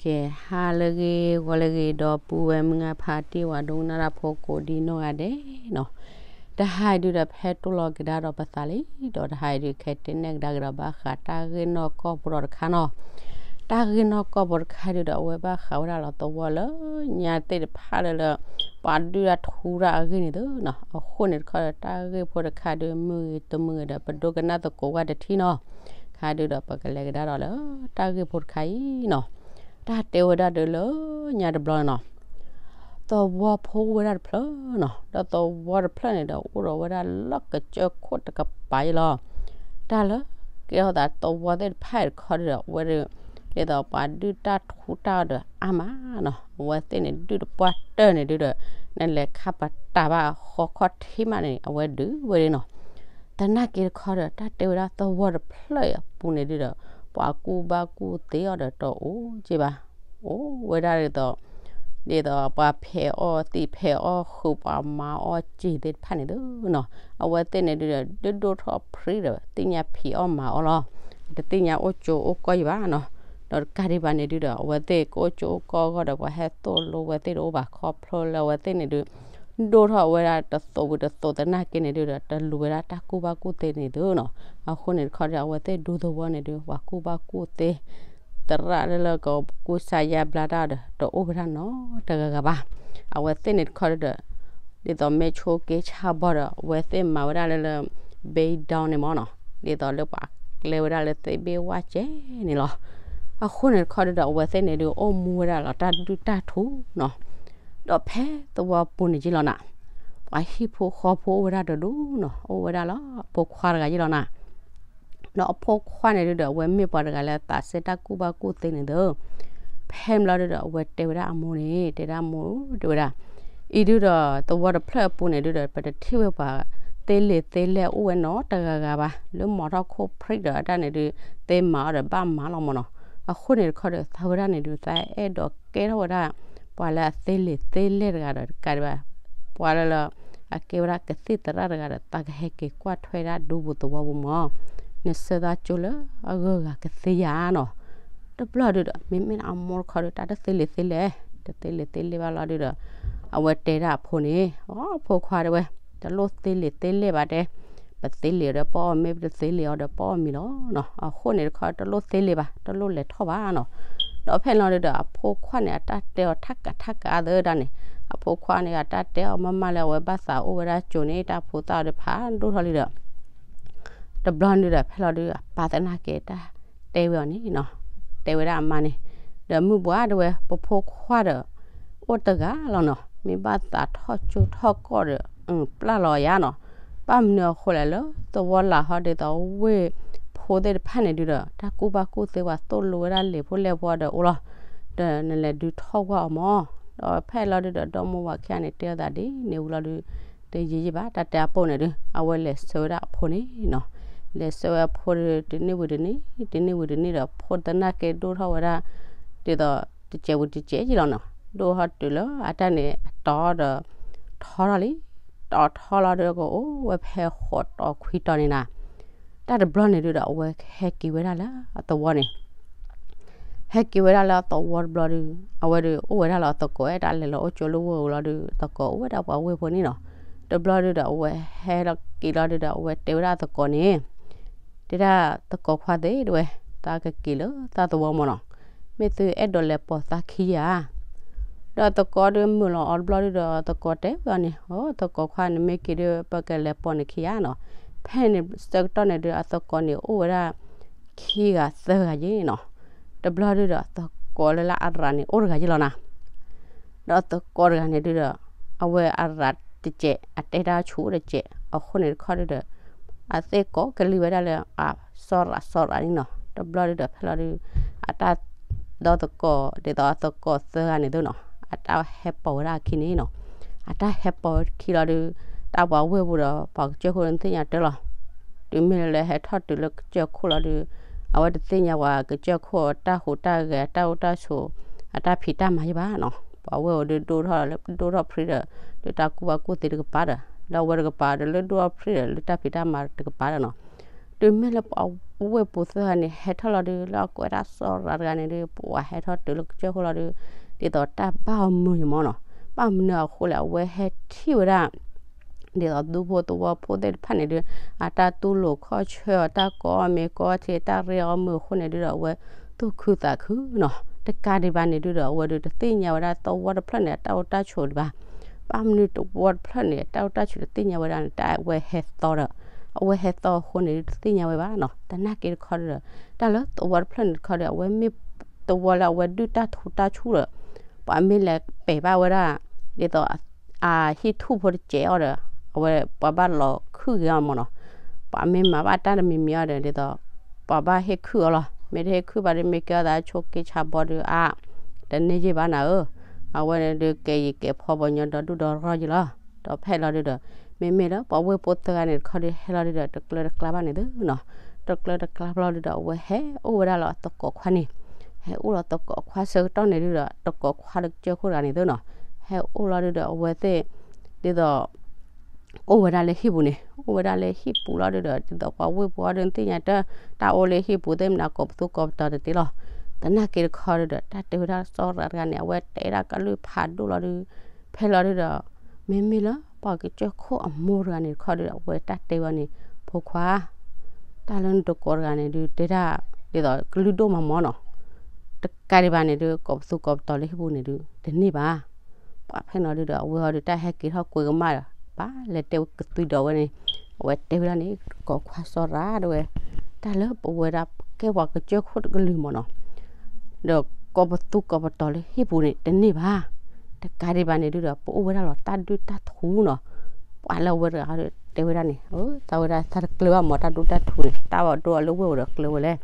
ကဲ ဟါလၢအဂ့ၤ ဂီၤလၢအဂ့ၤ ဒီပုၢ်ဝဲၢ်မုၣ်ခွါဖါတံၢ် ပှၤဒိကနၣ်တၢ်ဖိကိးဒံနီၢ်ဂၤဒဲးနီၤ, တဟါအံၤဒုဒီး ဖဲတိၢ်လီၤကဒါဒီးပသးလံ, ဒီးတဟါအံၤဒု ကဟဲတဲနဲၣ်ကဒါက့ၤဒီး ဘၣ်ဃးတၢ်ဂ့ၢ်နီၢ်ကီၢ်ဖိဒီးတခါနီၤ. တၢ်ဂ့ၢ်နီၢ်ကီၢ်ဖိတခါဒုဒီး အဝဲဘၣ်ဃးဝဲဒၣ်လီၤသဝီလၢညါသ့ၣ်တဖၣ်လၢလၢ ပှၤဒုၣ်တၢ်ထူတၢ်အဂ့ၢ်န့ၣ်သ့နီၤ. အဃိန့ၣ်တခီဒီး တၢ်ဂ့ၢ်ဖိတခါဒု မုာ်ဂ့ၤတမုာ်ဂ့ၤဒီး ပဒိကနၣ်သကိးဝဲတထံၣ်နီၤ. ခါဒုဒီး ပကလဲၤကဒါဒီးလၢ တၢ်ဂ့ၢ်ဖိတခါအံၤနီၤ. တၢ်တဲဝဲဒၣ်ဒုလၢညါတဘျီနီၤ, သဝီဖိအိၣ်ဝဲဒၣ်တဖျၢၣ်နီၤ, ဒီးသဝီတဖျၢၣ်န့ၣ်ဒီး အိၣ်ဒီးဝဲဒၣ်လၢကစၢၢ်ခိၣ်တကပၤအံၤလီၤ. တၢ်လၢကဲထီၣ်သးသဝီသ့ၣ်တဖၣ်အံၤတခီဒုဒီး အဝဲဒု ဒ်သိးပှၤဒုၣ်တၢ်ထူတၢ်အီၤဒီးအါမးနီၤ, အဝဲသ့ၣ်န့ၣ် ဒုၣ်တပှၢ်တၢၢ်န့ၣ်ဒုဒီး နလဲၤခါပတာ်ဘၣ်ဃီခီၣ်ထံးမးန့ၣ် အဝဲဒုးဝဲဒၣ်နီၤ. သနာ်က့တခီဒီး တၢ်တဲဝဲဒၣ်သဝီတဖျၢၣ်အံၤအပူၤန့ၣ်ဒုဒီး ပှၤကူၣ်ဘၣ်ကူၣ်သ့အီၤဒီးတအိၣ်က့ဘၣ်. အိၣ်ဝဲဒၣ်ဒ်သိး ဒ်သိးပှၤဖဲးအီၣ်သံးဖဲးအီၣ်ဃုာ် ပှၤမၤအီၣ်စ့သ့ၣ်တဖၣ်န့ၣ်သ့နီၤ. အဝဲသ့ၣ်န့ၣ်ဒုဒီး ဒုးဒိၣ်ထီၣ်ဖှံဒီး သ့ၣ်ညါဖံးအီၣ်မၤအီၣ်လီၤ. တသ့ၣ်ညါအိၣ်ကၠိအိၣ်ကီၢ်ယံၤဘၣ်နီၤ. ဒီးတကးဒံးဘၣ်န့ၣ်ဒုဒီး အဝဲသ့ၣ်ကအိၣ်ကၠိအိၣ်ကီၢ်အဂီၢ်ဒီး ပှၤဟဲသိၣ်လိဝဲသ့ၣ်တအိၣ်ဘၣ် ခီဖျိလၢအဝဲသ့ၣ်န့ၣ်ဒု ဒိၣ်ထီၣ်ဝဲဒၣ်တသိးဝံၤတသိးသနာ်က့န့ၣ်ဒုဒီး တလူၤဝဲဒၣ်တၢ်ကူၣ်ဘၣ်ကူၣ်သ့န့ၣ်သ့နီၤ. အဃိန့ၣ်တခီဒီး အဝဲသ့ၣ်ဒူသဝီန့ၣ်ဒု ပှၤကူၣ်ဘၣ်ကူၣ်သ့ သရၣ်လၢလၢကကူစါယါဘျါတၢ်ဒီး တအိၣ်ဝဲဒၣ်နီတဂၤဂၤဘၣ်. အဝဲသ့ၣ်န့ၣ်တခီဒီး ဒ်သိးမ့ၢ်ဆိက့ဆၣ်ဘီၣ်ဒီး အဝဲသ့ၣ်မၤဝဲဒၣ်လၢလၢ ဘဲဒီန့ၣ်မ့ၢ်နီၤ, ဒ်သိးလၢပှၤကျဲဝဲဒၣ်လၢသ့ၣ်ဘ့ၣ်ဝၣ်စဲန့ၣ်လီၤ. အဃိန့ၣ်တခီဒီး အဝဲသ့ၣ်န့ၣ်ဒု အိၣ်မူဝဲဒၣ်လီၤတၢ်ဒုၣ်တၢ်ထူနီၤ. ဒီးဖဲသဝီပူၤန့ၣ်က့လီၤနၤ, ပှၤဟံၣ်ဖိဃီဖိအိၣ်ဝဲဒၣ်တဒူနီၤ, အိၣ်ဝဲဒၣ်လၢအဖိခွါတဂၤက့လီၤနၤ. ဒီးအဖိခွါန့ၣ်ဒုဒီး အဝဲမ့ၢ်ပှၤတဂၤလၢသးစဲတၢ်ကူၣ်ဘၣ်ကူၣ်သ့န့ၣ်ဒီး ဖဲန့ၣ်ဘျီဒုဒီး အဝဲတဲဝဲဒၣ်အမိၢ်န့ၣ် တဲဒၣ်မိၢ် တဲဝဲဒၣ်, အံၤဒုဒီး သဝီတဖျၢၣ်အပူၤန့ၣ်ဒုဒီး ပတထံၣ်ဝဲပှၤသ့လံာ်သ့လဲၢ်အိၣ်ဝဲနီတဂၤဂၤဘၣ်, လၢမီၤထီၣ်ခိၣ်ဖျံးဒီးအတၢ်န့ၣ်ဒု သ့မၤအီၤဒီးဘၣ်မၤလီၤမ့ၢ်နီၤ. အဃိန့ၣ်တခီဒီး သးဝဲဒၣ်န့ၣ်ဒု သးအဲၣ်ဒိးကဲထီၣ်ဝဲဒၣ် ပှၤလၢအသ့လံာ်သ့လဲၢ်တဂၤဒီး တကးဒံးဘၣ် ပှၤလၢလၢ အကဲဝဲဒၣ်ကသံၣ်သရၣ်တဂၤဒီး သးကဟဲက့ၤကွၢ်ထွဲဒၣ်ဒူပူၤသဝီပူၤမ့ၢ်, နဆၢသးကၠိလၢအဂၢၢ်ဂၤကသ့ဧါနီၤ. တဘျီဒုဒီး မ့မ့ၢ်အမိၢ်တခီဒီး တၢ်တသ့လံာ်သ့လဲၢ်, တသ့လံာ်သ့လဲၢ်ဘၣ်လီၤဒုဒီး အဝဲတဲဒၣ်အဖိန့ၣ်, အိ ဖိခွါတဲဝဲ, တလိၣ်သ့လံာ်သ့လဲၢ်ဘၣ်တဲ, ပသ့လံာ်အီၤဒီးပအီၣ်မ့ၢ် ပတသ့လံာ်အီၤဒီးပအီၣ်မ့ၤလီၤနီၤ. အဃိန့ၣ်တခီ တလိၣ်သ့လံာ်ဘၣ်, တလိၣ်လဲၤထီၣ်ဘၣ်နီၤ. ဒီးဖဲန့ၣ်လီၤဒုဒီး အဖိခွါန့ၣ် အတၢ်တဲအီၤထးကးထးကးအါသၢဒၣ်န့ၣ်, အဖိခွါန့ၣ်အတၢ်တဲအီၤမးမးလၢအဝဲဘၣ်သးအိၣ်ဝဲဒၣ်ကၠိန့ၣ် တၢ်ဖိသၣ်အီၤဒီးဖးဒိၣ်ထီၣ်လံဒီး တဘျီဒုဒီး ဖဲလီၤဒု အပၢ်သနာ်က့တၢ်တဲဝဲအီၤန့ၣ်နီၤ, တဲဝဲဒၣ်အမါန့ၣ်, ဒီးမုၢ်ဘှါတဲဝဲ ပဖိခွါဒီး အိၣ်တဂၤလီၤနီၤ, မ့ၢ်ဘၣ်သးထီၣ်ကၠိထီၣ်ကီၢ်ဒီး ပျၢ်လီၤယါနီၤ. ဘၣ်မနုၤအဃိလဲၣ် လၢသဝီလၢ်ဟီဒ်သိးဝ့ၢ်ဖိသ့ၣ်တဖၣ်န့ၣ်ဒုဒီး တၢ်ကူၣ်ဘၣ်ကူၣ်သ့ဝဲသိၣ်လိဝဲဒၣ်လံာ်ဖိလဲၢ်ဖိဒီးအိၣ်လီၤ, ဒီးနလဲၤဒုးထီၣ်ကွၢ်အီၤမး. ဒီးဖဲလီၤဒုဒီး ဒီမိၢ်ဝၤခံဂၤန့ၣ် တဲအသးဒ်န့ၣ်ဝံၤလီၤဒု တယံာ်ယံာ်ဘၣ် တၢ်တဲအပိၢ်န့ၣ်ဒု အဝဲလဲၤဆှၢဝဲဒၣ်အဖိန့ၣ်နီၤ, လဲၤဆှၢဝဲအဖိဒု တနံၣ်ဝံၤတနံၣ် တနံၣ်ဝံၤတနံၣ်ဒီး ဖိသနာ်က့ဒိၣ်ထီၣ်ဝဲဒၣ် ဒ်သိးတစဲးဝံၤတစဲးယံၤလီၤနီၤ, ဒိၣ်ထီၣ်တုၤလၢအတၢ်န့ၣ်အတီဒီး ထီထီၣ်လံ, တီထီၣ်လီၤဒုကအိၣ်ဝဲဖဲဃိးတီခွံတီန့ၣ်နၤ, တၢ်တဘျီန့ၣ်ဒုဒီး အဝဲဟဲက့ၤဝဲဒၣ်လၢအသဝီန့ၣ် ဟဲက့ၤဝဲဒၣ်လၢအသဝီတဘျီဒု အဝဲဒုးအိၣ်ဝဲဒၣ်လၢအသကိး တၢ်လဲၤလီၤအိၣ်ကၠိလၢဝ့ၢ်ပူၤလီၤဒု သကိးအိၣ်ဝဲဒၣ်ပှၤဝ့ၢ်ဖိန့ၣ်နီၤ. တဘျီဒုဒီး အဝဲဟဲလီၤက့ၤလီၤဒုဒီး အဝဲတဲဝဲဒၣ်သကိးန့ၣ်, တဲဒၣ်သကိးခွါသ့ၣ်တဲဝဲ, သးကက့ၤလၢသးသဝီမ့ၢ်နီၤ, မ့ၢ်သုအဲၣ်ဒိးလဲၤပိာ်သးခံဧါ ဒီးသကိးဒုးမုာ်လီၤအီၤတဘျီဒုဒီး သကိးတဲဝဲအီၤန့ၣ်, အိ သကိးခွါန့ၣ်မ့ၢ်က့ၤဒုး ပကလဲၤပိာ်နခံဧါနီၤ. ဖဲန့ၣ်ဆၢကတီၢ်န့ၣ်ဒုး အသကိးန့ၣ်အိၣ်ဝဲဒၣ် ခံဂၤသၢဂၤယ့ၣ်နီၤ. တဘျီဒုဒီး သကိးလၢလၢအရၤန့ၣ် အိၣ်တဂၤယ့ၣ်လီၤနၤ. ဒီးသကိးတဂၤန့ၣ်ဒုဒီး အဝဲအရၤတစဲး အတဲတၢ်ဆူၣ်အိၣ်တစဲး အဃိန့ၣ်တခီဒုဒီး အသ့ၣ်ကိးကလံၤဝဲဒၣ်လၢအစီၤရၤစီၤရၤန့ၣ်နီၤ. တဘျီဒုဒီး ဖဲလီၤဒု အတၢ် ဒီသကိး ဒ်သိးအသကိးသၢဂၤန့ၣ်သ့နီၤ အတၢ်ဟဲပိာ်ဝဲဒၣ်အခံန့ၣ်နီၤ. အတၢ်ဟဲပိာ်ဝဲခံလီၤဒု တၢ်ပှၤဝ့ၢ်ပူၤဒီး ပှၤကစၢၢ်ခိၣ်သ့ၣ်ညါတၢ်လီၤ. တုၤမ့ၢ်လၢဟဲထီၣ်တုၤလၢကစၢၢ်ခိၣ်လီၤဒု အဝဲတသ့ၣ်ညါပှၤကစၢၢ်ခိၣ်အတၢ်ဟူးတၢ်ဂဲၤ အတၢ်အိၣ်တၢ်ဆိး အတၢ်ဖံးတၢ်မၤယ့ၣ်ဘၣ်နီၤ. ပှၤဝ့ၢ်အိၣ်ဒုဒိၣ်ထီၣ် ဒိၣ်ထီၣ်ဖှံဒီး ဒုတၢ်ကူၣ်ဘၣ်ကူၣ်သ့တကပၤဒီး လၢအဝဲတကပၤဒီး လၢဒိၣ်ထီၣ်ဖှံဒီး လၢတၢ်ဖံးတၢ်မၤတကပၤဒီးနီၤ. တုၤမ့ၢ်လၢပှၤဝ့ၢ်ပူၤသၢဂၤန့ၣ် ဟဲထီၣ်လီၤဒုး လၢအကွဲးဒၣ်စီၤရၤတဂၤန့ၣ်ဒုး ပှၤဟဲထီၣ်တုၤလၢကစၢၢ်ခိၣ်လီၤဒုး ဒ်သိးတၢ်ဘၣ်အီၤမုာ်န့ၣ်မၢ်နီၤ. ဘၣ်မနုၤအဃိလဲၣ် အဝဲဟဲထံၣ်ဝဲဒၣ် ဒ်သိးဒူဖိသဝီဖိသ့ၣ်တဖၣ်န့ၣ်ဒုး အတၢ်တူၢ်လိာ်ခီၣ်ဆၢအီၤ တၢ်ကိးအီၣ်မ့ၤကိးအီထံ တၢ်ရ့အီၣ်မုာ်အဃိန့ၣ်ဒုးဒီး အဝဲသူၣ်ခုသးခုနီၤ. တကးဒံးဘၣ်န့ၣ်ဒုးဒီး အဝဲဒုးတသ့ၣ်ညါဝဲဒၣ်သဝီတဖျၢၣ်န့ၣ် အတၢ်အိၣ်တၢ်ဆိးဒံးဘၣ်. ဘၣ်မနုၤသဝီတဖျၢၣ်န့ၣ် အတၢ်အိၣ်တၢ်ဆိးတသ့ၣ်ညါဝဲဒၣ်န့ၣ် တၢ်အဝဲဟဲသီဒီး အဝဲဟဲသီအဃိန့ၣ်ဒုး တသ့ၣ်ညါဝဲဘၣ်နီၤ. သနာ်က့တခီဒုးဒီး တၢ်လၢသဝီတဖျၢၣ်န့ၣ်တခီဒီး အဝဲမ့ၢ်သဝီလၢအဝဲဒုၣ်တၢ်ထူးတၢ်ဆူၣ်ဒီး ပှၤမ့ၢ်လဲၤပဲာ်ဘၣ်ဝဲဒၣ် ဒ်သိး အဟံၣ်ထူၣ်ဖိတစဲးအီၤဒီး အဝဲပှၤဘၣ်လီၤခုၣ်က့ၤအီၤမၢ်နီၤ. ပှၤမ့ၢ်မၤဘၣ်တၢ်တမံၤမံၤအီၤဒီး ဒ်သိး ပှၤဘၣ်ဟ့ၣ်ခုၣ်အီၤလီၤ. မ့ၢ်တဟ့ၣ်ခုၣ်ဘၣ်ဒီး မ့ၢ်ကဲအီၤသးဆိးက့ဆးဘီဒုးအါ တန့ၢ်ယ့ၢ်ဘၣ်နၤဧၢ, အဝဲန့ၣ်ဒုးကဲယံာ်ကဲဖီပှၤညီဒီဒူၣ်ဒီရၢ်ယ့ၢ်လီၤ. ဒီးဖဲလီၤဒုးဒီး မ့မ့ၢ်လၢပှၤဝ့ၢ်ဖိသၢဂၤန့ၣ်တခီဒုး ဟဲလီၤဒုးဒီး တကျၢၤတကျါဘၣ်န့ၣ်သုနီၤ. တကျၢၤတကျါဘျီဒုးဒီး အဝဲဟဲအိၣ်ဝဲဒၣ်လီၤသကိးခွါန့ၣ်, ဟဲအိၣ်လီၤသကိးခွါဆၢကတီၢ်န့ၣ်ဒုးဒီး သကိးခွါလၢကစၢၢ်ခိၣ်တဂၤန့ၣ်သုနီၤ, ဟဲအိၣ်လီၤဒုးဒီး အဝဲသ့ၣ် ဒ်သိး အိၣ်ဝဲဒၣ်လၢဟံၣ်ပူၤန့ၣ်, အိၣ်ဝဲဒၣ်လၢဟံၣ်ပူၤလီၤဒုးဒီး ဒ်သိးပှၤဝ့ၢ်ပူၤအီၤဒုး သ့ၣ်ညါတၢ် တၢ်အိၣ်လၢဟံၣ်ပူၤသ့ၣ်မနၤ ကိးပသူကိးပတီၤတသ့လီၤ. သနာ်က့တခီဒုးဒီး တၢ်တဲဝဲဒၣ်စီၤရၤတဂၤန့ၣ် အဝဲတဲဒၣ်ကလုၢ်ဖးဒိၣ်လီၤဒုး, ဖဲလီၤဒုးဒီး မ့မ့ၢ်လၢပှၤကစၢၢ်ခိၣ်အမိၢ်တဂၤန့ၣ်တခီဒုးဒီး အဝဲတၢ်တဲဝဲန့ၣ်, ဖိခွါ တၢ်လၢနတကိးတဂၤန့ၣ်ဒုး တဲဒၣ် ဒ်သိးကလုၢ်ဒိၣ်မးမၢ်နီၤ, တကးဒံးဘၣ်န့ၣ်ဒုး ကိးပသူကိးပတီၤလၢဟံၣ်ပူၤန့ၣ်ဒုး တန့ၢ်ဘၣ်. ပှၤဖဲလီၤဒုးဒီး အဝဲအီၤဒုးတၢ်ဟဲက့ၤထီၣ်ကွဲးကမၣ်ဒီး ဘၣ်လဲၤတဲဝဲကသွံဒီးဝဲန့ၣ်, အဝဲတဲဝဲဒၣ်န့ၣ် သကိးခွါစီၤရၤဒၣ်ဝဲ, တၢ်လၢပဝဲဒၣ်ကဲပှၤကစၢၢ်ခိၣ်တကလုာ်မၢ်နီၤ ဒီးကိးပသူကိးပတီၤလၢဟံၣ်ပူၤန့ၣ် တန့ၢ်ဘၣ်. တကးဒံးဘၣ်န့ၣ်ဒုးဒီး ပအိၣ်ဝဲဒၣ်လီၤတၢ်ဒုၣ်တၢ်ထူနီၤ. ပှၤလၢအဝဲတဂၤတဲဝဲဒၣ်န့ၣ်, သးဝဲဒၣ်သးတကျၢၤဘၣ်မၢ် တၢ်ဒုၣ်တၢ်ထူန့ၣ် တၢ်ဘၣ်ဒိအီၤလၢဝ့ၢ်ပူၤဒီးကျၢၤဝဲလဲၣ်.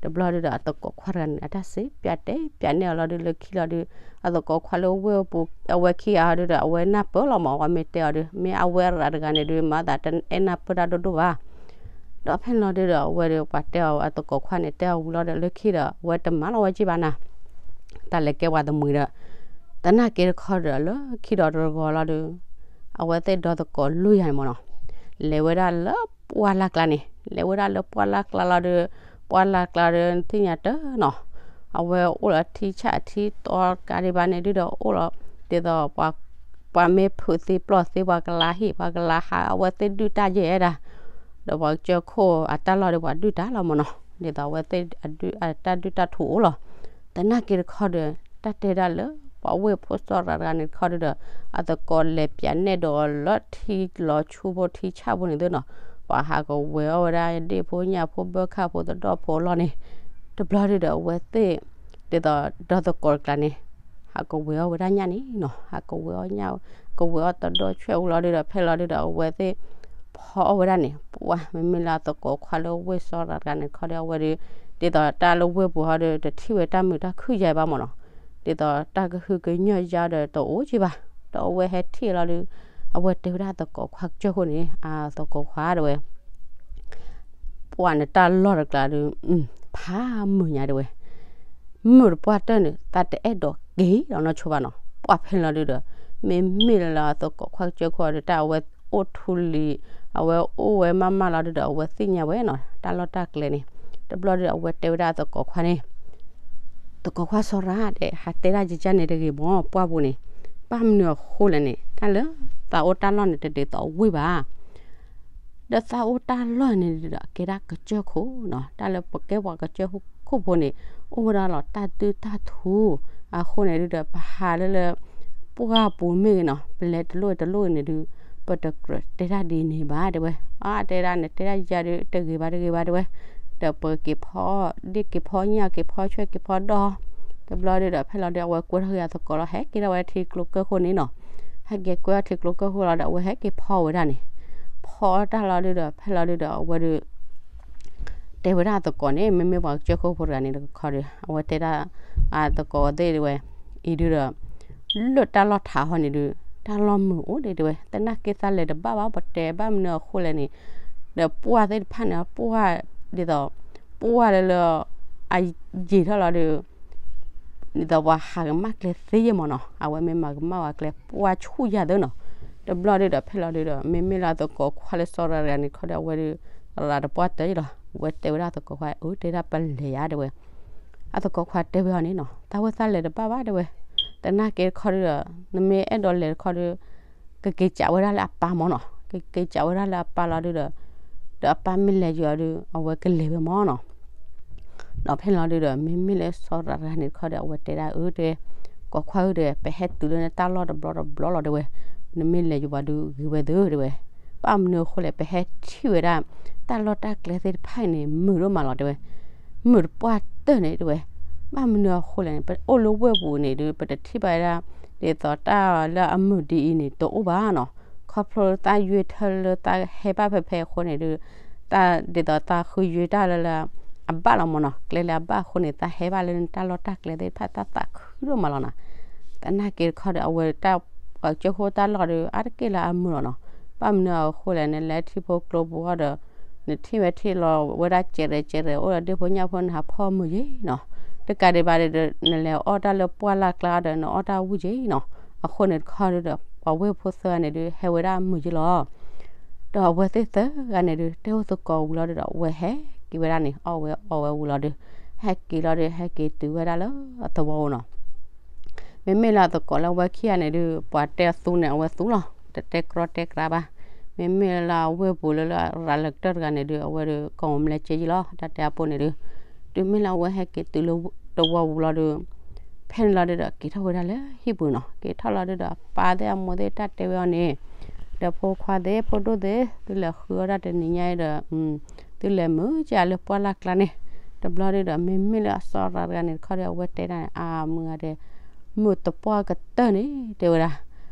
တဘျီဒုးဒီး အသကိးခွါတဂၤန့ၣ် အတၢ်စံးပၠးတဲပၠးနဲၣ်အီၤလီၤဒုး လၢခံလီၤဒုး အသကိးခွါလၢဝ့ၢ်ပူၤ အဝဲခံဂၤဒုးဒီး အဝဲနၢ်ပၢၢ်လီၤမၢ်, အဝဲမ့ၢ်တဲအီၤဒုး မ့ၢ်အဝဲအရၤတဂၤန့ၣ်ဒုး မၤသးတအဲၣ်နၢ်ပၢၢ်တၢ်ဒိၣ်ဒိၣ်ဘၣ်. ဒီးဖဲလီၤဒုးဒီး အဝဲဒီးပှၤတဲအီၤ အသကိးခွါန့ၣ် တဲအီၤဝံၤလီၤဒီး လၢခံဒီး အဝဲတမၤလီၤဝဲက့ဘၣ်နၤ, တၢ်လဲၤကဲပှၤတမှံၤဒီး သနာ်က့တခီဒီး လၢခံဒီးတဂီၤလီၤဒုး အဝဲသ့ၣ်ဒီသကိးလွံၢ်ဂၤန့ၣ်မၢ်နီၤ လဲၤဝဲဒၣ်လၢပှၢ်လၢ်ကျါန့ၣ်, လဲၤဝဲဒၣ်လၢပှၢ်လၢ်ကျါလီၤဒုး, ပှၢ်လၢ်ကျါဒီး နသ့ၣ်ညါတၢ်နီၤ, အဝဲအိၣ်လီၤထံဆၣ်ထံတီကးဒံးဘၣ်န့ၣ်ဒုးဒီး အိၣ်လီၤ ဒ်သိး ပှၤမ့ၢ်ဖုးသ့ပျီၢ်သ့ ပှၤကလၤဟ့ၣ် ပှၤကလၤဟး အဝဲသ့ၣ်ဒုၣ်တၢ်ယဲၢ်ဒၣ်, ဒီးပှၤကစၢၢ်ခိၣ်အတၢ်လီၢ်ဒီး ပှၤဒုၣ်တၢ်လီၤမၢ်နီၤ, ဒ်သိးအဝဲသ့ၣ်အတၢ်ဒုၣ်တၢ်ထူအိၣ်လီၤ. သနာ်က့တခီဒီး တၢ်တဲဒၣ်လၢ ပှၤဝ့ၢ်ဖိစီၤရၤတဂၤန့ၣ်တခီဒုးဒီး အသကိးလဲၤပၠးနဲၣ်ဒီးအီၤလၢထံလီၤဆူဖိထံဆၣ်ဖိန့ၣ်သုနီၤ, ပှၤဟးကဝဲၤအီၣ်ဝဲဒၣ် ဒ့ၣ်ဖိညၣ်ဖိဘၢခၣ်ဖိသဒီၣ်ဖိအလီၢ်န့ၣ်, တဘျီဒုးဒီး အဝဲသ့ၣ် ဒ်သိးဒီသကိးတကျါန့ၣ် ဟးကဝဲၤအီၣ်ဝဲဒၣ်ညၣ်န့ၣ်နီၤ, ဟးကဝဲၤအီၣ်ညၣ် ကဝဲၤအီၣ်သဒီၣ်ဆွဲၣ်ဝံၤလီၤဒုးဒီး ဖဲလီၤဒုးဒီး အဝဲသ့ၣ်ဖီအီၣ်ဝဲဒၣ်န့ၣ် ပှၢ် မ့မ့ၢ်လၢအသကိးခွါလၢဝ့ၢ်စီၤရၤတဂၤန့ၣ်တခီဒီး အဝဲဒီး ဒ်သိးတၢ်လၢဝ့ၢ်ပူၤဟီဒီး တထံၣ်ဝဲတၢ်မုာ်တၢ်ခုၣ်ယါဘၣ်မၢ်နီၤ, ဒ်သိးတၢ်ကဟုကညီၢ်ယါဒီးတအိၣ်က့ဘၣ်, ဒီးအဝဲဟဲထံၣ်လီၤဒုး အဝဲတဲဝဲဒၣ်အသကိးခွါကစၢၢ်ခိၣ်န့ၣ် အသကိးခွါဒၣ်ဝဲ ပှၢ် နတၢ်လီၢ်တကျါဒုး ဖးမုာ်ညါဒၣ်ဝဲ, မုာ်တပှၢ်တၢၢ်န့ၣ် သးတအဲၣ်ဒိးက့ၤဒီးနီၢ်ဆိဘၣ်နီၤ, ပှၢ် ဖဲလီၤဒုးဒီး မ့မ့ၢ်လၢအသကိးခွါကစၢၢ်ခိၣ်ဒုး တၢ်အဝဲအိၣ်ထူလံၤ အဝဲအိၣ်ဝဲမးမးလီၤဒုးဒီး အဝဲသ့ၣ်ညါဝဲနီၤ တၢ်လီၢ်တၢ်ကျဲန့ၣ်, တဘျီဒုးဒီး အဝဲတဲဝဲဒၣ်အသကိးခွါန့ၣ် သကိးခွါစီၤရၤဒဲး ဟးတဲဒၣ်ယကၢ်န့ၣ်တဂ့ၤမၢ် ပှၢ်ပူၤန့ၣ်, ဘၣ်မနုၤအဃိလဲၣ်န့ၣ် တၢ်လၢသးအိၣ်တၢ်လီၢ်န့ၣ် တဒ်သိးဝ့ၢ်ဘၣ် ဒီးသးအိၣ်တၢ်လီၢ်န့ၣ်ဒီး ကဲဒၣ်ကစၢၢ်ခိၣ်နီၤ, တၢ်လၢပကဲပှၤကစၢၢ်ခိၣ်ဖိန့ၣ် အိၣ်ဝဲဒၣ်လီၤတၢ်ဒုၣ်တၢ်ထူ, အဃိန့ၣ်ဒုးဒီး ပဟးလၢလၢ ပှၢ်ပူၤမ့ၢ်ဂ့ၤနီၤ ပလဲၤတလိၣ်တလိၣ်န့ၣ်ဒုး ပတကြၢးတဲဒၣ်ဒ်န့ၣ်ဘၣ်တဲဝဲ, အတဲဒၣ်န့ၣ် တဲဒၣ်ယၤဒုး တဂ့ၤဘၣ်တဂ့ၤဘၣ်တဲဝဲ, ဒီးပက့ၤဖီ ဒ့ၣ်က့ၤဖီညၣ်က့ၤဖီဆွဲၣ်က့ၤဖီဒီၣ်, တဘျီဒုးဒီး ဖဲလီၤဒုး အဝဲကွဲထီၣ်က့ၤအသကိးလီၤ ဟဲက့ၤထီၣ်ဝဲထံကျိကၢၢ်ခိၣ်န့ၣ်နီၤ, ဟဲက့ၤကွဲထီၣ်ထံကျိကၢၢ်ခိၣ်လီၤဒီး အဝဲဟဲက့ၤဖီဝဲဒၣ်န့ၣ်, ဖီတၢ်လီၤဒုးဒီး ဖဲလီၤဒုးဒီး အဝဲဒုး တဲဝဲဒၣ်အသကိးန့ၣ် မ့မ့ၢ်ပှၤကစၢၢ်ခိၣ်ဖိတဂၤန့ၣ်တခီဒီး အဝဲတဲဒၣ် အသကိးသ့ၣ်တဲဝဲ အံၤဒုးဒီး လၢတၢ်လီၢ်ထးဟီန့ၣ်ဒုး တၢ်လီၢ်မုာ်အိၣ်ဒံးတဲဝဲ သနာ်က့သးလဲၤတဘၣ်ဘၣ် ပတဲဘၣ်မနုၤအဃိလဲၣ်န့ၣ်, ဒီးပှၢ်သ့ၣ်တဖၣ်န့ၣ် ပှၢ်ဒ်သိး ပှၢ်လၢလၢ အယံာ်ထီၣ်လီၤဒီး ဒ်သိးပှၤဟးကမၣ်ကျဲသ့ယဲၢ်မၢ်နီၤ, အဝဲမ့ၢ်မၤကမၣ်ဝဲကျဲပှၢ်ဆူၣ်ယၤသ့နီၤ, တဘျီဒုးဒီး ဖဲလီၤဒုးဒီး မ့မ့ၢ်လၢအသကိးခွါလၢစီၤရၤတဂၤန့ၣ်ခီဒီး အဝဲဒုး ရၤတပှၢ်တၢၢ်လီၤ. ဝဲတဲဝဲဒၣ်အသကိးခွါ အၢ တဲဒၣ်ပလဲၤယါ တဲဝဲ. အသကိးခွါတဲဝဲအီၤန့ၣ်နီၤ, တၢ်ဝဲသးလဲၤတဘၣ်ဘၣ် တဲဝဲ. သနာ်က့တခီဒီး နမ့ၢ်အဲၣ်ဒိးလဲၤတခီဒီး ကက့ၤစးဝဲဒၣ်လၢအပၢ်မၢ်နီၤ, ကက့ၤစးဝဲဒၣ်လၢအပၢ်လီၤဒုဒီး ဒီးအပၢ်မ့ၢ်လဲၤယိၤအီၤဒီး အဝဲကလဲၤဝဲမၢ်နီၤ. ဒီးဖဲန့ၣ်လီၤဒုဒီး မ့မ့ၢ်လၢစီၤရၤတဂၤန့ၣ်တခီဒီး အဝဲတဲဒၣ်အၢ တဲ သကိးခွါဧၢ တဲ ပဟဲတုၤလၢနတၢ်လီၢ်တဘျီတဘျီလီၤ တဲဝဲ. နမ့ၢ်လဲၤယိၤပှၤဒုးဂ့ၤဝဲသ့ တဲဝဲ. ဘၣ်မနုၤအဃိလဲၣ် ပဟဲထံၣ်ဝဲဒၣ် တၢ်လီၢ်တၢ်ကျဲသ့ၣ်တဖၣ်အံၤန့ၣ် မုာ်ဒိၣ်မးလီၤ တဲဝဲ. မုာ်တပှၢ်တၢၢ်န့ၣ် တဲဝဲ. ဘၣ်မနုၤအဃိလဲၣ်န့ၣ် ပအိၣ်လၢဝ့ၢ်ပူၤန့ၣ်ဒုး ပတထံၣ်ဘၣ်ဝဲဒၣ် ဒ်သိးတၢ်လၢအမုာ်ဒ်အံၤန့ၣ် တအိၣ်ဘၣ်နီၤ. ခီဖျိသးယွ့ထၢလၢသးဟဲဘၣ်ဖဲဖဲအဃိန့ၣ်ဒုး တၢ်ဒ်သိးသးဃုယွ့တၢ်လၢလၢ အဘၣ်လီၤမၢ်နီၤ, ကျဲလၢအဘၣ်အဃိန့ၣ် သးဟဲဘၣ်လၢနတၢ်လီၢ်တၢ်ကျဲသ့ၣ်တဖၣ် သးသးခုဒိၣ်မးလီၤနီၤ. သနာ်က့တခီဒီး အဝဲတၢ်ပှၤကစၢၢ်ခိၣ်တၢ်လီၢ်ဒီး အါတက့ၢ်လၢအမုာ်လီၤနီၤ. ဘၣ်မနုၤအဃိလဲၣ် နလဲၤထံဖိကျိပူၤအီၤဒီး နထံၣ်ဝဲထံၣ်လီၤဝဲဒၣ်စဲးရဲၣ်စဲးရဲၣ် အိၣ်ဒီးဒ့ၣ်ဖိညၣ်ဖိ နဟးဖီၣ်မုာ်ယ့ၤနီၤ. တကးဒံးဘၣ်ဒီး နလဲၤအီၣ်တၢ်လၢပှၢ်လၢ်ကျါဒီး နအီၣ်တၢ်ဝံၣ်ယ့ၤနီၤ. အဃိန့ၣ်တခီဒီး ပှၤဝ့ၢ်ဖိသၢဂၤန့ၣ်ဒုး ဟဲဝဲဒၣ်မုာ်ယ့ၤလီၤ. ဒီးအဝဲသ့ၣ်သၢဂၤန့ၣ်ဒုး တဲအိၣ်သကိးဝံၤလီၤဒုးဒီး အဝဲဟဲက့ၤဝဲဒၣ်န့ၣ် အီၣ်ဝဲအီဝဲဝံၤလီၤဒုး ဟဲက့ၤလီၤဒုး ဟဲက့ၤတုၤဝဲဒၣ်လၢအသဝီဧိၤနီၤ. မ့မ့ၢ်လၢအသကိးလၢအဝဲခံဂၤန့ၣ်ဒုး ပှၤတဲအသူန့ၣ် အဝဲသူလီၤ, တတဲကြီတဲကြီဘၣ်. မ့မ့ၢ်လၢအဝ့ၢ်ပူၤလၢလၢအရၤလၢကတၢၢ်တဂၤန့ၣ်ဒုး အဝဲဒုး ကီၢ်မလဲက့ယ့ၤလီၤ တၢ်တဲအပိၢ်န့ၣ်ဒုး. တုၤမ့ၢ်လၢအဝဲဟဲက့ၤတုၤလၢသဝီပူၤလီၤဒုး ဖဲန့ၣ်လီၤဒုးဒီး က့ၤထီၣ်ဝဲဒၣ်လၢဟံၣ်ပူၤနီၤ. က့ၤထီၣ်လီၤဒုးဒီး အပၢ်သ့ၣ်အမိၢ်သ့ၣ်တၢ်တဲဝဲအီၤန့ၣ်, ဒီးဖိခွါသ့ၣ်ဖိဒိၣ်သ့ၣ် သုလဲၤဃုအီၣ်တၢ်တနံၤညါအံၤဒီး သုလဲၤမုာ်က့ၤလၢပှၢ်လၢ်ကျါန့ၣ်. တဘျီဒုးဒီးမ့မ့ၢ်လၢအစီၤရၤတဂၤန့ၣ်တခီဒီး အဝဲတဲဒၣ်န့ၣ် အမုာ်ဂၤတဲ မုာ်တပှၢ်ကတၢၢ်န့ၣ် တဲဝဲဒၣ်,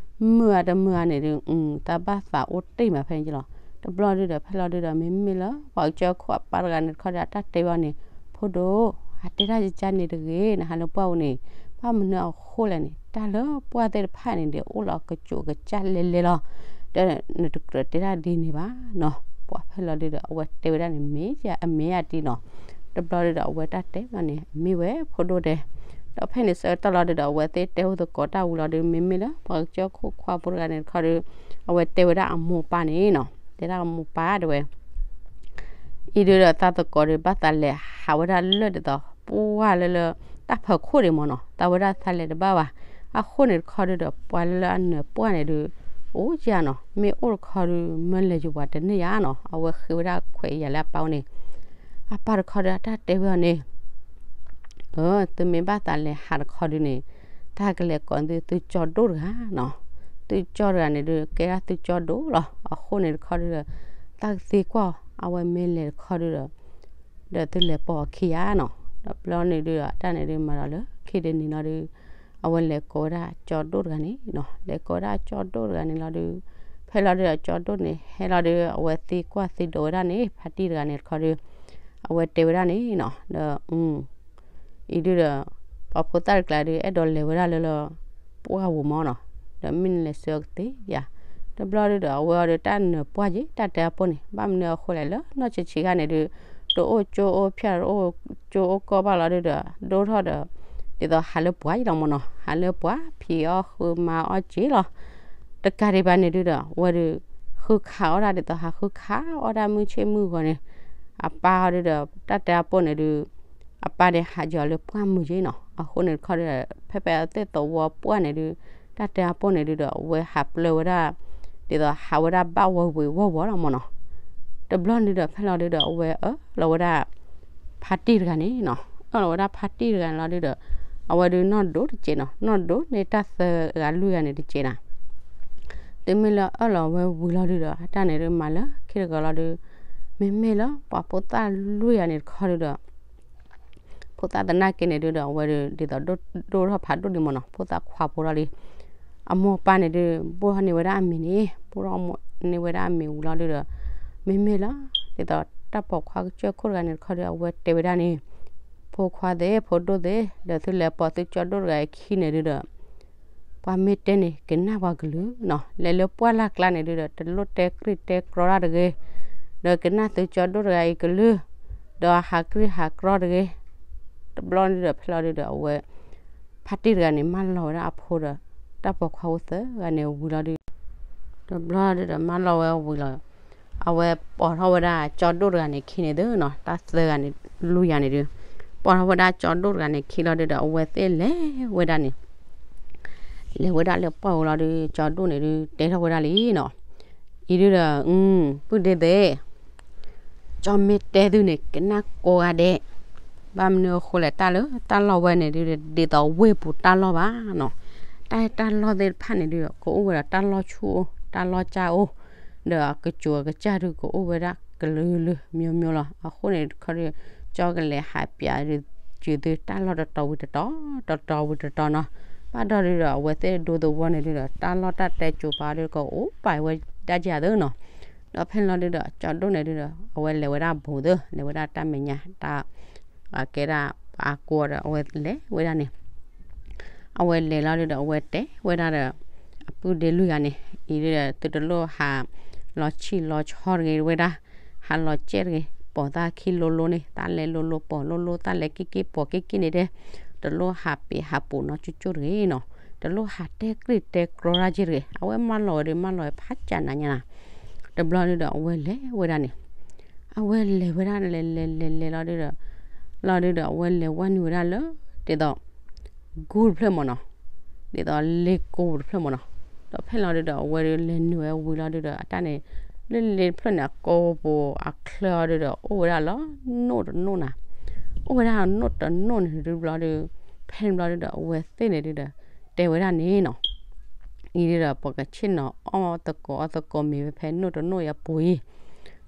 မုာ်ဧါတမုာ်ဧါန့ၣ်ဒုး တၢ်ဘၣ်သးအိၣ်တ့ၢ်မးဖဲန့ၣ်က့လီၤ. တဘျီဒုးဒီး ဖဲလီၤဒုးဒီး မ့မ့ၢ်လၢပှၤကစၢၢ်ခိၣ်အပၢ်တဂၤန့ၣ်တခီဒီး အတၢ်တဲဝဲအီၤန့ၣ်, ဖိဒိၣ်, အတဲဒၣ်ယကါန့ၣ်တဂ့ၤ, နဟးလၢပှၢ်ပူၤန့ၣ် ဘၣ်မနုၤအဃိလဲၣ်န့ၣ် တၢ်လၢပှၢ်သ့ၣ်တဖၣ်န့ၣ်ဒီး အိၣ်လီၤကစိာ်ကစၢ်လဲၤလဲၤလီၤ. ဒီးနတကြၢးတဲဒၣ်ဒ်န့ၣ်ဘၣ်နီၤ. ပှၤဖဲလီၤဒုးဒီး အဝဲတဲဝဲဒၣ်န့ၣ် မ့ၢ်ယအမ့ၢ်ယတံၢ်နီၤ. တဘျီဒုးဒီး အဝဲတၢ်တဲဘၣ်န့ၣ် အမ့ၢ်ဝဲဖိဒိၣ်တဲ. ဒီးဖဲန့ၣ်ဆၢကတီၢ်လီၤဒုးဒီး အဝဲသ့ၣ်တဲအိၣ်သကိးတၢ်ဝံၤလီၤဒုး မ့မ့ၢ်လၢပှၤကစၢၢ်ခိၣ်ခွါဖိတဂၤန့ၣ်တခီဒီး အဝဲတဲဝဲဒၣ်အမိၢ်ပၢ်န့ၣ်နီၤ, တဲဒၣ်အမိၢ်ပၢ်တဲဝဲ အံၤဒုးဒီး သးသကိးဒီး ဘၣ်သးလဲၤဟးဝဲဒၣ်လၢဒ်သိး ပှၢ်လၢလၢ တၢ်ဖီခိၣ်ဒံးမ့ၢ်နီၤ, သးဝဲဒၣ်သးလဲၤတဘၣ်ဘၣ်. အဃိန့ၣ်တခီဒုးဒီး ပှၤလၢလၢအနၢၤပှၢ်န့ၣ်ဒုး အိၣ်ယါနီၤ, မ့ၢ်အိၣ်တခီဒုး မၢလဲၤယိၤပှၤတန့ၢ်ယါနီၤ. အဝဲဃ့ဝဲဒၣ်ခွဲးယာ်လၢအပၢ်အိၣ်န့ၣ်, အပၢ်တခီဒီး အတၢ်တဲဝဲအီၤန့ၣ် သုမ့ၢ်ဘၣ်သးလဲၤဟးတခီဒုးန့ၣ် တၢ်ကလဲၤကိးသု သုကၠီဒိၣ်တဂၤနီၤ. သုကၠီတဂၤန့ၣ်ဒုး ကဲဒၣ်သုကၠီဒိၣ်လီၤ. အဃိန့ၣ်တခီဒုးဒီး တၢ်ကသံကွၢ် အဝဲမ့ၢ်လဲၤတခီဒုးဒီး ဒီးသုလဲၤပိာ်အခံယါနီၤ. ဒီးဘျီန့ၣ်ဒုးဒီး တၢ်န့ၣ်ဒုးမၤဒီးလၢခံတနံၤလီၤဒုး အဝဲလဲၤကိးဝဲဒၣ်ကၠီဒိၣ်တဂၤန့ၣ်နီၤ, လဲၤကိးဝဲဒၣ်ကၠီဒိၣ်တဂၤန့ၣ်လီၤဒုး ဖဲလီၤဒုးဒီးကၠီဒိၣ်န့ၣ် ဟဲလီၤဒုး အဝဲသံကွၢ်သံဒိးဝဲဒၣ်န့ၣ် ဖါတံၢ်တဂၤန့ၣ်တခီဒုး အဝဲတဲဝဲဒၣ်န့ၣ်နီၤ. ဒီး အံၤဒုးဒီး ပှၤဖိသၣ်တကျါဒုး အဲၣ်ဒိးလဲၤဝဲဒၣ်လၢလၢ ပှၢ်ပူၤမ့ၢ်နီၤ, ဒီးမ့ၢ်နလဲၤဆှၢကသ့ဧါ. တဘျီဒုးဒီး အဝဲအီၤဒီးတၢ်နၢၤပှၢ်က့ၤ တၢ်တဲအပိၢ်န့ၣ် ဘၣ်မနုၤအဃိလဲၣ် လၢနီၢ်ဆံးဆံးခါန့ၣ်ဒုး တအိၣ်ကၠိအိၣ်ဖၠၣ် တအိၣ်ကၠိအိၣ်ကီၢ်ဘၣ်လီၤဒုးဒီး ဒိၣ်ထီၣ်ဒီး ဒ်သိးဟးလၢပှၢ်ယံလီၤမ့ၢ်နီၤ, ဟးလၢပှၢ် ဖံးအီၣ်ဃုမၤအီၣ်က့ၤလီၤ. တကးဒံးဘၣ်န့ၣ်ဒုးဒီး အဝဲဒုး ဃုခးအီၣ်ဒၣ်ဒ်သိးဟးဃုခးအီၣ်ဒၣ်မုၢ်ဆ့ၣ်မုၢ်ဂီၤန့ၣ် အပၢ်အီၤဒုးဒီး တၢ်တဲအပိၢ်န့ၣ်ဒုး အပၢ်န့ၣ်ဟးယီၤလၢပှၢ်မုာ်က့ၤနီၤ. အဃိန့ၣ်တခီဒီး ဖဲဖဲအသ့ၣ်သဝီပှၢ်န့ၣ်ဒုး တၢ်တဲအပိၢ်န့ၣ်ဒုးဒီး အဝဲဟးပျၢၤဝဲဒၣ် ဒ်သိးဟးဝဲဒၣ်ဘၣ်ဝီဝံၤဝီဝီလီၤမ့ၢ်နီၤ. တဘျီန့ၣ်ဒီး ဖဲလီၤဒုးဒီး အဝဲအၢၣ်လီၤဝဲဒၣ် ဖါတံၢ်တဂၤန့ၣ်နီၤ, အၢၣ်လီၤဝဲဒၣ်ဖါတံၢ်တဂၤန့ၣ်လီၤဒုးဒီး အဝဲဒုးနီၢ်ဒိတစဲးနီၤ, နီၢ်ဒိန့ၢ်တၢ်သၢဂၤလွံၢ်ဂၤန့ၣ်တစဲးနီၤ. တုၤမ့ၢ်လၢအၢၣ်လီၤဝဲဝံၤလီၤဒုးဒီး အတၢ်န့ၣ်ဒုးမၤလၢခံတဂၤလီၤဒုး မ့မ့ၢ်လၢပှၤဖိသၣ်လွံၢ်ဂၤန့ၣ်တခီဒုးဒီး ဖိသၣ်သနာ်က့န့ၣ်ဒုးဒီး အဝဲဒုးဒ်သိးဒိၣ်ထီၣ်ဖးဒိၣ်ဒံးမ့ၢ်နီၤ, ဖိသၣ်ခွါဖိထီၣ်လံ. အမိၢ်ပၢ်န့ၣ်ဒုး ဘိၣ်ထီၣ်န့ၢ်ဝဲဒၣ်အမံၤန့ၣ်, ဘိၣ်ထီၣ်န့ၢ်ဝဲဒၣ်အမံၤဝံၤလီၤဒုးဒီး မ့မ့ၢ်လၢ ဒ်သိးတၢ်ပိာ်ခွါကစၢၢ်ခိၣ်တဂၤန့ၣ်တခီဒီး အဝဲတဲဝဲဒၣ်န့ၣ်, ဖိခွါသ့ၣ် ဖိဒိၣ်သ့ၣ် ဒီးသုလဲၤပိာ်သုကၠီဒိၣ်တဂၤအခံန့ၣ်ဒုးဒီး ပှၤမ့ၢ်တဲန့ၣ် ကနၣ်ပှၤကလုၢ်နီၤ, လဲၤလၢပှၢ်လၢ်ကျါန့ၣ်ဒုးဒီး တလိၣ်တဲကြံၢ်တဲကြီတၢ်တဂ့ၤ, ဒီးကနၣ်သုကၠီဒိၣ်တဂၤအံၤကလုၢ်, ဒီးဟးကြံၢ်ဟးကြီတဂ့ၤ. တဘျီန့ၣ်ဒီး ဖဲလီၤဒုးဒီး အဝဲ ဖါတံၢ်တဂၤန့ၣ် မၢလီၤဝဲဒၣ်အဖိဒီး တၢ်ပိာ်ခွါဖိသၢဂၤန့ၣ်ဝံၤလီၤဒုး, တဘျီဒုးဒီး မၢလီၤဝဲဝံၤလီၤ. အဝဲပိာ်ထီၣ်ဝဲဒၣ်ကၠီဒိၣ်တဂၤန့ၣ်ခံန့ၣ်သုနီၤ, တၢ်သၢဂၤန့ၣ် လွံၢ်ဂၤန့ၣ်ဒုး ပိာ်ထီၣ်ဝဲဒၣ်ကၠီဒိၣ်တဂၤန့ၣ်ခံလီၤဒုးဒီး အဝဲသ့ၣ်လဲၤဝဲဒၣ်န့ၣ် လဲၤဝဲဒၣ်လၢပှၢ်ဝဲလီၤဒုး ကၠီဒိၣ်န့ၣ်ဒုး တဲထီၣ်ဝဲဒၣ်လံနီၤ, အံၤဒုးဒီး ပုၢ်ဒ့သ့ၣ် ကၠီမ့ၢ်တဲသုန့ၣ် ကနၣ်ကိးဂၤဒဲး, ဘၣ်မနုၤအဃိလဲၣ် တၢ်လၢတၢ်လီၢ်ဝဲန့ၣ်ဒုး ဒ်သိးဝ့ၢ်ပူၤတၢ်လီၢ်ဘၣ်နီၤ, တၢ်တၢ်လီၢ်သ့ၣ်တဖၣ်န့ၣ်ဒုး ကအိၣ်ဝဲဒီးတၢ်လီၢ်ဆူၣ်အိၣ် တၢ်လီၢ်ကၠၢ်အိၣ် ဒီးအကစၢ်အကစၢ်ဒုး ကအိၣ်ဝဲဒၣ်ကလုာ်လုာ်မျိုးမျိုးလီၤ. အဃိန့ၣ်တခီဒုး ကၠီကလဲၤဟးပျးဒုး ကၠုၤသုတၢ်လီၢ်တတီၤဝံၤတတီၤ တတီၤဝံၤတတီၤနီၤ, ဘၣ်ဒီးဒုးဒီး အဝဲသ့ၣ်ဒိသဝီန့ၣ်ဒုးဒီး တၢ်လီၢ်တၢ်တဲကိၤပၤဒုး ကအိၣ်ပာ်ဝဲဒၣ်ကၢ်သုနီၤ, ဒီးဖဲန့ၣ်လီၤဒုးဒီး ကၠီဒိၣ်န့ၣ်ဒုးဒီး အဝဲလဲၤဝဲဒၣ်ဘူးသု လဲၤဝဲဒၣ်တၢ်မဲာ်ညါ တၢ် ကဲဒၣ်ပှၤကိးဒီး အဝဲလဲၤဝဲဒၣ်န့ၣ် အဝဲလဲၤလီၤဒုးဒီး အဝဲတဲဝဲဒၣ်ဒီး အပုၢ်ဒ့လွံၢ်ဂၤန့ၣ် အံၤဒုးဒီး သုတလိၣ်ဟး လီၤဆံၣ်လီၤဆီတဂ့ၤဝဲဒၣ်, ဟးလီၤစဲးတဂ့ၤ, ပိာ်သၣ်ခံလိၤလိၤန့ၣ် သၣ်လဲၤလိၤလိၤ ပိာ်လိၤလိၤ သၣ်လဲၤက့ၢ်က့ၢ် ပိာ်က့ၢ်က့ၢ်န့ၣ်တဲ, တလိၣ်ဟးပ့းဟးပိာ်နီတကၠိၢ်တဂ့ၤနီၤ, တလိၣ်ဟးတဲကြ့ၢ်တဲကြီတၢ်က့ၢ်တဂ့ၤ. အဝဲမၢလီၤဝဲဒုး မၢလီၤဝဲဖးကၢ်နၤညါနၤ, တဘျီဒုးဒီး အဝဲလဲၤဝဲဒၣ်န့ၣ် အဝဲလဲၤဝဲဒၣ်လဲၤလဲၤလဲၤလဲၤလီၤဒုးဒီး လီၤဒုးဒီး အဝဲလဲၤဝဲနုာ်ဝဲဒၣ်လၢ ဒ်သိး ကူတဖျၢၣ်မ့ၢ်နီၤ, ဒ်သိးလ့ကိတဖျၢၣ်မ့ၢ်နီၤ, ဒီးဖဲလီၤဒုးဒီး အဝဲဒုးလဲၤနုာ်ဝဲဝံၤလီၤဒုးဒီး အတၢ်န့ၣ် လၢလ့တဖျၢၣ်န့ၣ် အကိာ်ပူၤအချၢအီၤဒုးဒီး အိၣ်ဝဲဒၣ်လီၤနိၣ်တနိၣ်နၤ, အိၣ်ဝဲဒၣ်နိၣ်တနိၣ်န့ၣ်ဒုးဘျီဒုး ဖဲန့ၣ်ဘျီဒုးဒီး အဝဲသ့ၣ်န့ၣ်ဒုးဒီး တဲဝဲဒၣ်န့ၣ်နီၤ အံၤဒုးဒီး ပှၤကဆ့ၣ်နီၤအီၣ်သကိးအီသကိးမ့ၤဝဲဖဲနိၣ်တနိၣ်အံၤအပူၤအံၤ,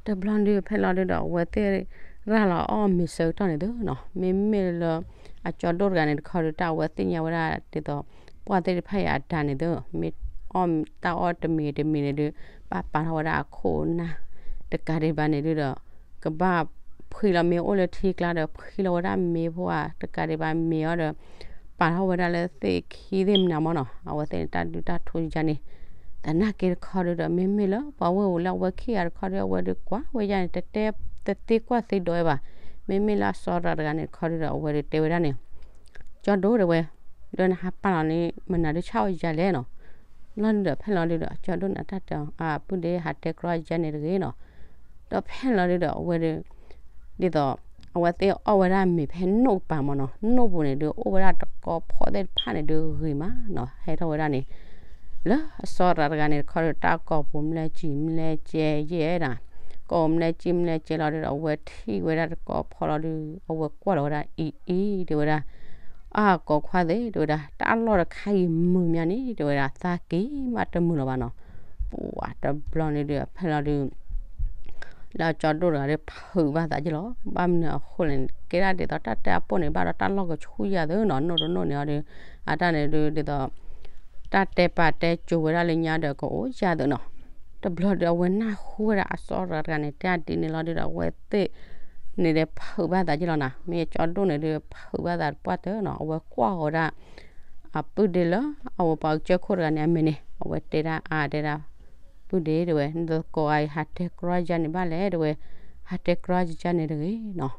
တဘျီဒုးဖဲလီၤဒုးဒီး အဝဲသ့ၣ်ရၤလီၤအီၣ်မ့ၤဆၢကတီၢ်န့ၣ်သုနီၤ, မ့မ့ၢ်လၢ အကၠီဒိၣ်တဂၤန့ၣ်တခီဒုး တၢ်အဝဲသ့ၣ်ညါဝဲဒၣ်ဒ်သိး ပှၢ်သ့ၣ်တဖၣ်အံၤအတၢ်န့ၣ်သု, မ့ၢ်အီၣ်တၢ်အီၣ်တမံၤတမံၤန့ၣ်ဒုး ဘၣ်ပာ်ထီၣ်ဝဲဒၣ်အခိၣ်အနၢ် တကးဒံးဘၣ်န့ၣ်ဒုးဒီး ကဘၣ်ဖှံလီၤမ့ၢ်အိၣ်လၢထံကျါဒီး ဖှံလီၤဝဲဒၣ်မ့ၤဖိဧါ တကးဒံးဘၣ်မ့ၤအီၤဒီး ပာ်ထီၣ်ဝဲဒၣ်လၢသ့ၣ်ခံသ့ၣ်မနုၤမ့ၢ်နီၤ, အဝဲသ့ၣ်န့ၣ် တၢ်ဒုးတၢ်ထူယါန့ၣ်, သနာ်က့တခီဒုးဒီး မ့မ့ၢ်လၢပှၤဝ့ၢ်ပူၤလၢအဝဲခံဂၤတခီဒုး အဝဲဒုးကွၢ်ဝဲယါန့ၣ် တတဲတသ့ကွၢ်သ့ဒိးဝဲဘၣ်, မ့မ့ၢ်လၢအစီၤတဂၤန့ၣ်တခီဒုးဒီး အဝဲဒုးတဲဝဲဒၣ်န့ၣ် ကၠီဒိၣ်တဲဝဲ, ဒီးနဟးပာ်လီၤန့ၣ် မနုၤဒုးဆၣ်အီၤယါလဲၣ်နီၤ, လီၤဒုးဒီးဖဲလီၤဒုးဒီး ကၠီဒိၣ်န့ၣ်တၢ်တဲအီၤ အပုၢ်ဒ့ဟးတဲကြီယါန့ၣ်တဂ့ၤနီၤ, ဒီးဖဲလီၤဒုးဒီး အဝဲဒုး ဒ်သိး အဝဲသ့ၣ်အီၣ်ဝဲဒၣ်မ့ၤဖဲနိၣ်ကပၤမ့ၢ်နီၤ, နိၣ်ပူၤန့ၣ်ဒုး အိၣ်ဝဲဒၣ်တကီဖီၣ်သ့ၣ်တဖၣ်န့ၣ်ဒုးဂ့ၤမးနီၤ, ဟဲထီၣ်ဝဲဒၣ်န့ၣ် လၢအစီၤတဂၤန့ၣ်တခီဒီး တၢ်ကိာ်ပူၤမလဲၤစံၣ်မလဲၤကဲယဲၢ်ဒၣ်, ကိာ်မလဲၤစံၣ်မလဲၤကဲလီၤဒုးဒီး အဝဲထံၣ်ဝဲဒၣ်တကီဖီလီၤဒုး အဝဲကွၢ်လီၤဝဲဒၣ်အံၤအံၤ တဲဝဲဒၣ်, အကိးခွါသ့ၣ် တဲဝဲဒၣ် တၢ်လီၢ်တခါအံၤမုာ်မးန့ၣ် တဲဝဲဒၣ် သးက့ၤမးတမုာ်လၢၤဘၣ်နီၤ, ပှၤတဘျီန့ၣ်ဒုး ဖဲလီၤဒုး လၢအကၠီဒိၣ်တဂၤဒီး ဖုးဘၣ်သးက့ၤလီၤ, ဘၣ်မနုၤအဃိလဲၣ်န့ၣ် ကဲဒၣ်ဒ်သိးတၢ်တဲအပိၢ်န့ၣ် ဘၣ်ဒီးတၢ်လီၢ်ကဆူၣ်ယါသုနီၤ, နိၣ်တနိၣ်န့ၣ်အီၤဒီး အတၢ်န့ၣ်ဒုးဒ်သိး တၢ်တဲပာ်တဲစိၤဝဲဒၣ်လၢညါဒီးကအိၣ်ယါသုနီၤ, တဘျီဒီးအဝဲနၢ်ဟူဝဲဒၣ်အစီၤတဂၤန့ၣ် တဲဒ်န့ၣ်လီၤဒုးဒီး အဝဲသ့ၣ်န့ၣ်ဒီး ဖုးဘၣ်သးက့ၤလီၤနၤ, မ့ၢ်အကၠီဒိၣ်န့ၣ်ဒီး ဖုးဘၣ်သးတပှၢ်တၢၢ်နီၤ, အဝဲကွၢ်ဃီၤဝဲဒၣ် အပုၢ်ဒ့လၢ အဝဲပှၤကစၢၢ်ခိၣ်တဂၤန့ၣ် အမ့ၢ်န့ၣ် အဝဲတဲဒၣ်အါတဲဒၣ် ပုၢ်ဒ့တဲဝဲ နသကိးအံၤ ဟးတဲကြီယါန့ၣ်ဘၣ်လဲၣ် တဲဝဲ, ဟးတဲကြီယါန့ၣ်တဂ့ၤနီၤ,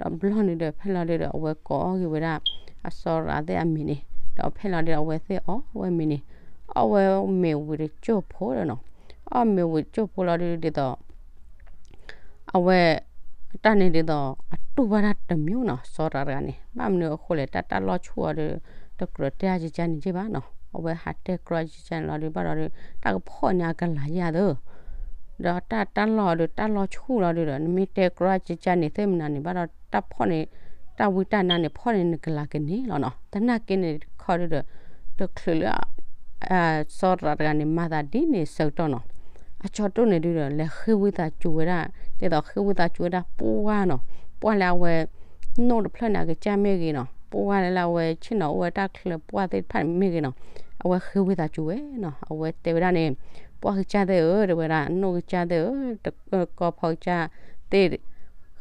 ဒီးဘျီန့ၣ်ဒီး ဖဲလီၤဒုးဒီး အဝဲကိးအီၣ်က့ၤဝဲဒၣ် အစီၤရၤသ့ၣ်အမံၤန့ၣ်, ဒီးဖဲလီၤဒုး အဝဲသ့ၣ်အီၣ်ဝဲမ့ၤန့ၣ်, အီၣ်ဝဲမ့ၤဝံၤတကၠိၢ်ဖိဒီးနီၤ, အီၣ်မ့ၤဝံၤတကၠိၢ်ဖိလီၤဒုးဒ်သိး အဝဲ တၢ်န့ၣ်ဒ်သိး အတူၢ်ဘၣ်တၢ်တမံၤနီၤ, စီၤရၤတဂၤန့ၣ် ဘၣ်မနုၤအဃိလဲၣ် တၢ်တၢ်လီၢ်ဆူၣ်အီၤဒီး တကြၢးတဲအါကကါန့ၣ်က့ဘၣ်နီၤ, အဝဲဟးတဲကြီကကါန့ၣ်လီၤဒုး ဘၣ်ဒီးဒုး တၢ်ကဖီၣ်န့ၢ်အကလၤယါသၢ, ဒီးတၢ်တၢ်လီၢ်အီၤဒီး တၢ်လီၢ်ဆူၣ်လီၤဒုးဒီး နမ့ၢ်တဲကြီကကါန့ၣ်သ့ၣ်မနုၤန့ၣ် ဘၣ်ဒီးတၢ်ဖီၣ်န့ၢ် တၢ်ဝံတၢ်နါန့ၣ် ဖီၣ်န့ၢ်နကလၤကန့ၢ်လီၤနီၤ, သနာ်က့န့ၣ်တခီဒုးဒီး တချုးလၢ စီၤရၤတဂၤန့ၣ် မၤသးဒ်န့ၣ်ဆၢကတီၢ်နီၤ, အကၠီဒိၣ်န့ၣ်ဒုးဒီး လဲၤဃ့ဝံသးစူၤဝဲဒၣ် ဒ်သိးဃ့ဝံသးစူၤဝဲဒၣ်ပှၢ်နီၤ, ပှၢ်လၢအဝဲ နိၣ်တဖျၢၣ်န့ၣ် အကစၢ်မ့ၢ်ဂ့ၤနီၤ, ပှၢ်လၢအဝဲဆ့ၣ်နီၤအိၣ်ဝဲတၢ်ချၢပှၢ်သ့ၣ်တဖၣ်န့ၣ်မ့ၢ်ဂ့ၤနီၤ, အဝဲဃ့ဝံသးစူၤဝဲနီၤ, အဝဲတဲဝဲဒၣ်န့ၣ် ပှၢ်ကစၢ်သ့ၣ်ဧၢ တဲဝဲဒၣ် နိၣ်ကစၢ်သ့ၣ်ဧၢ တကီၢ်ဖီကစၢ်သ့ၣ်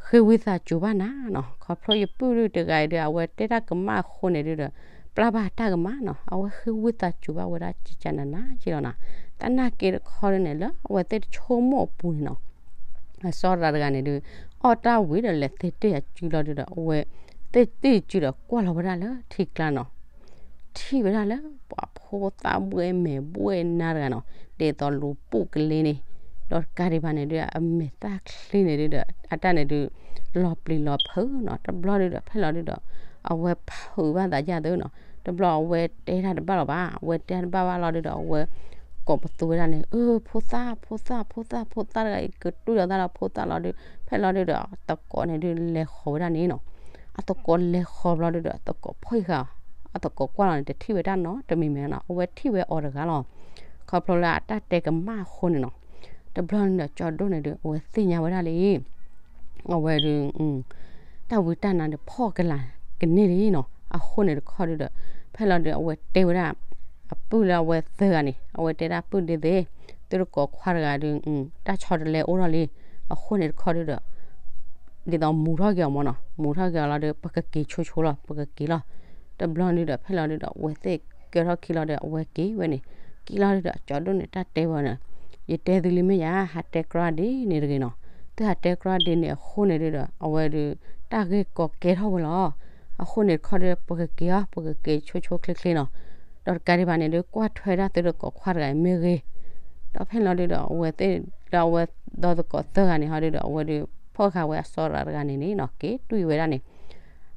ဃ့ဝံသးစူၤဘၣ်နၤနီၤ, ခီဖျိယပုၢ်ဒုးတဂၤအံၤဒီး အဝဲတဲတၢ်ကမၣ်အဃိန့ၣ်ဒုးဒီး ပျၢ်ဘၣ်တၢ်ကမၣ်နီၤ, အဝဲဃ့ဝံသးစူၤဘၣ်ဝဲဒၣ်ကကါနၤနၤက့လီၤနီၤ, သနာ်က့တခီဒုးန့ၣ် လၢအဝဲသ့ၣ်တဆိကမိၣ်အပူၤန့ၣ်နီၤ အစီၤရၤတဂၤန့ၣ်ဒုး အီၣ်တၢ်ဝံၤဒီးလဲၤသ့တ့ၢ်အစုလီၤဒုးဒီး အဝဲသ့ၣ်တ့ၢ်စုဒီးကွၢ်လီၤဝဲဒၣ်လၢထံကျါနီၤ, ထံၣ်ဝဲဒၣ်လၢပှၤဖိသၣ်ဘှဲၣ်မဲာ်ဘှဲၣ်နါတဂၤနီၤ, ဒ်သိးလူၤပိာ်ကလ့န့ၣ်, ဒီးတကးဒံးဘၣ်န့ၣ်ဒုး အမဲာ်သၣ်ချံန့ၣ်ဒုးဒီး အတၢ်န့ၣ်ဒုး လီၤပျံၤလီၤဖုးနီၤ. တဘျီဒုးဒီး ဖဲလီၤဒုးဒီး အဝဲဖုးဘၣ်သးယၢ်သုနီၤ. တဘျီအဝဲတဲတၢ်တဘၣ်လီၤဘၣ်, အဝဲတဲတၢ်တဘၣ်ဘၣ်လီၤဒုးဒီး အဝဲကိးပသူဝဲဒၣ်န့ၣ်, အၢ ဖိသၣ် ဖိသၣ် ဖိသၣ် ဖိသၣ်တဂၤအံၤ ကတူၢ်လိာ်သးလီၤ ဖိသၣ်လီၤဒုး. ဖဲလီၤဒုးဒီး သကိးန့ၣ်ဒုး လဲၤဃီၤဝဲဒၣ်န့ၣ်နီၤ. အသကိးလဲၤဃီၤဘျီဒုးဒီး သကိးဖီၣ်ဃာ်အီၤ, အသကိးကွၢ်လီၤန့ၣ် တထံၣ်ဝဲတၢ်နီတမံၤမံၤနီၤ, အဝဲထံၣ်ဝဲအီၤတဂၤလီၤ. ခီဖျိလၢအတၢ်တဲကမၣ်အဃိန့ၣ်နီၤ. တဘျီန့ၣ်ဒီး ကၠီဒိၣ်န့ၣ်ဒုး အဝဲသ့ၣ်ညါဝဲဒၣ်လံ အဝဲဒုး တၢ်ဝံတၢ်နါန့ၣ် ဖီၣ်ကလာ်ကန့ၢ်လံနီၤ. အဃိန့ၣ်တခီဒုးဒီး ဖဲလီၤဒုး အဝဲတဲဝဲဒၣ် အပုၢ်လၢအဝဲသၢဂၤန့ၣ် အဝဲတဲဒၣ်ပုၢ်ဒ့သ့ၣ်, သုတကိးခွါတဂၤဒုး တၢ်ဆီတလဲအိၣ်ထီၣ်လံ. အဃိန့ၣ်တခီဒုးဒီး ဒ်သိးမူထီၣ်က့ၤအီၤမ့ၢ်နီၤ, မူထီၣ်က့ၤအီၤလီၤဒီး ပကက့ၤဆိဆိလီၤ, ပကက့ၤလီၤ. တဘျီဒုးဒီး ဖဲလီၤဒုးဒီး အဝဲသ့ၣ်ကဲထီၣ်ခံလီၤဒီး အဝဲက့ၤဝဲန့ၣ်, က့ၤလီၤဒုးဒီး ကၠီဒိၣ်န့ၣ် တၢ်တဲဝဲန့ၣ်, ယတဲသုလံမ့ၢ်ယါ, ဟးတဲကြၢးဒ်န့ၣ်တဂ့ၤနီၤ. သုဟးတဲကြၢးဒ်န့ၣ်အဃိန့ၣ်ဒုးဒီး အဝဲဒုး တၢ်ဂ့ၢ်ကီကဲထီၣ်ဝဲလီၤ. အဃိန့ၣ်တခီဒုး ပကက့ၤအီၤ, ပကက့ၤဆိဆိချ့ချ့နီၤ. ဒီးတကးဒံးဘၣ်န့ၣ်ဒုး ကွၢ်ထွဲဒၣ်သုတကိးခွါတဂၤအံၤမ့ၢ်ဂ့ၤ. ဒီးဖဲလီၤဒုးဒီး အဝဲသ့ၣ်လၢအဝဲဒီသကိးသၢဂၤန့ၣ်ဟီဒုးဒီး အဝဲဒုး ဖီၣ်ဃာ်ဝဲအစီၤရၤတဂၤန့ၣ်န့ၣ်နီၤ က့ၤတွံၢ်ဝဲဒၣ်န့ၣ်.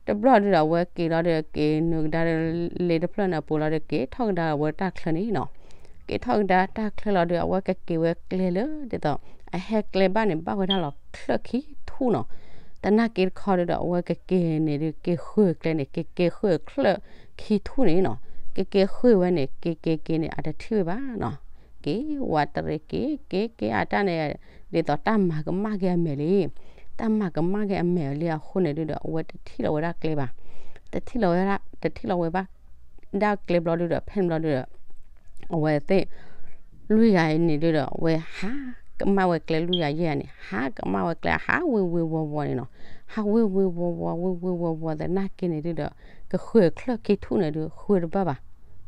တဘျီဒုးဒီး အဝဲက့ၤလီၤဒီး က့ၤနုာ်ကဒါလ့တဖျၢၣ်န့ၣ်အပူၤလီၤဒီး က့ၤထီၣ်ကဒါဝဲတၢ်ချၢန့ၣ်နီၤ. က့ၤထီၣ်ကဒါတၢ်ချၢလီၤဒုး အဝဲကက့ၤဝဲကျဲလၢ ဒ်သိး အဟဲကျဲဘၣ်န့ၣ် ဘၣ်ဝဲဒၣ်လီၤချၢၣ်ခံထူၣ်နီၤ. သနာ်က့တခီဒုးဒီး အဝဲကက့ၤန့ၣ်ဒုး က့ၤဃုကျဲန့ၣ် ကက့ၤဃုချၢၣ်ခံထူၣ်န့ၣ်နီၤ. ကက့ၤဃုဝဲန့ၣ် က့ၤက့ၤက့ၤန့ၣ် အတထံၣ်ဝဲဘၣ်နီၤ. က့ၤဝးတရံးက့ၤ က့ၤက့ၤအတၢ်န့ၣ် ဒ်သိးတၢ်မၤကမၣ်က့ၤအမဲာ်လံ. တၢ်မၤကမၣ်က့ၤအမဲာ်လံအဃိန့ၣ်ဒုးဒီး အဝဲတထံၣ်လီၤဝဲဒၣ်ကျဲဘၣ်. တထံၣ်လီၤဝဲဒၣ်, တထံၣ်လီၤဝဲဘၣ်ဒၣ်ကျဲဘျီဒုးဒီး ဖဲန့ၣ်ဘျီဒုးဒီး အဝဲသ့ၣ် လွံၢ်ဂၤန့ၣ်ဒုးဒီး အဝဲဟးကမၣ်ဝဲကျဲလွံၢ်ဂၤယဲၢ်ဂၤန့ၣ် ဟးကမၣ်ဝဲကျဲ ဟးဝ့ၤဝ့ၤဝီၤဝီၤန့ၣ်နီၤ. ဟးဝ့ၤဝ့ၤဝီၤဝီၤ ဝ့ၤဝ့ၤဝီၤဝီၤသနာ်က့န့ၣ်ဒုးဒီး ကဃုချၢၣ်ခံထူၣ်န့ၣ်ဒုး ဃုတဘၣ်ဘၣ်.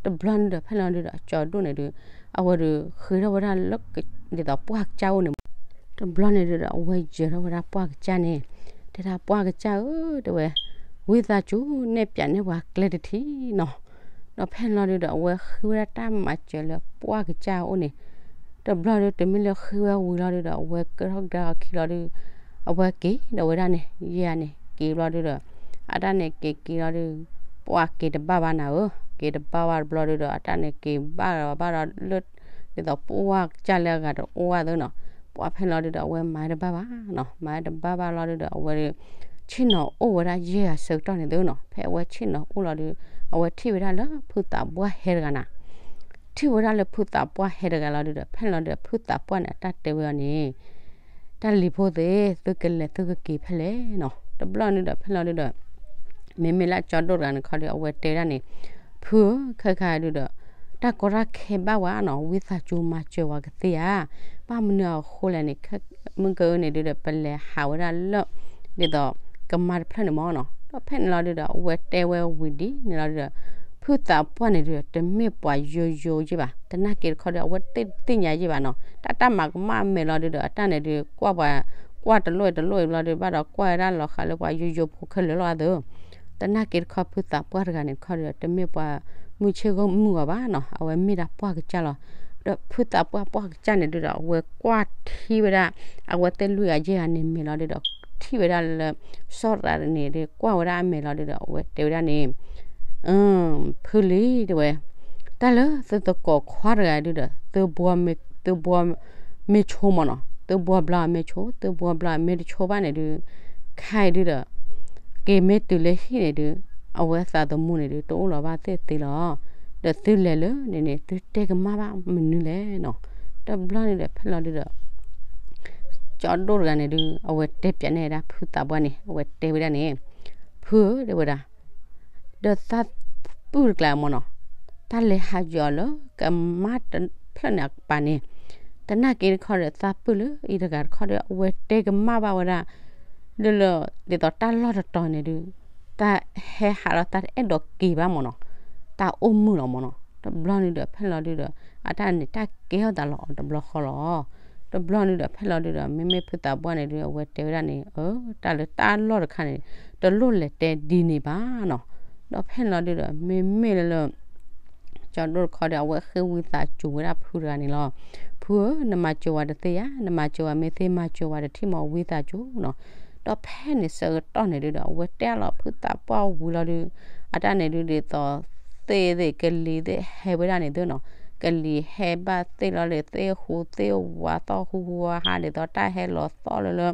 တဘျီန့ၣ်ဒီး ဖဲလီၤဒုးဒီး အကၠီဒိၣ်န့ၣ်ဒုး အဝဲဒုးဃ့ထီၣ်ဝဲဒၣ်လၢ ဒ်သိးပှၢ်ကစၢ်အိၣ်န့ၣ် တဘျီန့ၣ်ဒုးဒီး အဝဲယၢၤထီၣ်ဝဲဒၣ်ပှၢ်ကစၢ်န့ၣ်, တဲဒၣ် ပှၢ်ကစၢ်ဧၢ, တဲဝဲ, ဝံသးစူၤ နဲၣ်ပၠးန့ၢ်ပှၤကျဲတထံၣ်နီၤ. ဒီးဖဲန့ၣ်လီၤဒုးဒီး အဝဲဃ့ဝဲဒၣ်တၢ်မၤစၢၤလၢပှၢ်ကစၢ်အအိၣ်န့ၣ်, တဘျီဒုး တမ့ၢ်လၢဃ့ဝဲဝံၤလီၤဒုးဒီး အဝဲကဲထီၣ်ကဒါအီၤခံလီၤဒုး အဝဲက့ၤဒီးဝဲဒၣ်န့ၣ် ယဲၢ်ဂၤန့ၣ် က့ၤဘျီဒုးဒီး အတၢ်န့ၣ်က့ၤက့ၤလီၤဒုး ပှၢ်က့ၤတဘၣ်ဘၣ်နၤဧၢ, က့ၤတဘၣ်ဘၣ်တဘျီဒုးဒီး အတၢ်န့ၣ်က့ၤဘၣ်ဒီးဘၣ်ဒီးလၢ ဒ်သိးပှၢ်ကစၢ်လၢအဂၤတအိၣ်ဘၣ်သ့နီၤ. ပှၢ်ဖဲန့ၣ်လီၤဒုးဒီး အဝဲမၤတဘၣ်ဘၣ်နီၤ, မၤတဘၣ်ဘၣ်လီၤဒုးဒီး အဝဲဒုး ဆ့ၣ်နီၤအိၣ်ဝဲဒၣ်ယဲၢ်ဂၤဆၢကတီၢ်န့ၣ်သ့နီၤ. ဖဲအဝဲဆ့ၣ်နီၤအိၣ်လီၤဒုး အဝဲထံၣ်ဝဲဒၣ်လၢဖုသးပှၢ်ဟဲတဂၤနၤ ထံၣ်ဝဲဒၣ်လၢဖုသးပှၢ်ဟဲတဂၤလီၤဒုးဒီး ဖဲန့ၣ်လီၤဒုးဒီး ဖုသးပှၢ်န့ၣ် အတၢ်တဲဝဲအီၤန့ၣ်, တၢ်လံၤဖိသ့ၣ် သုကလဲၤသုကက့ၤဖဲလဲၣ်နီၤ. တဘျီန့ၣ်ဒီး ဖဲန့ၣ်လီၤဒုးဒီး မ့မ့ၢ်လၢကၠီဒိၣ်တဂၤန့ၣ်ခီဒီး အဝဲတဲဒၣ်န့ၣ်, ဖုဧၢ, ခဲခါဒုးဒီး တၢ်ကီတၢ်ခဲဘၣ်ဝဲနီၤ, ဝံသးစူၤမၤစၢၤဝဲကသ့ဧါ. ဘၣ်မနုၤအဃိလဲၣ်န့ၣ် မုၢ်ကနံၤဒုးဒီး ပလဲၤဟးဝဲဒၣ်လၢ ဒ်သိး ကမါတဖျၢၣ်န့ၣ်မ့ၢ်နီၤ. ဒီးဖဲန့ၣ်လီၤဒုးဒီး အဝဲတဲဝဲဝံၤဒ်န့ၣ်လီၤဒုးဒီး ဖုသးပှၢ်န့ၣ်ဒုးဒီး တမ့ၢ်ပှၤယိယိယ့ၢ်ဘၣ်. သနာ်က့တခီဒီး အဝဲတသ့ၣ်ညါယ့ၢ်ဘၣ်နီၤ. တၢ်တၢ်မၤကမၣ်အမဲာ်လီၤဒုးဒီး အတၢ်န့ၣ်ဒုး ကွၢ်ပှၤ ကွၢ်တလိၣ်တလိၣ်ဘျီဒုး ဘၣ်ဒီးကွၢ်ဝဲဒၣ်လီၤဃးလၢပှၤယိယိဖိခဲလၢာ်လီၤအသိး သနာ်က့တခီ ဖုသးပှၢ်တဂၤန့ၣ်တခီဒီး တမ့ၢ်ပှၤမုၢ်ဆ့ၣ်ဂီၢ်မုၢ်ဂီၤဘၣ်နီၤ, အဝဲမ့ၢ်ဒၣ်ပှၢ်ကစၢ်လီၤ. ဒီးဖုသးပှၢ်ပှၢ်ကစၢ်န့ၣ်ဒုးဒီး အဝဲကွၢ်ထံဝဲဒၣ် အဝဲသ့ၣ်လွံၢ်ဂၤယဲၢ်ဂၤန့ၣ်မဲာ်လီၤဒုးဒီး ထံၣ်ဝဲဒၣ်လၢ စီၤရၤန့ၣ်ဒုး ကွၢ်ဝဲဒၣ်အမဲာ်လီၤဒုးဒီး အဝဲတဲဝဲဒၣ်န့ၣ် ဖုလံ တဲဝဲ, တၢ်လၢသုသကိးခွါတဂၤဒုးဒီး သုဘှီ သုဘှီမ့ၢ်ဆိမ့ၢ်နီၤ, သုဘှီဘျီအမ့ၢ်ဆိ သုဘှီဘျီအမ့ၢ်တဆိဘၣ်န့ၣ်ဒုး ခဲအံၤဒုးဒီး က့ၤမ့ၢ်တုၤလၢဟံၣ်န့ၣ်ဒုး အဝဲသးသမူန့ၣ်ဒုး တအိၣ်လီၤဘၣ်သ့ၣ်သ့လီၤ. ဒီးသုလဲၤလၢန့ၣ်န့ၣ် သုတဲကမၣ်ဘၣ်မနုၤလဲၣ်နီၤ. တဘျီန့ၣ်ဒီး ဖဲလီၤဒုးဒီး ကၠီဒိၣ်တဂၤန့ၣ်ဒုး အဝဲတဲပၠးန့ၢ်ဒၣ်ဖုသးပှၢ်န့ၣ် အဝဲတဲဝဲဒၣ်န့ၣ်, ဖုဧၢ တဲဝဲဒၣ် ဒီးသးပုၢ်တကျါမ့ၢ်နီၤ, တၢ်လဲၤဟးယီၤလၢကမါတဖျၢၣ်န့ၣ်အကပၤန့ၣ်, သနာ်က့တခီဒီး သးပုၢ်လၢအံၤတဂၤတခီဒီး အဝဲတဲကမၣ်ဘၣ်ဝဲဒၣ် လၢလၢ ဒ်သိးတၢ်လီၢ်တတီၤန့ၣ်ဒုး တၢ်ဟဲဟးဒီးတၢ်တအဲၣ်ဒိးက့ၤဘၣ်မ့ၢ်နီၤ, တၢ်အိၣ်မုာ်လီၤမ့ၢ်နီၤ. တဘျီန့ၣ်ဒီး ဖဲလီၤဒုးဒီး အတၢ်န့ၣ် တၢ်ကဲထီၣ်သးလီၤအီၤတဘျီဃီလီၤ. တဘျီန့ၣ်ဒီး ဖဲလီၤဒုးဒီး မ့မ့ၢ်ဖုသးပှၢ်န့ၣ်ဒုး အဝဲတဲဝဲဒၣ်န့ၣ် အၢ တၢ်လၢတၢ်လီၢ်တခါန့ၣ် တလိၣ်လဲၤတဲဒ်န့ၣ်ဘၣ်နီၤ. ဒီးဖဲန့ၣ်လီၤဒုးဒီး မ့မ့ၢ်လၢလၢ ကၠီဒိၣ်တခီဒီး အဝဲဃ့ဝံသးစူၤဝဲဒၣ်ဖုတဂၤန့ၣ်လီၤ. ဖုဧၢ, နမၤစၢၤဝဲတသ့ဧါ, နမၤစၢၤဝဲမ့ၢ်သ့ မၤစၢၤဝဲတထံၣ်မး ဝံသးစူၤနီၤ. ဒီးဖဲန့ၣ်ဆၢကတီၢ်န့ၣ်ဒုဒီး အဝဲတဲလီၤဖုသးပှၢ်ဝံၤလီၤဒု, အတၢ်န့ၣ်ဒု ဒ်သိး သ့ၣ်သ့ၣ်ကလံၤသ့ၣ်ဟဲဝဲဒၣ်န့ၣ်သုနီၤ, ကလံၤဟဲဘၣ်သ့ၣ်လီၤဒီး သ့ၣ်ဟူးသ့ၣ်ဝါသီၣ်ဟူးဟူးဟါဟါ ဒ်သိးတၢ်ဟဲလီၤသီၣ်လၢလၢ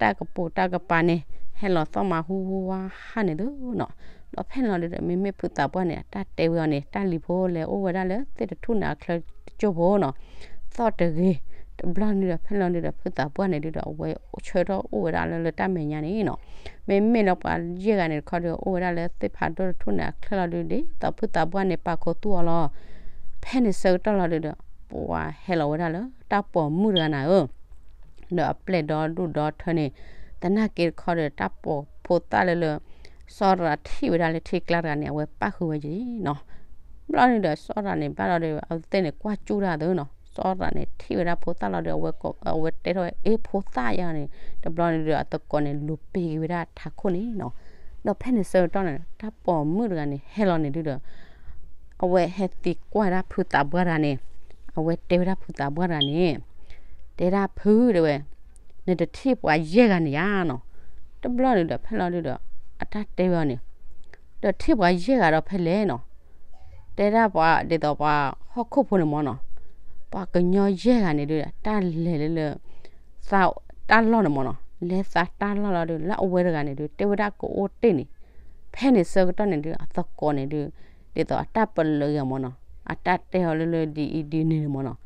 တၢ်ကပိာ်တၢ်ကပၤန့ၣ် ဟဲလီၤသီၣ်မးဟူးဟူးဟါဟါန့ၣ်သုနီၤ. ဒီးဖဲန့ၣ်လီၤဒုဒီး မ့မ့ၢ်ဖုသးပှၢ်န့ၣ် အတၢ်တဲဝဲအီၤန့ၣ် တၢ်လံၤဖိလဲၤအိၣ်ဝဲဒၣ်လၢသ့ၣ်တထူၣ်န့ၣ် အချၢတစိၢ်ဖိနီၤ, သီၣ်တဂ့ၤ. တဘျီန့ၣ်ဒီး ဖဲန့ၣ်လီၤဒုဒီး ဖုသးပှၢ်န့ၣ်ဒုဒီး အဝဲဆၢထၢၣ်အိၣ်ဝဲဒၣ်လၢလၢတၢ်မဲာ်ညါန့ၣ်နီၤ. မ့မ့ၢ်လၢပှၤယဲၢ်ဂၤန့ၣ်တခီဒီး အိၣ်ဝဲဒၣ်လၢသ့ၣ်ဖးဒိၣ်တထူၣ်န့ၣ် အချၢလီၤဒု ဒ်သိးဖုသးပှၢ်န့ၣ် ပာ်ခူသူၣ်အီၤလီၤ. ဖဲန့ၣ်ဆၢကတီၢ်လီၤဒုဒီး ပှၤဟဲလီၤဝဲဒၣ်လၢတၢ်ပိာ်မုၣ်တဂၤန့ၣ်ဧၢ ဒီးအပျဲၢ်ဒီဒူၣ်ဒီထၢန့ၣ်, သနာ်က့တခီဒီး တၢ်ပိာ်ဖိသၣ်လၢလၢ စီၤရၤထံၣ်ဝဲဒၣ်လၢထံကျါတဂၤန့ၣ် အဝဲပၣ်ဃုာ်ဝဲက့ၤနီၤ. ဘျီန့ၣ်ဒီး စီၤရၤန့ၣ်ဘၣ်လီၤဒီး အဝဲသ့ၣ်န့ၣ်ကွၢ်ကၠူၣ်တၢ်သုနီၤ, စီၤရၤန့ၣ်ထံၣ်ဝဲဒၣ်ဖိသၣ်လီၤဒီး အဝဲတဲထီၣ်ဝဲ အ့ ဖိသၣ်ယါန့ၣ်, တဘျီန့ၣ်ဒီး အသကိးန့ၣ်လူၤပ့ၤက့ၤဝဲဒၣ်ထးခိၣ်န့ၣ်နီၤ. ဒီးဖဲန့ၣ်ဆၢကတီၢ်န့ၣ် တၢ်ပိာ်မုၣ်တဂၤန့ၣ် ဟဲလီၤန့ၣ်ဒုဒီး အဝဲဟဲသံကွၢ်ဒၣ်ဖုသးပှၢ်တဂၤန့ၣ်, အဝဲတဲဝဲဒၣ်ဖုသးပှၢ်တဂၤန့ၣ်, တဲဒၣ်ဖုတဲဝဲ, နတထံၣ်ပှၤယဲၢ်ဂၤန့ၣ်ယါနီၤ. တဘျီန့ၣ်ဒီး ဖဲလီၤဒုဒီး အတၢ်တဲဝဲအီၤန့ၣ်, ဒီးထံၣ်ပှၤယဲၢ်ဂၤဒီးဖဲလဲၣ်နီၤ. တဲဒၣ်ပှၤဒ်သိးပှၤဟီၣ်ခိၣ်ဖိန့ၣ်မ့ၢ်နီၤ, ပှၤကညီယဲၢ်ဂၤန့ၣ်ဒု တၢ်လဲၤလၢလၢ သးတၢ်လီၢ်န့ၣ်မ့ၢ်နီၤ, လဲၤသးတၢ်လီၢ်လီၤဒု လၢအဝဲတဂၤန့ၣ်ဒု တဲဝဲဒၣ်ကအိၣ်တ့ၢ်န့ၣ်, ဖဲန့ၣ်ဆၢကတီၢ်န့ၣ်ဒု အသကိးန့ၣ်ဒု ဒ်သိးအတၢ်ပလၢၢ်အီၤမ့ၢ်နီၤ, အတၢ်တဲအီၤလၢလၢဒ်အံၤဒ်န့ၣ်န့ၣ်မ့ၢ်နီၤ.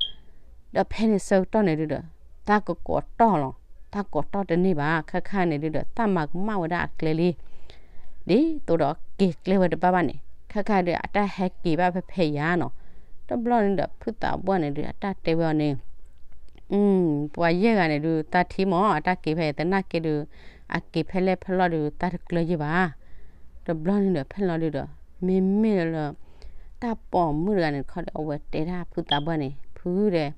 ဒီးဖဲန့ၣ်ဆၢကတီၢ်န့ၣ်ဒုဒီး တၢ်ကကိးတီၢ်လီၤ, တၢ်ကိးတီၢ်တန့ၢ်ဘၣ်, ခဲခါန့ၣ်ဒုဒီး တၢ်မၤကမၣ်ဝဲဒၣ်အကျဲလံ ဒ်သိးဒီးက့ၤကျဲဝဲတဘၣ်ဘၣ်န့ၣ်, ခဲခါဒု အတၢ်ဟဲက့ၤဘၣ်ဖဲဖဲယါနီၤ. တဘျီန့ၣ်ဒီး ဖုသးပှၢ်န့ၣ်ဒု အတၢ်တဲဝဲအီၤန့ၣ်, ပှၤယဲၢ်ဂၤန့ၣ်ဒု သးထံမ့ၢ် အတၢ်က့ၤဖဲသနာ်က့ဒု အက့ၤဖဲလဲၣ်ဖဲလဲၣ်ဒု သးတကျၢၤယံၢ်ဘၣ်. တဘျီန့ၣ်ဒီး ဖဲလီၤဒုဒီး မ့မ့ၢ်လၢ တၢ်ပိာ်မုၣ်တဂၤန့ၣ်တခီဒီး အဝဲတဲဒၣ်ဖုသးပှၢ်န့ၣ် ဖုဒီး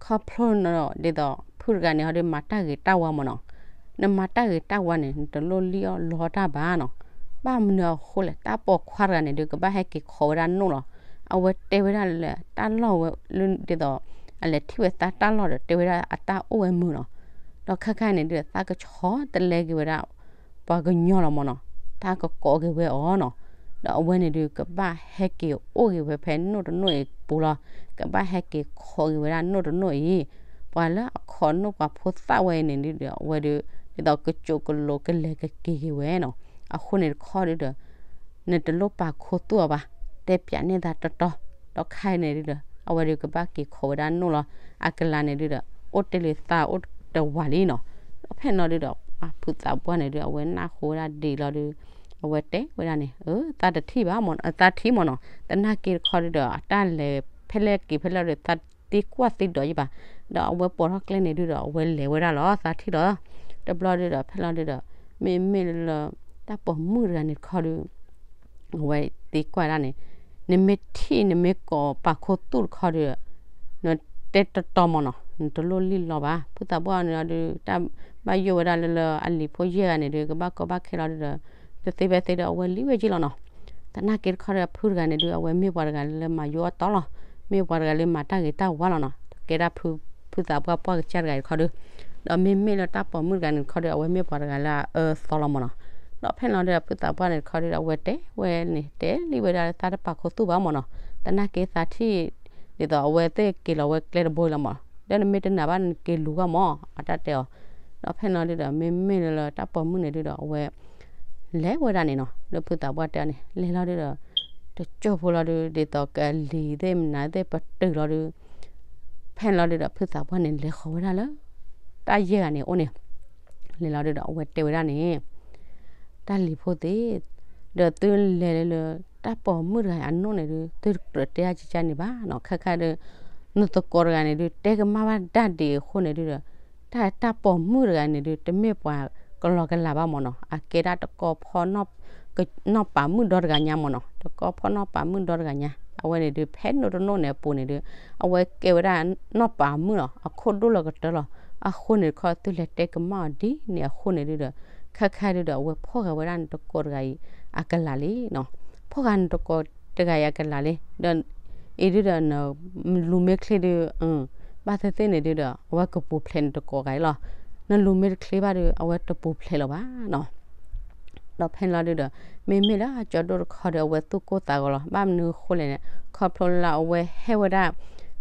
ခီဖျိနီၤ ဒ်သိး ဖုတဂၤန့ၣ်ဟီဒု မၤတၢ်ဂ့ၤတၢ်ဝါမ့ၢ်နီၤ, နမၤတၢ်ဂ့ၤတၢ်ဝါန့ၣ် နတလိၣ်လံၣ်အီၣ်လီတၢ်ဘၣ်နီၤ. ဘၣ်မနုၤအဃိလဲၣ် တၢ်ပိာ်ခွါတဂၤန့ၣ်ဒု ကဘၣ်ဟဲက့ၤခိးဝဲဒၣ်နိၣ်လီၤ. အဝဲတဲဝဲဒၣ်လၢ တၢ်လီၢ်ဝဲလၢဒ်သိး အလဲၤထံၣ်ဝဲသးတၢ်လီၢ်ဒီး တဲဝဲဒၣ်အတၢ်အိၣ်ဝဲမုာ်နီၤ. ဒီးခဲခါန့ၣ်ဒု သးကဆီတလဲက့ၤဝဲဒၣ် ပှၤကညီလီၤမ့ၢ်နီၤ, တၢ်ကကိးက့ၤဝဲအီၤနီၤ. ဒီးအဝဲန့ၣ်ဒု ကဘၣ်ဟဲက့ၤအိၣ်က့ၤဝဲဖဲနိၣ်တနိၣ်အံၤပူၤလီၤ. ကဘၣ်ဟဲက့ၤခိးက့ၤဝဲဒၣ်နိၣ်တနိၣ်အံၤ, ပှၤလၢအခိးနိၣ်ပှၤဖိသၣ်ဝဲအံၤန့ၣ်ဒုဒီး အဝဲဒု ဒ်သိးကစိာ်ကလိာ်ကလဲၤကက့ၤက့ၤဝဲနီၤ. အဃိန့ၣ်တခီဒုဒီး နတလိၣ်ပာ်ခူသူၣ်အီၤဘၣ်, တဲပၠးန့ၢ်သးတီတီ, ဒီးခဲအံၤန့ၣ်ဒုဒီး အဝဲဒုကဘၣ်က့ၤခိးဝဲဒၣ်နိၣ်လီၤ. အကလၤန့ၣ်ဒုဒီး အိၣ်တ့ၢ်လံသးအိၣ်တဝးလံနီၤ. ဒီးဖဲန့ၣ်လီၤဒုဒီး ဖုသးပှၢ်န့ၣ်ဒု အဝဲနၢ်ဟူဝဲဒၣ်ဒ်လီၤဒု အဝဲတဲဝဲဒၣ်န့ၣ်, သးတထံၣ်ဘၣ်မ့ၢ် သးထံၣ်မ့ၢ်နီၤ, သနာ်က့တခီဒုဒီး အတၢ်လဲၤဖဲလဲၣ်က့ၤဖဲလဲၣ်ဒီး သးသံကွၢ်သံဒိးယံၢ်ဘၣ်. ဒီးအဝဲပိာ်ထီၣ်ကျဲန့ၣ်ဒုဒီး အဝဲလဲၤဝဲဒၣ်လီၤ သးထံၣ်လီၤ. တဘျီဒုဒီး ဖဲလီၤဒုဒီး မ့မ့ၢ်လၢ တၢ်ပိာ်မုၣ်တဂၤန့ၣ်တခီဒု အဝဲသံကွၢ်ဒၣ်န့ၣ်, နမ့ၢ်ထံၣ်နမ့ၢ်ကိးပာ်ခူသူၣ်တခီဒီး နတဲတီတီမ့ၢ်နီၤ, နတလိၣ်လံၣ်လီၤဘၣ်. ဖုသးပှၢ်န့ၣ်လီၤဒု တၢ်ဘၣ်ယိၣ်ဝဲဒၣ်လၢလၢအလံၤဖိယဲၢ်ဂၤန့ၣ်ဒု ကဘၣ်ကီဘၣ်ခဲလီၤဒုဒီး တသ့ဖဲသ့ဒီး အဝဲလံဝဲက့ၤလီၤနီၤ. သနာ်က့တခီဒီး ဖုတဂၤန့ၣ်ဒု အဝဲမ့ၢ်ပှၤတဂၤလၢမၤယိၣ်အီၣ်တီလီၤ, မ့ၢ်ပှၤတဂၤလၢမၤတၢ်ဂ့ၤတၢ်ဝါလီၤနီၤ. ကဲဒၣ်ဖု ဖုသးပှၢ်ပှၢ်ကစၢ်တဂၤတခီဒု ဒီးမ့မ့ၢ်လၢတၢ်ပိာ်မုၣ်တဂၤန့ၣ်တခီဒီး အဝဲမ့ၢ်ပှၤတဂၤလၢအအၢသီလီၤမ့ၢ်နီၤ. ဒီးဖဲန့ၣ်လီၤဒီး ဖုသးပှၢ်န့ၣ်တခီဒီး အဝဲတဲဝဲန့ၣ် တဲလံဝဲဒၣ်လၢသးတပာ်ခူသူၣ်ဘၣ်မ့ၢ်နီၤ. သနာ်က့သးထံၣ် ဒ်သိးအဝဲသ့ၣ်က့ၤလီၤဝဲကျဲတဘိလီၤမ့ၢ်, ဒီးနမ့ၢ်တနာ်ဘၣ်နက့ၤလူၤဘၣ်မ့ၢ် အတၢ်တဲအီၤ. ဒီးဖဲန့ၣ်လီၤဒုဒီး မ့မ့ၢ်လၢတၢ်ပိာ်မုၣ်န့ၣ်ဒုဒီး အဝဲ လဲၤဝဲဒၣ်န့ၣ်နီၤ လၢဖုသးပှၢ်တဲအီၤန့ၣ် လဲၤလီၤဒုဒီး တကၠိၢ်ဖိလီၤဒု ဒ်သိးကလံၤသ့ၣ်မနုၤသ့ၣ်ပတုာ်လီၤဒု ဖဲန့ၣ်လီၤဒုဒီး ဖုသးပှၢ်န့ၣ် လဲၤဃီၤဝဲဒၣ်လၢ တၢ်ယဲၢ်ဂၤန့ၣ်အိၣ်န့ၣ် လဲၤလီၤဒုဒီး အဝဲတဲဝဲဒၣ်န့ၣ် တၢ်လံၤဖိသ့ၣ်, ဒီးသုလဲၤလၢလၢ တၢ်ပိာ်မုၣ်တဂၤအနိၣ်န့ၣ်ဒု သုတကြၢးတဲဒၣ်ကကန့ၣ်ဘၣ်နီၤ. ခဲခါဒု နသကိးတဂၤန့ၣ်ဒု တဲကမၣ်ဘၣ်ဒၣ်ဒ်အံၤအဃိန့ၣ်ဒုဒီး တၢ်တၢ်ပိာ်မုၣ်တဂၤန့ၣ်ဒု တမ့ၢ်ပှၤကလီကလးဘၣ်မ့ၢ်နီၤ. အကဲဒၣ်တကီဖီ နီၢ်ပာ်မုၣ်ဒီတဂၤညါမ့ၢ်နီၤ. တကီဖီနီၢ်ပာ်မုၣ်ဒီတဂၤညါ အဝဲန့ၣ်ဒု ဖဲနိၣ်တနိၣ်န့ၣ်အပူၤန့ၣ်ဒု အဝဲကဲဝဲဒၣ်နီၢ်ပာ်မုၣ်လီၤ. အခိၣ်ဒိၣ်လီၤကတၢၢ်လီၤ. အဃိန့ၣ်တခီ သုလဲၤတဲကမၣ်အီၤဒ်န့ၣ်အဃိန့ၣ်ဒုဒီး ခဲခါဒုဒီး အဝဲဖီၣ်ဂၤဝဲဒၣ်နတကိးတဂၤအံၤအကလးလံနီၤ. ဖီၣ်ဂၤနတကိးတဂၤအံၤအကလးလံ ဒီး အံၤဒုဒီး နလူၤမ့ၢ်ချ့ဒု ဘၣ်သ့ၣ်သ့ၣ်န့ၣ်ဒုဒီး အဝဲကပူၤဖျဲးန့ၣ်တကိးဂၤအံၤလီၤ. နလူၤမ့ၢ်တချ့ဘၣ်ဒီး အဝဲတပူၤဖျဲးလီၤဘၣ်နီၤ. ဒီးဖဲန့ၣ်လီၤဒုဒီး မ့မ့ၢ်လၢအကၠီဒိၣ်တခီဒီး အဝဲသူၣ်ကိၢ်သးဂီၤလီၤ. ဘၣ်မနုၤအဃိလဲၣ်န့ၣ် ခီဖျိလၢအဝဲဟဲဝဲဒၣ်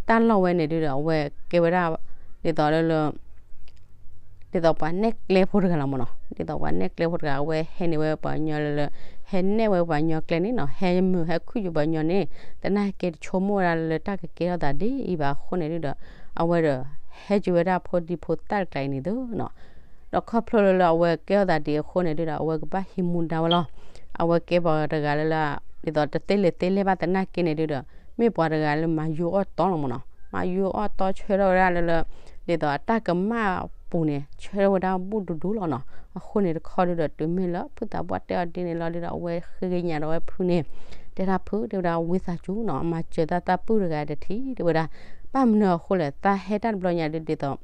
တၢ်လီၢ်ဝဲန့ၣ်ဒုဒီး အဝဲကဲဝဲဒၣ် ဒ်သိးလၢလၢ ဒ်သိးပှၤနဲၣ်ကျဲဖိတဂၤလီၤမ့ၢ်နီၤ. ဒ်သိးပှၤနဲၣ်ကျဲဖိတဂၤ အဝဲဟဲန့ၢ်ဝဲပှၤကညီလၢလၢ ဟဲနဲၣ်ဝဲပှၤကညီကျဲန့ၣ်နီၤ, ဟဲမုာ်ဟဲခုၣ်ယိၤပှၤကညီန့ၣ် သနာ်က့တဆိကမိၣ်ဝဲဒၣ်လၢတၢ်ကကဲထီၣ်သးဒ်အံၤဘၣ်အဃိန့ၣ်ဒုဒီး အဝဲဒီး ဟဲက့ၤဝဲဒၣ်ဖိဒံဖိသၣ်တကျါအံၤန့ၣ်သုနီၤ. ဒီးခီဖျိလၢလၢအဝဲကဲထီၣ်သးဒ်အဃိန့ၣ်ဒုဒီး အဝဲကဘၣ်ဟံးမူဒါဝဲလီၤ. အဝဲကဲပှၤတဂၤလၢလၢ ဒ်သိးတသ့လဲၤသ့လဲၢ်ဘၣ်သနာ်က့န့ၣ်ဒုဒီး မ့ၢ်ပှၤတဂၤလၢမၤယူအီၣ်တီလီၤမ့ၢ်နီၤ. မၤယူအီၣ်တီဆၢထၢၣ်ဝဲဒၣ်လၢလၢ ဒ်သိးအတၢ်ကမၣ်ပူၤန့ၣ် ဆၢထၢၣ်ဝဲဒၣ်ဘူၣ်ဒူဒူလီၤနီၤ. အဃိန့ၣ်တခီဒုဒီး တုၤမ့ၢ်လၢဖုသးပှၢ်တဲအီၤဒ်န့ၣ်လီၤဒုဒီး အဝဲဃ့ကညးဒီးဝဲဖုန့ၣ် တဲဒၣ်ဖု တဲဝဲဒၣ် ဝံသးစူၤနီၤ မၤစၢၤသးသးပုၢ်တဂၤတထံၣ် တဲဝဲဒၣ်. ဘၣ်မနုၤအဃိလဲၣ် သးဟဲတၢ်တဘျီညါဒုဒ်သိး သး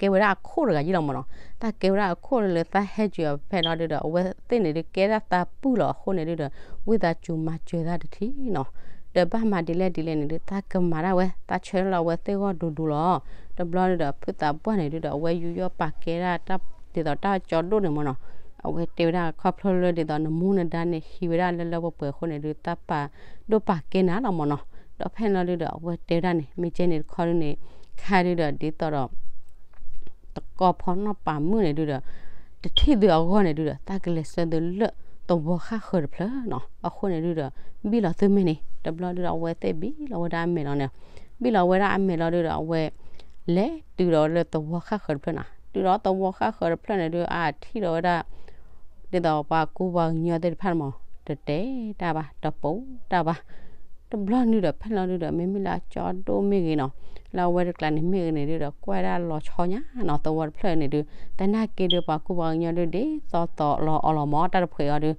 ကဲဝဲဒၣ်အခိၣ်တဂၤယ့လီၤမ့ၢ်နီၤ. သးကဲဝဲဒၣ်အခိၣ်လၢလၢသးဟဲက့ၤအီၤဖဲလီၤဒုဒီး အဝဲသ့ၣ်န့ၣ်ဒုးကဲဒၣ်သးပုၢ်လီၤ. အဃိန့ၣ်ဒုဒီး ဝံသးစူၤမၤစၢၤသးတထံၣ်နီၤ. ဒီးဘၣ်မၤဒ်လဲၣ်ဒ်လဲၣ်န့ၣ်ဒုး သးကမၤဒၣ်ဝဲ သးဆၢလီၤအဝဲသ့ၣ်ဂီၢ်ဒူဒူလီၤ. တဘျီဒုဒီး ဖုသးပှၢ်န့ၣ်ဒုဒီး အဝဲယူးယီၣ်ပာ်ကဲဒၣ်တၢ် ဒ်သိးတၢ်ကၠီဒိၣ်န့ၣ်မ့ၢ်နီၤ. အဝဲတဲဝဲဒၣ်ခီဖျိလၢဒ်သိးနမူနဒါန့ၣ် ဟံးဝဲဒၣ်လၢလၢပှဲၤပှဲၤအဃိန့ၣ်ဒုး သးပာ်ဒိၣ်ပာ်ကဲနၤလီၤမ့ၢ်နီၤ. ဒီးဖဲန့ၣ်လီၤဒုဒီး အဝဲတဲဝဲဒၣ်န့ၣ် မ့ၢ်ကဲန့ၣ်တခီဒုန့ၣ် ခါဒုဒီး ဒ်သိးဒီး တကီၢ်ဖီနီၢ်ပာ်မုၣ်န့ၣ်ဒုဒီး တထံၣ်သုအဂီၢ်န့ၣ်ဒုဒီး သးကလဲၤဆှၢသုလၢသဝီဃၣ်ဃၢၤတဖျၢၣ်နီၤ. အဃိန့ၣ်ဒုဒီး ဘံၣ်လီၤသုမဲာ်န့ၣ် တဘျီဒုဒီး အဝဲသ့ၣ်ဘံၣ်လီၤဝဲဒၣ်အမဲာ်လီၤန့ၣ် ဘံၣ်လီၤဝဲဒၣ်အမဲာ်လီၤဒုဒီး အဝဲ လဲၤတုၤဒီးလၢသဝီဃၣ်ဃၢၤတဖျၢၣ်နီၤ. တုၤဒီးသဝီဃၣ်ဃၢၤတဖျၢၣ်န့ၣ်ဒု အထံၣ်ဒီးဝဲဒၣ် ဒ်သိးပှၤကူပှၤကညီသ့ၣ်တဖၣ်န့ၣ်မ့ၢ် တတဲတၢ်ဘၣ် တပိာ်တၢ်ဘၣ်. တဘျီဒုဒီး ဖဲန့ၣ်လီၤဒုဒီး မ့မ့ၢ်လၢအကၠီဒိၣ်မ့ၢ်ဂ့ၤနီၤ လၢအဝဲတကျါန့ၣ်မ့ၢ်ဂ့ၤန့ၣ်ဒုဒီး ကွၢ်ဒၣ်လီၤဆီညါနီၤ သဝီတဖျၢၣ်န့ၣ်ဒု သနာ်က့ဒု ပှၤကူပှၤကညီဒု ဒ်သိးသိးလီၤအီၤလီၤမ့ၢ် တၢ်တဖှဲးအီၤဒု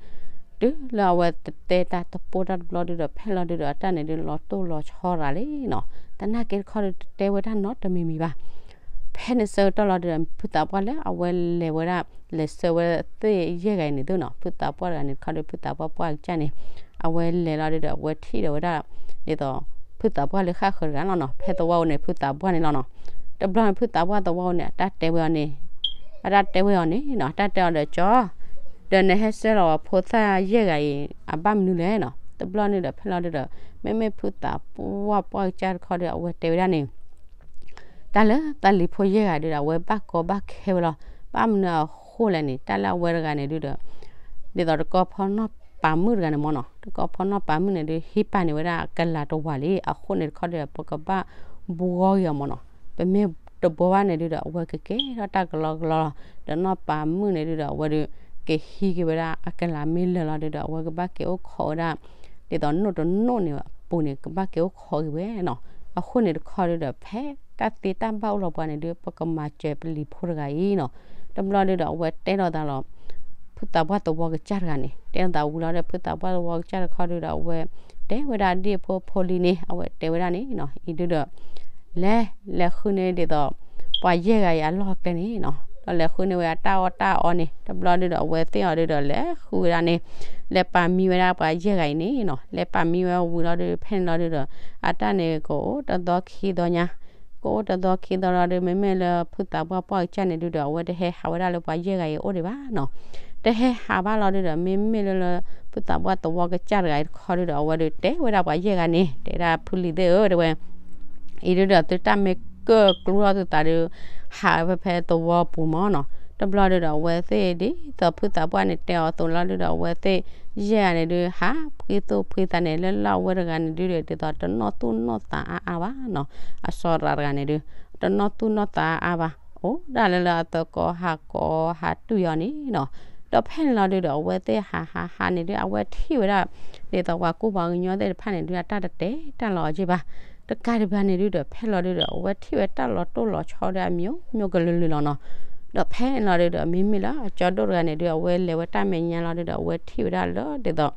တုၤလၢအဝဲတတဲတၢ်တပိာ်တၢ်တဘျီဒုဒီး ဖဲလီၤဒုဒီး အတၢ်န့ၣ်ဒု လီၤတိၢ်လီၤဆီရၤလံနီၤ. သနာ်က့တခီဒု တတဲဝဲတၢ်နီတမံၤမံၤဘၣ်. ဖဲန့ၣ်ဆၢကတီၢ်လီၤဒုဒီး ဖုသးပှၢ်လၢအဝဲလဲၤဝဲဒၣ် လဲၤဆှၢဝဲသ့ၣ်ယဲၢ်ဂၤအံၤန့ၣ်သုနီၤ ဖုသးပှၢ်တဂၤန့ၣ်တခီဒု ဖုသးပှၢ်ပှၢ်ကစၢ်န့ၣ် အဝဲလဲၤလီၤဒုဒီး အဝဲထံၣ်ဒီးဝဲဒၣ် ဒ်သိး ဖုသးပှၢ်လၢဃၣ်ဃၢၤတဂၤလီၤနီၤ ဖဲသဝီအိၣ်န့ၣ် ဖုသးပှၢ်န့ၣ်လီၤနီၤ. တဘျီန့ၣ် ဖုသးပှၢ်သဝီအိၣ်န့ၣ် အတၢ်တဲဝဲအီၤန့ၣ် အတၢ်တဲဝဲအီၤန့ၣ်နီၤ အတၢ်တဲအီၤဒီးကၠီ ဒီးနဟဲဆှၢလီၤဝဲဖိသၣ်ယဲၢ်ဂၤအံၤ အဘၣ်မနုၤလဲၣ်နီၤ. တဘျီန့ၣ်ဒီး ဖဲလီၤဒုဒီး မ့မ့ၢ်ဖုသးပှၢ်ပှၢ်ကစၢ်တခီဒီး အဝဲတဲဝဲဒၣ်န့ၣ် တၢ်လၢသးလံၤဖိယဲၢ်ဂၤဒုဒီး အဝဲဘၣ်ကီဘၣ်ခဲဝဲလီၤ. ဘၣ်မနုၤအဃိလဲၣ်န့ၣ် တၢ်လၢအဝဲတဂၤန့ၣ်ဒုဒီး ဒ်သိးတကီၢ်ဖီနီၢ်ပာ်မုၣ်တဂၤန့ၣ်မ့ၢ်နီၤ တကီၢ်ဖီနီၢ်ပာ်မုၣ်န့ၣ်ဒု ဟံးပာ်န့ၢ်ဝဲဒၣ်အကလၤတဝာ်လံ. အဃိန့ၣ်တခီဒီး ပကဘၣ်ဘှီဂ့ၤအီၤမ့ၢ်နီၤ. ပမ့ၢ်တဘှီဘၣ်န့ၣ်ဒုဒီး အဝဲကကဲထီၣ်တၢ်ကလီကလီလီၤ. ဒီးနီၢ်ပာ်မုၣ်န့ၣ်ဒုဒီး အဝဲဒု ကဟံးက့ၤဝဲဒၣ်အကလၤမ့ၢ်လၢာ်လီၤဒုဒီး အဝဲကဘၣ်က့ၤအိၣ်ခိးဝဲဒၣ် ဒ်သိးနိၣ်တနိၣ်န့ၣ်အပူၤန့ၣ် ကဘၣ်က့ၤအိၣ်ခိးက့ၤဝဲနီၤ. အဃိန့ၣ်တခီဒုဒီး ဖဲတၢ်သ့တၢ်ဘၣ်အိၣ်လီၤပှၤန့ၣ်ဒု ပကမၤစၢၤပလံၤဖိတဂၤအံၤနီၤ. တဘျီဒုဒီး အဝဲတဲလိာ်သးလီၤ ဖုသးပှၢ်သဝီကစၢ်တဂၤန့ၣ် တဲလိာ်သးဝံၤလီၤဒီး ဖုသးပှၢ်သဝီကစၢ်တခီဒုဒီး အဝဲတဲဝဲဒၣ်ဒ်အဖိဖိလံၤန့ၣ် အဝဲတဲဝဲဒၣ်န့ၣ်နီၤ အံၤဒုဒီး လဲၤ လဲၤဃုန့ၢ်ဒ်သိး ပှၤယဲၢ်ဂၤအံၤအလီၢ်အကျဲန့ၣ်နီၤ ဒီးလဲၤဃုန့ၢ်ဝဲအတၢ်အီၣ်တၢ်အီန့ၣ် တဘျီဒုဒီး အဝဲသ့ၣ်အီၤဒုဒီး လဲၤဃုဝဲဒၣ်န့ၣ် လဲၤပာ်မံဝဲဒၣ်ပှၤယဲၢ်ဂၤအံၤန့ၣ်နီၤ လဲၤပာ်မံဝဲဝံၤလီၤဒု ဖဲန့ၣ်လီၤဒုဒီး အတၢ်န့ၣ်ကအိၣ်တသီခံသီညါ ကအိၣ်တသီခံသီလီၤဒု မ့မ့ၢ်လၢဖုသးပှၢ်ပှၢ်ကစၢ်န့ၣ်ဒုဒီး အဝဲတဟဲဟးဝဲဒၣ်လၢပှၤယဲၢ်ဂၤအံၤအိၣ်ဒံးဘၣ်နီၤ တဟဲဟးဘၣ်လီၤဒုဒီး မ့မ့ၢ်လၢလၢ ဖုသးပှၢ်သဝီကစၢ်တဂၤအံၤတခီဒုဒီး အဝဲဒုတဲဝဲဒၣ်ပှၤယဲၢ်ဂၤန့ၣ် တဲဒၣ်ဖုလံၤသ့ၣ်ဧၢ တဲဝဲ အံၤဒုဒီး သုတၢ်မ့ၢ်ကၢၣ်ကျူလီၤသုသးဒု ဟးဝဲဖဲဖဲသဝီပူၤမ့ၢ်နီၤ တဘျီဒုဒီး အဝဲသ့ၣ်ဒ်သိးဖုသးပှၢ်န့ၣ်တဲအီၤအသိးလီၤဒုဒီး အဝဲသ့ၣ်ယဲၢ်ဂၤန့ၣ်ဒု ဟးဖှံသူၣ်ဖှံသးန့ၣ် လၢလၢအဝဲတဂၤန့ၣ်ဒုဒီး ဒ်သိးတနီၢ်သူၣ်နီၢ်သးအါအါဘၣ်နီၤ အစီၤရၤတဂၤန့ၣ်ဒု တနီၢ်သူၣ်နီၢ်သးအါအါဘၣ် အိၣ်ဒၣ်လၢလၢအသကိးဟးကိးဟးတုၤအီၤန့ၣ်နီၤ ဒီးဖဲန့ၣ်လီၤဒုဒီး အဝဲသ့ၣ်ဟးဟးဟးန့ၣ်ဒု အဝဲထံၣ်ဝဲဒၣ် ဒ်သိးပှၤကူပှၤကညီသ့ၣ်တဖၣ်န့ၣ်ဒု အတၢ်တတဲတၢ်လီၤအီၤက့ဘၣ် တကးဒံးဘၣ်န့ၣ်ဒုဒီး ဖဲလီၤဒုဒီး အဝဲထံၣ်ဝဲတၢ်လီၤတိၢ်လီၤဆီဒု အမျိုးမျိုးကလုာ်လုာ်လီၤနီၤ ဒီးဖဲန့ၣ်လီၤဒုဒီး မ့မ့ၢ်လၢအကၠီဒိၣ်တဂၤန့ၣ်ဒု အဝဲလဲၤဝဲတၢ်မဲာ်ညါလီၤဒုဒီး အဝဲထံၣ်ဝဲဒၣ်လၢဒ်သိး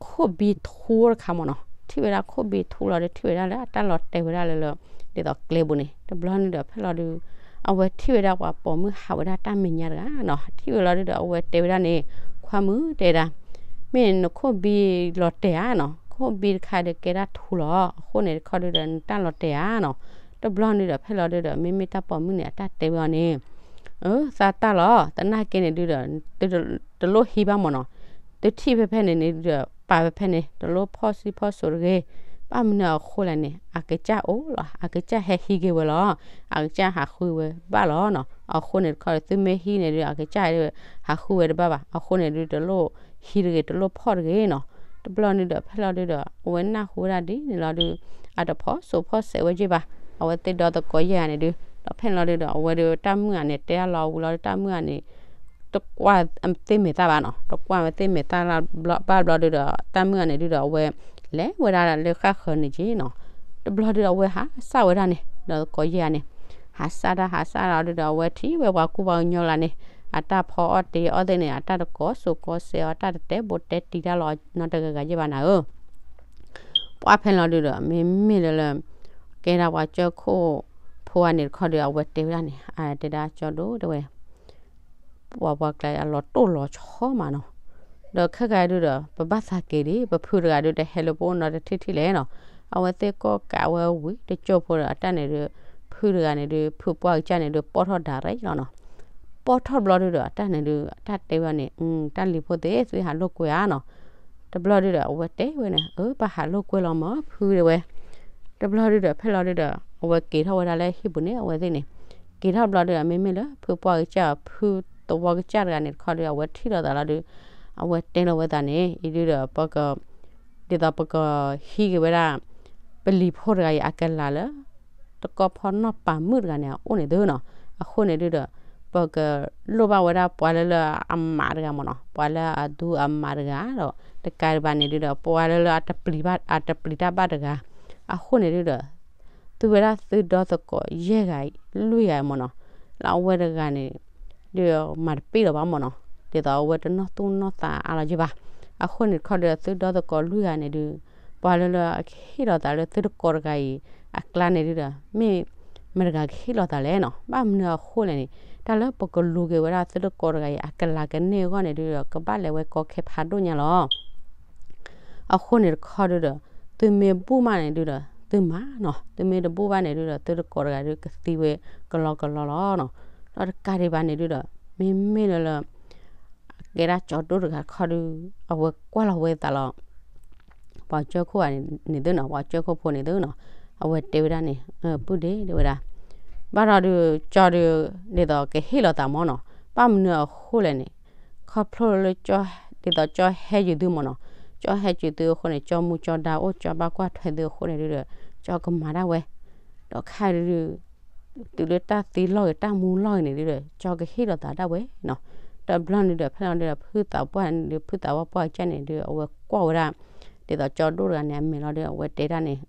ခိၣ်ဘံထူတခါမ့ၢ်နီၤ ထံၣ်ဝဲဒၣ်ခိၣ်ဘံထူလီၤဒု ထံၣ်ဝဲဒၣ်လၢအတၢ်လီၤတဲာ်ဝဲဒၣ်လၢလၢ ဒ်သိးကျဲပူၤန့ၣ် တဘျီန့ၣ်ဒီး ဖဲလီၤဒု အဝဲထံၣ်ဝဲဒၣ်ပှၤပိာ်မုၣ်ဟးဝဲဒၣ်တၢ်မဲာ်ညါတဂၤနီၤ ထံၣ်ဝဲလီၤဒုဒီး အဝဲတဲဝဲဒၣ်န့ၣ် ခွါမုၣ်တဲဒၣ် မ့ၢ်နခိၣ်ဘံလီၤတဲာ်ဧါနီၤ ဖိဘံတခါဒီးကဲဒၣ်ထူလီၤ. အဃိန့ၣ်တခီဒုဒီး နတၢ်လီၤတဲာ်ဧါနီၤ. တဘျီန့ၣ်ဒီး ဖဲလီၤဒုဒီး မ့မ့ၢ်တၢ်ပိာ်မုၣ်န့ၣ် အတၢ်တဲဝဲအီၤန့ၣ်, အၢ သးတၢ်လီၤ, သနာ်က့န့ၣ်ဒုဒီး တလိၣ်ဟံးဘၣ်မ့ၢ်နီၤ. တထံၣ်ဖဲဖဲန့ၣ်န့ၣ်ဒုဒီး ပာ်ဖဲဖဲန့ၣ် တလိၣ်ဖီၣ်စုဖီၣ်စိးတဂ့ၤ. ဘၣ်မနုၤအဃိလဲၣ်န့ၣ် အကစၢ်အိၣ်လီၤ, အကစၢ်ဟဲဟံးက့ၤဝဲလီၤ. အကစၢ်ဟးဃုဝဲဘၣ်လီၤနီၤ. အဃိန့ၣ်တခီဒီး သုမ့ၢ်ဟံးန့ၣ်ဒု အကစၢ်ဟဲဟးဃုဝဲတဘၣ်ဘၣ်. အဃိန့ၣ်ဒု တလိၣ်ဟံးတဂ့ၤ, တလိၣ်ဖီၣ်တဂ့ၤနီၤ. တဘျီန့ၣ်ဒီး ဖဲလီၤဒုဒီး အဝဲနၢ်ဟူဝဲဒၣ်ဒ်န့ၣ်လီၤဒု အတဖီၣ်စိးဖီၣ်စဲးဝဲက့ၤဘၣ်. အဝဲသ့ၣ်ဒီသကိးယဲၢ်ဂၤန့ၣ်ဒု ဒီးဖဲလီၤဒုဒီး အဝဲဒုတၢ်မုၣ်ဂၤန့ၣ် တဲအလီၤဝံၤလီၤဒု တၢ်မုၣ်ဂၤန့ၣ် တကွၢ်သ့ၣ်မဲာ်သၣ်ဘၣ်နီၤ. တကွၢ်ဝဲသ့ၣ်မဲာ်သၣ်ဘၣ်ဘျီဒုဒီး တၢ်မုၣ်ဂၤန့ၣ်ဒုဒီး အဝဲလဲၤဝဲဒၣ်လၢဃၣ်ဃၢၤန့ၣ်က့နီၤ. တဘျီဒုဒီး အဝဲဟးစၢ်ဝဲဒၣ်န့ၣ် ဒီသကိးယဲၢ်ဂၤန့ၣ် ဟးစၢ်တၢ်ဟးစၢ်လီၤဒုဒီး အဝဲထံၣ်ဝဲပှၤကူပှၤကညီလၢန့ၣ် အတၢ်ဖီအီၣ်တ့ၤအီၣ်သ့ၣ်န့ၣ် အတၢ်တကိးစိးကိးစဲးအီၤ တၢ်တတဲဘိးတဲတံၤတၢ်လီၤနီတဂၤဂၤယဲၢ်ဘၣ်နၤဧၢ. ပှၢ်ဖဲလီၤဒုဒီး မ့မ့ၢ်လၢလၢ ကဲဒၣ်ပှၤကၠၢခိၣ်ဖိဂၤန့ၣ်တခီဒီး အဝဲတဲဝဲဒၣ်န့ၣ် အတဲဒၣ်ကၠီဒိၣ်တဲဝဲ ပှၤပှၤကျါအလီၤတိၢ်လီၤဆီမးနီၤ. ဒီးခဲကါဒုဒီး ပဘၣ်သးက့ၤဒံး ပဖုတဂၤဒုတဟဲလၢပအိၣ်နီတထံၣ်ထံၣ်လဲၣ်နီၤ. အဝဲသ့ၣ်ကိးကးဝဲဝံၤတကၠိၢ်ဖိဒီး အတၢ်န့ၣ်ဒု ဖုတဂၤန့ၣ်ဒု ဖုပှၢ်ကစၢ်န့ၣ်ဒု ပိာ်ထီၣ်ဒၣ်ရဲၣ်လီၤနီၤ. ပိာ်ထီၣ်တဘျီဒုဒီး အတၢ်န့ၣ်ဒု အတၢ်တဲဝဲန့ၣ် တၢ်လံၤဖိသ့ၣ် သုဟးလိာ်ကွဲဧါနီၤ. တဘျီဒုဒီး အဝဲတဲဝဲန့ၣ် အၢ ပဟးလိာ်ကွဲလီၤမၢ်ဖုတဲဝဲ. တဘျီဒုဒီး ဖဲလီၤဒုဒီး အဝဲက့ၤထီၣ်ဝဲဒၣ်လၢဟံၣ်ပူၤန့ၣ် အဝဲသ့ၣ်န့ၣ် က့ၤထီၣ်တဘျီဒုဒီး မ့မ့ၢ်လၢဖုပှၢ်ကစၢ် ဖုသဝီကစၢ်တဂၤန့ၣ်တခီဒီး အဝဲထံၣ်လိာ်သးလီၤဒု အဝဲတဲလီၤဝဲသးန့ၣ် အံၤဒုဒီး ပက ဒ်သိးပကဟံးက့ၤဝဲဒၣ် ပလံၤဖိတဂၤအံၤအကလၤလၢ တကီၢ်ဖီၣ်နီၢ်ပၤမုၣ်တဂၤန့ၣ် အအိၣ်န့ၣ်သုနီၤ. အဃိန့ၣ်ဒုဒီး ပကလိၣ်ဘၣ်ဝဲဒၣ်ပှၤလၢလၢအမးတဂၤမ့ၢ်နီၤ, ပှၤလၢအဒူအမးတဂၤဒီး တကးဒံးဘၣ်န့ၣ်ဒုဒီး ပှၤလၢလၢအတပျံၤဘၣ် အတပျံၤတၢ်ဘၣ်တဂၤ, အဃိန့ၣ်ဒုဒီး သုဝဲဒၣ်သုဒီသကိးယဲၢ်ဂၤ လွံၢ်ဂၤမ့ၢ်နီၤ, လၢအဝဲတဂၤန့ၣ် ဒုးမၤတပ့ၢ်လီၤဘၣ်မ့ၢ်နီၤ, ဒ်သိးအဝဲတနီၢ်သူၣ်နီၢ်သးအါလီၤက့ဘၣ်. အဃိန့ၣ်တခီဒီး သုဒီသကိးလွံၢ်ဂၤန့ၣ်ဒုး ပှၤလၢလၢအကဟ့ၣ်လီၤသးလၢသုတကိးတဂၤအံၤ အကျါန့ၣ်ဒုဒီး မ့ၢ်မတၤတဂၤကဟ့ၣ်လီၤသးလဲၣ်နီၤ. ဘၣ်မနုၤအဃိလဲၣ်န့ၣ် တၢ်လၢပကလူၤက့ၤဝဲဒၣ်သုတကိးတဂၤအံၤ အကလၤကန့ၢ်အဂီၢ်န့ၣ်ဒုဒီး ကဘၣ်လဲၤဝဲကီခဲဖးဒိၣ်ညါလီၤ. အဃိန့ၣ်တခီဒုဒီး သုမ့ၢ်ဘူၣ်မးန့ၣ်ဒုဒီး သုမၤနီၤ, သုမ့ၢ်တဘူၣ်ဘၣ်န့ၣ်ဒုဒီး သုတကိးတဂၤဒုကသံဝဲကလီကလီလီၤနီၤ. ဒီးတကးဒံးဘၣ်န့ၣ်ဒုဒီး မ့မ့ၢ်လၢလၢ ကဲဒၣ်ကၠီဒိၣ်တဂၤတခီဒု အဝဲကွၢ်လီၤဝဲသးလီၤ. ပှၤကၠိခိၣ်န့ၣ်သုနီၤ, ပှၤကၠိခိၣ်ဖိန့ၣ်သုနီၤ, အဝဲတဲဝဲဒၣ်န့ၣ် ပုၢ်ဒ့တဲဝဲဒၣ်, ဘၣ်ဒီးဒုး ကၠီဒုး ဒ်သိးကဟ့ၣ်လီၤသးမ့ၢ်နီၤ, ဘၣ်မနုၤအဃိလဲၣ်န့ၣ် ခီဖျိလၢ ဒ်သိးကၠီဟဲယုာ်သုမ့ၢ်နီၤ, ကၠီဟဲယုာ်သုအဃိန့ၣ် ကၠီမူကၠီဒါအိၣ် ကၠီဘၣ်ကွၢ်ထွဲသုအဃိန့ၣ်ဒုဒီး ကၠီကမၤဒၣ်ဝဲ, ဒီးခဲဒုး တုၤလၢတၢ်သံလီၢ်ဂ့ၤ တၢ်မူလီၢ်ဂ့ၤန့ၣ်ဒုဒီး ကၠီကဟ့ၣ်လီၤသးဒၣ်ဝဲနီၤ. တဘျီန့ၣ်ဒီး ဖဲလီၤဒုဒီး ဖုသးပှၢ်န့ၣ်ဒု ဖုသးပှၢ်ပှၢ်ကစၢ်န့ၣ်ဒု အဝဲကွၢ်ဝဲဒၣ် ဒ်သိးကၠီဒိၣ်တဂၤန့ၣ် အမဲာ်လီၤဒု အဝဲတဲဒၣ်န့ၣ်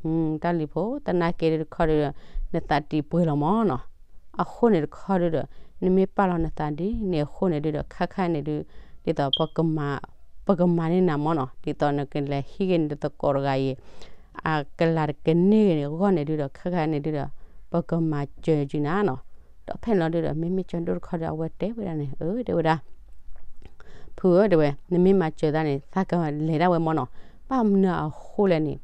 တၢ်လံၤဖိ သနာ်က့ဒုးတခီဒုး နသးတံာ်ပှဲၤလီၤမ့ၢ်နီၤ. အဃိန့ၣ်တခီဒုဒီး နမ့ၢ်ပာ်လီၤနသးဒ်န့ၣ်အဃိန့ၣ်ဒုဒီး ခါခါန့ၣ်ဒု ဒ်သိး ပကမၤန့ၢ်နၤမ့ၢ်နီၤ, ဒ်သိးနကလဲၤဟံးက့ၤနတကိးတဂၤအံၤ အကလၤတကန့ၢ်ဂ့ၤန့ၣ်အဂီၢ်န့ၣ်ဒုဒီး ခါခါန့ၣ်ဒုဒီး ပကမၤစၢၤက့ၤနၤနီၤ. ဒီးဖဲန့ၣ်လီၤဒုဒီး မ့မ့ၢ်ကၠီဒိၣ်တခီဒီး အဝဲတဲဝဲဒၣ်န့ၣ် အၢ တဲဝဲဒၣ် ဖုဧၢ တဲဝဲ နမ့ၢ်မၤစၢၤသးန့ၣ် သးကလဲၤဒၣ်ဝဲမ့ၢ်နီၤ. ဘၣ်မနုၤအဃိလဲၣ်န့ၣ်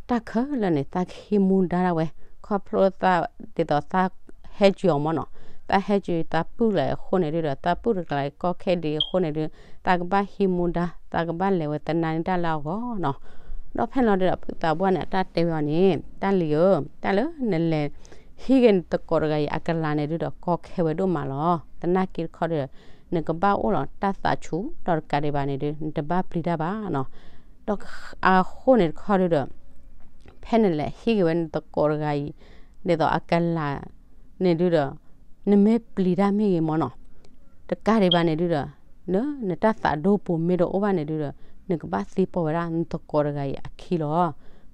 တၢ်ခဲလၢာ်န့ၣ် သးကဟံးမူဒါဒၣ်ဝဲ ခီဖျိသး ဒ်သိးသးဟဲစၢၤအီၤမ့ၢ်နီၤ, သးဟဲစၢၤသးပုၢ်လၢအဃိန့ၣ်ဒုဒီး သးပုၢ်တကျါကီခဲဒံးအဃိန့ၣ်ဒု သးကဘၣ်ဟံးမူဒါ သးကဘၣ်လဲၤဝဲသနာ်န့ၢ်တၢ်လၢအဂီၢ်နီၤ. ဒီးဖဲန့ၣ်လီၤဒုဒီး ဖုသးပှၢ်န့ၣ် အတၢ်တဲဝဲအီၤန့ၣ် တၢ်လံၤဧၢ, တၢ်လၢနလဲၤဟံးက့ၤနတကိးတဂၤအံၤ အကလၤန့ၣ်ဒုဒီး ကီခဲဝဲဒိၣ်မးလီၤ. သနာ်က့တခီဒီး နကဘၣ်အိၣ်လီၤတၢ်သးဆူၣ် ဒီးတကးဒံးဘၣ်န့ၣ်ဒု နတဘၣ်ပျံၤတၢ်ဘၣ်နီၤ. ဒီးအဃိန့ၣ်တခီဒုဒီး ဖဲနလဲၤဟံးက့ၤဝဲနတကိးတဂၤအံၤ ဒ်သိးအကလၤန့ၣ်ဒုဒီး နမ့ၢ်ပျံၤတၢ်မ့ၢ်ဂ့ၤမ့ၢ်နီၤ, တကးဒံးဘၣ်န့ၣ်ဒုဒီး နတၢ်သးဒိပူၤမ့ၢ်တအိၣ်ဘၣ်န့ၣ်ဒုဒီး နကဘၣ်သ့ပီၢ်ဝဲဒၣ်နတကိးတဂၤအံၤအခံလီၤ.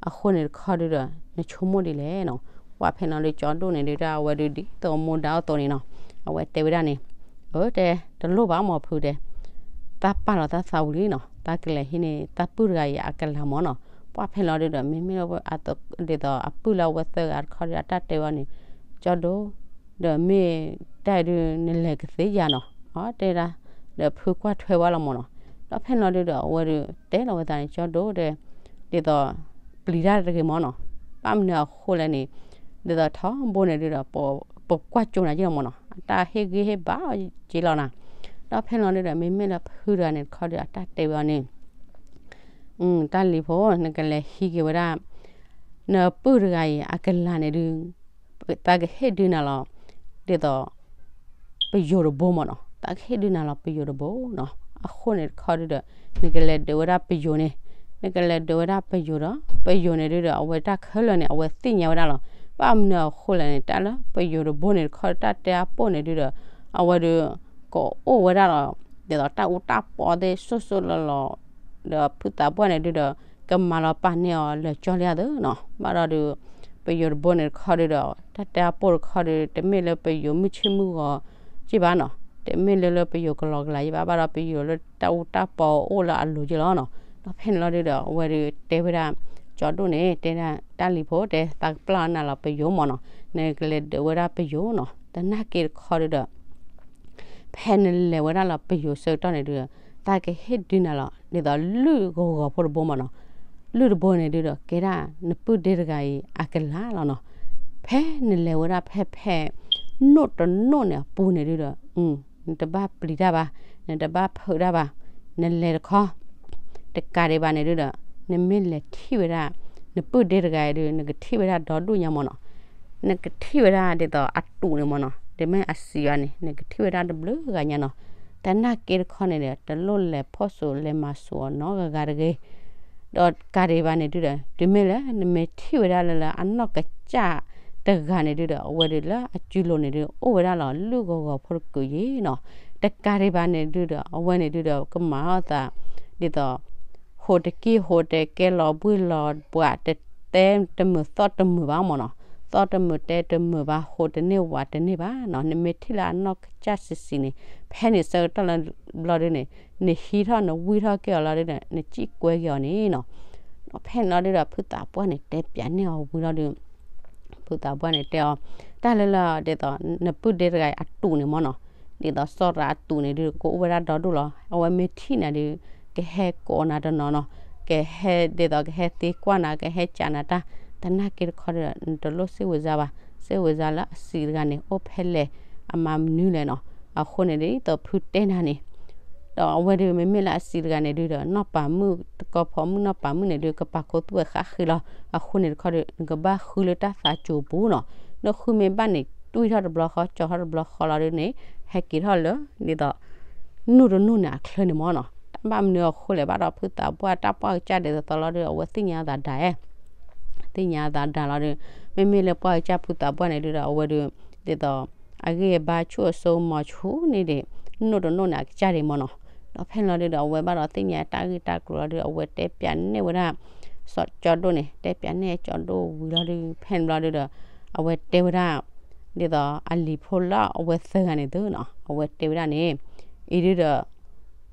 အဃိန့ၣ်တခီဒုဒီး နဆိကမိၣ်ဒ်လဲၣ်နီၤ. ပှၢ်ဖဲန့ၣ်လီၤဒု ကၠီဒိၣ်န့ၣ်ဒု တၢ်အဝဲဒု ဒ်သိးမူဒါအသိးန့ၣ်နီၤ, အဝဲတဲဝဲဒၣ်န့ၣ် အၢ တဲ တလိၣ်ဘၣ်မ့ၢ်ဖုတဲ သးပာ်လီၤသးသးဝံၤလံနီၤ, သးကလဲၤဟံးန့ၢ်သးပုၢ်တဂၤအံၤအကလၤမ့ၢ်နီၤ. ပှၢ်ဖဲန့ၣ်လီၤဒုဒီး မ့မ့ၢ်ဒ်သိးအပုၢ်လၢအဝဲသၢဂၤတခီဒီး အတၢ်တဲဝဲန့ၣ် ကၠီဒိၣ် ဒီးမ့ၢ်တၢ်ဒု နလဲၤကသ့ဧါနီၤ, အတဲဒၣ် ဒီးဖုကွၢ်ထွဲဝဲလီၤမ့ၢ်နီၤ. ဒီးဖဲန့ၣ်လီၤဒုဒီး အဝဲဒု တဲလီၤဝဲသးန့ၣ် ကၠီဒိၣ်တဲ ဒ်သိး ပျံၤတၢ်တဂ့ၤမၢ်နီၤ. ဘၣ်မနုၤအဃိလဲၣ်န့ၣ် ဒ်သိးထီဘိန့ၣ်ဒုဒီး ပကွၢ်ကၠိနၤက့လီၤမၢ်နီၤ, အတၢ်ဟ့ၣ်ဂံၢ်ဟ့ၣ်ဘါအီၤက့လီၤနၤ. ဒီးဖဲန့ၣ်လီၤဒုဒီး မ့မ့ၢ်လၢဖုတဂၤန့ၣ်တခီဒီး အတၢ်တဲဝဲအီၤန့ၣ် တၢ်လံၤဖိ နကလဲၤဟံးက့ၤဝဲဒၣ် နပုၢ်တဂၤအံၤအကလၤန့ၣ်ဒု သးကဟ့ၣ်ဒုးနၤလီၤ ဒ်သိး ပယိၤတဘိမၢ်နီၤ, သးကဟ့ၣ်ဒုးနၤလီၤပယိၤတဘိနီၤ. အဃိန့ၣ်တခီဒုဒီး နကလဲၤဒုးဝဲဒၣ်ပယိၤန့ၣ်, နကလဲၤဒုးဝဲဒၣ်ပယိၤဒီး ပယိၤန့ၣ်ဒုဒီး အဝဲတၢ်ခဲလၢာ်န့ၣ် အဝဲသ့ၣ်ညါဝဲဒၣ်လီၤ. ဘၣ်မနုၤအဃိလဲၣ်န့ၣ် တၢ်လၢပယိၤတဘိန့ၣ်တခီ တၢ်တဲအပိၢ်န့ၣ်ဒုဒီး အဝဲဒုး ကအိၣ်ဝဲဒၣ်လီၤ ဒ်သိးတၢ်အူတၢ်ပီသ့ၣ်စိၣ်စိၣ်လီၤလီၤ ဒီးဖုသးပှၢ်န့ၣ်ဒုဒီး ကမၤလီၤပာ်န့ၢ်အီၤလၢာ်ကၠီလံဧါသ့နီၤ. ဘၣ်ဒီးဒုး ပယိၤတဘိန့ၣ်တခီဒုဒီး တၢ်တဲအပိၢ်တခီဒုး တမ့ၢ်လၢပယိၤမုၢ်ဆ့ၣ်မုၢ်ဂီၤက့ဘၣ်နီၤ, တမ့ၢ်လၢလၢပယိၤကလီကလီက့ဘၣ်, ဘၣ်ဒီးပယိၤလၢတၢ်အူတၢ်ပီအိၣ်လၢအလိၤက့လီၤနီၤ. ဒီးဖဲန့ၣ်လီၤဒုဒီး အဝဲဒုးတဲဝဲဒၣ် ကၠီဒိၣ်န့ၣ် တဲဒၣ် တၢ်လံၤဖိ တဲသးကပျၢ်နၤလီၤပယိၤမၢ်နီၤ, နကလဲၤဒုးဝဲဒၣ်ပယိၤနီၤ. သနာ်က့တခီဒုဒီး ဖဲနလဲၤဝဲဒၣ်လီၤပယိၤဆၢကတီၢ်န့ၣ်ဒုဒီး သးကဟ့ၣ်ဒုးနၤလီၤ ဒ်သိးလုၢ်ဂီၤဂီၤဖိတဘိမၢ်နီၤ. လုၢ်တဘိန့ၣ်ဒုဒီး ကဲဒၣ်နပုၢ်ဒ့တဂၤအံၤအကလၤလီၤနီၤ. ဖဲနလဲၤဝဲဒၣ်ဖဲဖဲ နိၣ်တနိၣ်န့ၣ်အပူၤန့ၣ်ဒုဒီး နတဘၣ်ပျံၤတၢ်ဘၣ်, နတဘၣ်ဖုးတၢ်ဘၣ်, နလဲၤတခီ တကးဒံးဘၣ်န့ၣ်ဒုဒီး နမ့ၢ်လဲၤထံၣ်ဝဲဒၣ် နပုၢ်ဒ့တဂၤအံၤဒု နကထံၣ်ဝဲဒၣ်ဒီဒူၣ်ညါမၢ်နီၤ. နကထံၣ်ဝဲဒၣ်ဒ်သိးအတူးန့ၣ်မၢ်နီၤ, တမ့ၢ်အစံးဘၣ်န့ၣ် နကထံၣ်ဝဲဒၣ်တဘျုးဂၤညါနီၤ. သနာ်က့တခီန့ၣ်ဒီး တလိၣ်လဲၤဖီၣ်စိၤလဲၤမၤစိၤအီၤနီတဂၤဂၤတဂ့ၤ. ဒီးတကးဒံးဘၣ်န့ၣ်ဒုဒီး တုၤမ့ၢ်လၢနမ့ၢ်ထံၣ်ဝဲဒၣ်လၢလၢအနီၢ်ကစၢ် တဂၤန့ၣ်ဒုဒီး အဝဲဒုးလၢအစုလိၤန့ၣ်ဒု အိၣ်ဝဲဒၣ်လီၤလုၢ်ဂီၤဂီၤဖိတကုာ်ယံၤနီၤ. တကးဒံးဘၣ်န့ၣ်ဒုဒီး အဝဲန့ၣ်ဒုဒီး ကမၤအီၣ်သး ဒ်သိး ဟိးတက့ၢ်ဟိးတကဲလီၤဘှ့ၣ်လီၤဘှး တတဲတမုာ်သီၣ်တမုာ်ဘၣ်မၢ်နီၤ. သီၣ်တမုာ်တဲတမုာ်ဘၣ် ဟိးတန့ၢ်ဝးတန့ၢ်ဘၣ်နီၤ. နမ့ၢ်ထံၣ်လၢအနီၢ်ကစၢ်ဆံးဆံးန့ၣ် ဖဲန့ၣ်ဆၢကတီၢ်လၢဘျီဒုန့ၣ် နဟံးထီၣ်နဝံထီၣ်က့ၤအီၤလီၤဒုန့ၣ် နစံၣ်ကွဲက့ၤအီၤန့ၣ်နီၤ. ဒီးဖဲန့ၣ်လီၤဒုဒီး ဖုသးပှၢ်န့ၣ် တဲပၠးန့ၢ်အီၤဝံၤလီၤဒု ဖုသးပှၢ်န့ၣ်တဲအီၤ တၢ်လၢလၢ ဒ်သိး နပုၢ်ဒ့တဂၤအံၤအတူးန့ၣ်မၢ်နီၤ, ဒ်သိးစီၤရၤအတူးန့ၣ်ဒု ကအိၣ်ဝဲဒၣ်ဒီဒူၣ်လီၤ. အဝဲမ့ၢ်ထံၣ်နၤဒု ကဟဲကိးနၤတနီၤနီၤ, ကဟဲဒ်သိးကဟဲသ့ကွၢ်နၤ ကဟဲကးနၤတၢ်, သနာ်က့တခီဒီး နတလိၣ်စ့ဝဲစါဘၣ်, စ့ဝဲစါလၢအစံးတဂၤန့ၣ် အိၣ်ဖဲလဲၣ် အမၤမနုၤလဲၣ်နီၤ. အဃိန့ၣ် ဒ်သိးဖုတဲနၤန့ၣ် ဒီးအဝဲဒု မ့မ့ၢ်လၢအစံးတဂၤန့ၣ်ဒုဒီး နီၢ်ပၤမုၣ် တကီဖီမုၣ်နီၢ်ပၤမုၣ်န့ၣ်ဒု ကပာ်ခူသူၣ်ဝဲဃၣ်ဃံလီၤ. အဃိန့ၣ်တခီဒီး နကဘၣ်ဃုလၢတၢ်သးစူၤပူၤနီၤ. နဃုမ့ၢ်ဘၣ်န့ၣ် တွံၢ်ထီၣ်တဘျီဃီ ကၠီထီၣ်တဘျီဃီလီၤဒုန့ၣ် ဟဲက့ၤထီၣ်လၢ ဒ်သိး နူၢ်တနူၢ်န့ၣ်အချၢန့ၣ်မၢ်နီၤ. တၢ်ဘၣ်မနုၤအဃိလဲၣ် ဘၣ်ဒီးဖုသးပှၢ် တၢ်ပှၢ်ကစၢ်ဒ်သိးသိးလီၤဒု အဝဲသ့ၣ်ညါသးဒၣ်အဲ သ့ၣ်ညါသးဒၣ်လီၤဒု မ့မ့ၢ်လၢပှၢ်ကစၢ်ဖုသးပှၢ်န့ၣ်ဒုဒီး အဝဲဒု ဒ်သိး အဂံၢ်အဘါဆူၣ်အစိမီၤဆူၣ်န့ၣ်ဒံး နူၢ်တနူၢ်န့ၣ်အကစၢ်ဒံးမၢ်နီၤ. ဒီးဖဲန့ၣ်လီၤဒုဒီး အဝဲဘၣ်ဒီးသ့ၣ်ညါတၢ်ဂ့ၢ်တၢ်ကျိၤလီၤဒု အဝဲတဲပၠးန့ၢ်ဝဲဒၣ် စီၤကၠီဒိၣ်န့ၣ် တဲပၠးန့ၢ်ကၠီဒိၣ်ဝံၤလီၤဒု ဖဲန့ၣ်ဘျီဒုဒီး အဝဲတဲဝဲဒၣ် ဒ်သိးအလံၤဖိလၢအဝဲသၢဂၤန့ၣ်သုနီၤ အဝဲတဲဝဲဒၣ်န့ၣ် အံၤဒုဒီး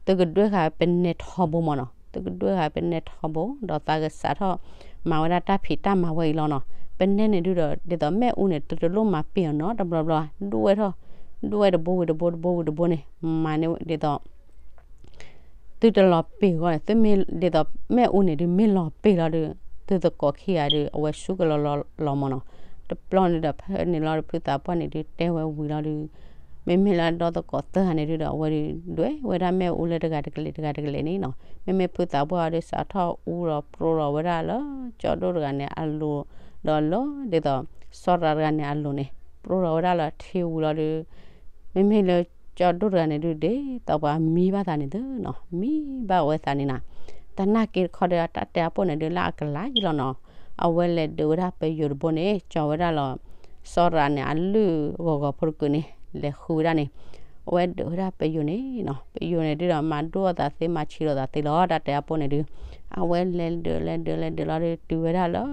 သုကဒွဲၣ်ဃာ်ပနဲထီဘိမၢ်နီၤ သုကဒွဲၣ်ဃာ်ပနဲထီဘိ ဒီးသးကစးထီၣ်မၤဝဲဒၣ်တၢ်ဖံးတၢ်မၤဝဲအံၤလီၤနီၤ. ပနဲန့ၣ်ဒုဒီး ဒ်သိးမ့ၣ်အူန့ၣ် တတလိၣ်မၤပ့ၤအီၤနီတဘျီဘျီ ဒွဲၣ်ထီၣ် ဒွဲၣ်တဘိဝံၤတဘိတဘိဝံၤတဘိန့ၣ် မၤန့ၣ်ဒ်သိး သုတလီၤပ့ၤအဂီၢ်န့ၣ် သုမ့ၢ်ဒ်သိးမ့ၣ်အူန့ၣ်ဒုးမ့ၢ်လီၤပ့ၤလီၤဒုး သုသကိးခံဂၤဒုး အဝဲဆူကလီၤလီၤလီၤမၢ်နီၤ. တဘျီန့ၣ်ဒီးဖဲန့ၣ်လီၤဒုး ဖုသးပှၢ်န့ၣ်ဒုးတဲဝဲဝံၤလီၤဒုး မ့မ့ၢ်လၢဒီသကိးသၢဂၤန့ၣ်ဒုးဒီး အဝဲဒုးဒွဲၣ်ဝဲဒၣ်မ့ၣ်အူလၢတဂၤတကလဲာ်တဂၤတကလဲာ်န့ၣ်နီၤ. မ့မ့ၢ်ဖုသးပှၢ်အီၤဒုးစးထီၣ်အူဒီးပြိလီၤဝဲဒၣ်လၢ ကၠီဒိၣ်တဂၤန့ၣ်အလိၤ ဒီးလၢဒ်သိး စီၤရၤတဂၤန့ၣ်အလိၤန့ၣ် ပြိလီၤဝဲဒၣ်လၢထံဝံၤလီၤဒုး မ့မ့ၢ်လၢကၠီဒိၣ်တဂၤန့ၣ်ဒုး ဒ်သိးပှၤမံဘၣ်သးန့ၣ်သုနီၤ မံဘၣ်ဝဲသးန့ၣ်နီၤ. သနာ်က့တခီဒီး တၢ်တဲအပိၢ်န့ၣ်ဒုးလၢအကလၤယံလီၤနီၤ. အဝဲလဲၤဒုးဝဲဒၣ်ပယိၤတဘိန့ၣ် ကၠီဝဲဒၣ်လီၤ စီၤရၤန့ၣ် အလုၢ်ဂီၤဂီၤဖိတကုာ်န့ၣ် လဲၤဃုဝဲဒၣ်န့ၣ် အဝဲဒုးဝဲဒၣ်ပယိၤန့ၣ်နီၤ. ပယိၤန့ၣ်ဒုးဒီး မၤဒိၣ်အသးသ့ မၤဆံးလိာ်သးသ့လီၤ တၢ်တဲအပိၢ်န့ၣ်ဒုး အဝဲလဲၤဒုးလဲၤဒုးလဲၤဒုးလီၤဒုး တုၤဝဲဒၣ်လၢ